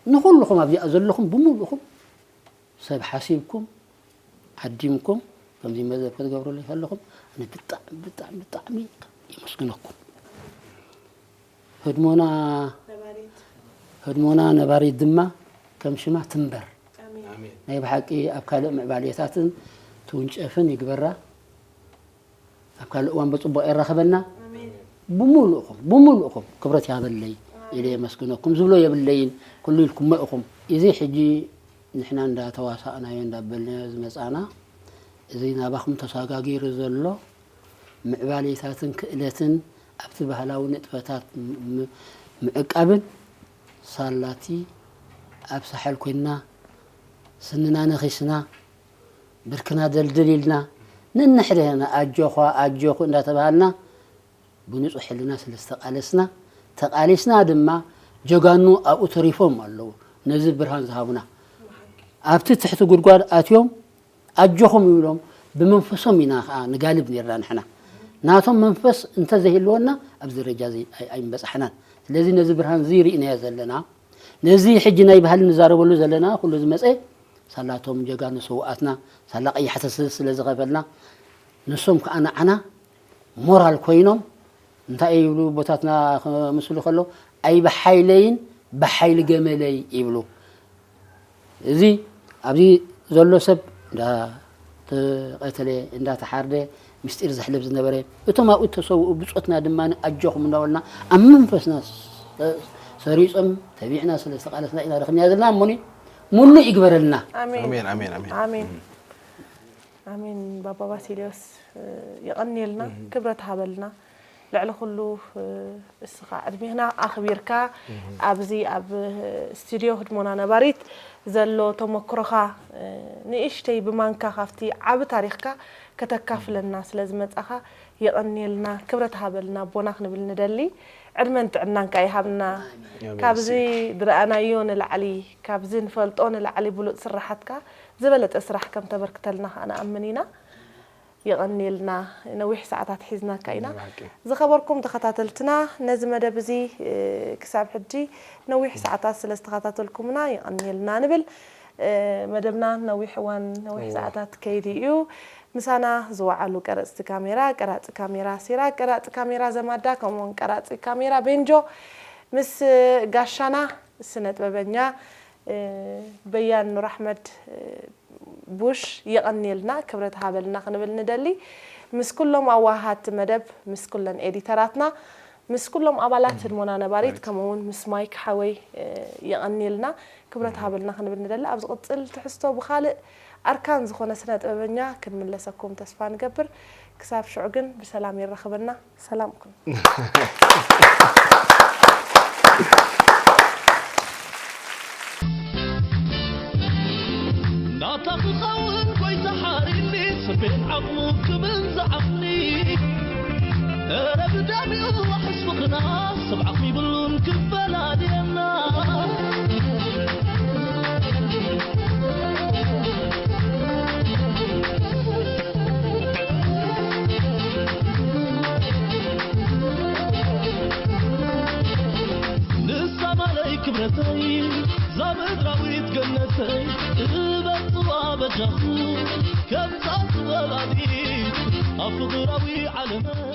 ንኹልኹም ኣብዚኣ ዘለኹም ብምሉእኹም ሰብ ሓሲብኩም ዓዲምኩም ከምዚ መዘብ ክትገብሩለይ ከለኹም ኣነ ብጣዕሚ ብጣዕሚ ብጣዕሚ የመስግነኩም ህድሞና ህድሞና ነባሪት ድማ ከም ሽማ ትንበር ናይ ብሓቂ ኣብ ካልእ ምዕባሌታትን ትውንጨፍን ይግበራ ኣብ ካልእ እዋን ብፅቡቕ የራኸበና ብምሉእኹም ብምሉእኹም ክብረት ያበለይ ኢለ የመስግነኩም ዝብሎ የብለይን ኩሉ ኢልኩሞ ኢኹም እዚ ሕጂ ንሕና እንዳተዋሳእናዮ እንዳበልናዮ ዝመፃና እዚ ናባኹም ተሰጋጊሩ ዘሎ ምዕባሌታትን ክእለትን ኣብቲ ባህላዊ ንጥፈታት ምዕቃብን ሳላቲ ኣብ ሳሕል ኮይንና ስንና ነኺስና ብርክና ደልድል ኢልና ነንሕድሕድና ኣጆዃ ኣጆኹ እንዳተባሃልና ብንፁህ ሕልና ስለ ዝተቓለስና ተቓሊስና ድማ ጀጋኑ ኣብኡ ተሪፎም ኣለዉ ነዚ ብርሃን ዝሃቡና ኣብቲ ትሕቲ ጉድጓድ ኣትዮም ኣጆኹም ይብሎም ብመንፈሶም ኢና ከዓ ንጋልብ ነርና ንሕና ናቶም መንፈስ እንተዘይህልወና ኣብዚ ደረጃ እዚ ኣይምበፃሕናን ስለዚ ነዚ ብርሃን እዚ ርኢናዮ ዘለና ነዚ ሕጂ ናይ ባህሊ ንዛረበሉ ዘለና ኩሉ ዝመፀ ሳላቶም ጀጋኑ ሰውኣትና ሳላ ቀያሕቲ ስለ ዝኸፈልና ንሶም ከዓ ንዓና ሞራል ኮይኖም እንታይ ይብሉ ቦታትና ክምስሉ ከሎ ኣይ ብሓይለይን ብሓይሊ ገመለይ ይብሉ እዚ ኣብዚ ዘሎ ሰብ እንዳተቐተለ እንዳተሓርደ ምስጢር ዘሕልፍ ዝነበረ እቶም ኣብኡ ተሰውኡ ብፆትና ድማ ኣጆኹም እንዳበልና ኣብ መንፈስና ሰሪፆም ተቢዕና ስለ ዝተቓለስና ኢና ረኽብና ዘለና እሞኒ ሙሉእ ይግበረልና ኣሜን ኣሜን ኣሜን ኣሜን ኣሜን ኣሜን ባባ ባሲልዮስ የቐንየልና ክብረት ሃበልና ልዕሊ ኩሉ እስኻ ዕድሜና ኣኽቢርካ ኣብዚ ኣብ ስቱድዮ ህድሞና ነባሪት ዘሎ ተመክሮኻ ንእሽተይ ብማንካ ካብቲ ዓቢ ታሪኽካ ከተካፍለና ስለ ዝመጻኻ የቐንየልና ክብረት ሃበልና ኣቦና ክንብል ንደሊ ዕድመን ጥዕናን ከኣ ይሃብና ካብዚ ዝረኣናዮ ንላዕሊ ካብዚ ንፈልጦ ንላዕሊ ብሉጽ ስራሓትካ ዝበለጸ ስራሕ ከም ተበርክተልና ከኣ ንኣምን ኢና የቐንየልና ነዊሕ ሰዓታት ሒዝናካ ኢና ዝኸበርኩም ተኸታተልትና ነዚ መደብ እዚ ክሳብ ሕጂ ነዊሕ ሰዓታት ስለ ዝተኸታተልኩምና የቐንየልና ንብል መደብና ነዊሕ እዋን ነዊሕ ሰዓታት ከይዲ እዩ ምሳና ዝወዓሉ ቀረፅቲ ካሜራ ቀራፂ ካሜራ ሲራ ቀራፂ ካሜራ ዘማዳ ከምኡውን ቀራፂ ካሜራ ቤንጆ ምስ ጋሻና ስነጥበበኛ በያን ኑር ኣሕመድ ቡሽ የቐንየልና ክብረት ሃበልና ክንብል ንደሊ ምስ ኩሎም ኣዋሃድቲ መደብ ምስ ኩለን ኤዲተራትና ምስ ኩሎም ኣባላት ህድሞና ነባሪት፣ ከምኡ እውን ምስ ማይክ ሓወይ፣ እ፣ የቐንየልና፣ ክብረት ሃበልና ክንብል ንደሊ። ኣብ ዝቕጽል ትሕዝቶ ብኻልእ ኣርካን ዝኾነ ስነ ጥበበኛ ክንምለሰኩም ተስፋ ንገብር። ክሳብ ሽዑ ግን ብሰላም የራኽበና። ሰላም ኩኑ። ናታ ክኸውን ጎይታ ሓሪኒ፣ ሰበን ዓቕሙ ክብል ዝዓቕኒ። እረ ብደም ይዋሕስ ፍቕርና፣ ሰብ ዓቕሚ ይብሉን ክፈላልየና። ንሳ ማለይ ክብረተይ፣ እዛ ምድራዊት ገነተይ፣ እበጽዋ በጃኹ፣ ከምታ ዝወላዲት ኣብ ፍቕራዊ ዓለመይ።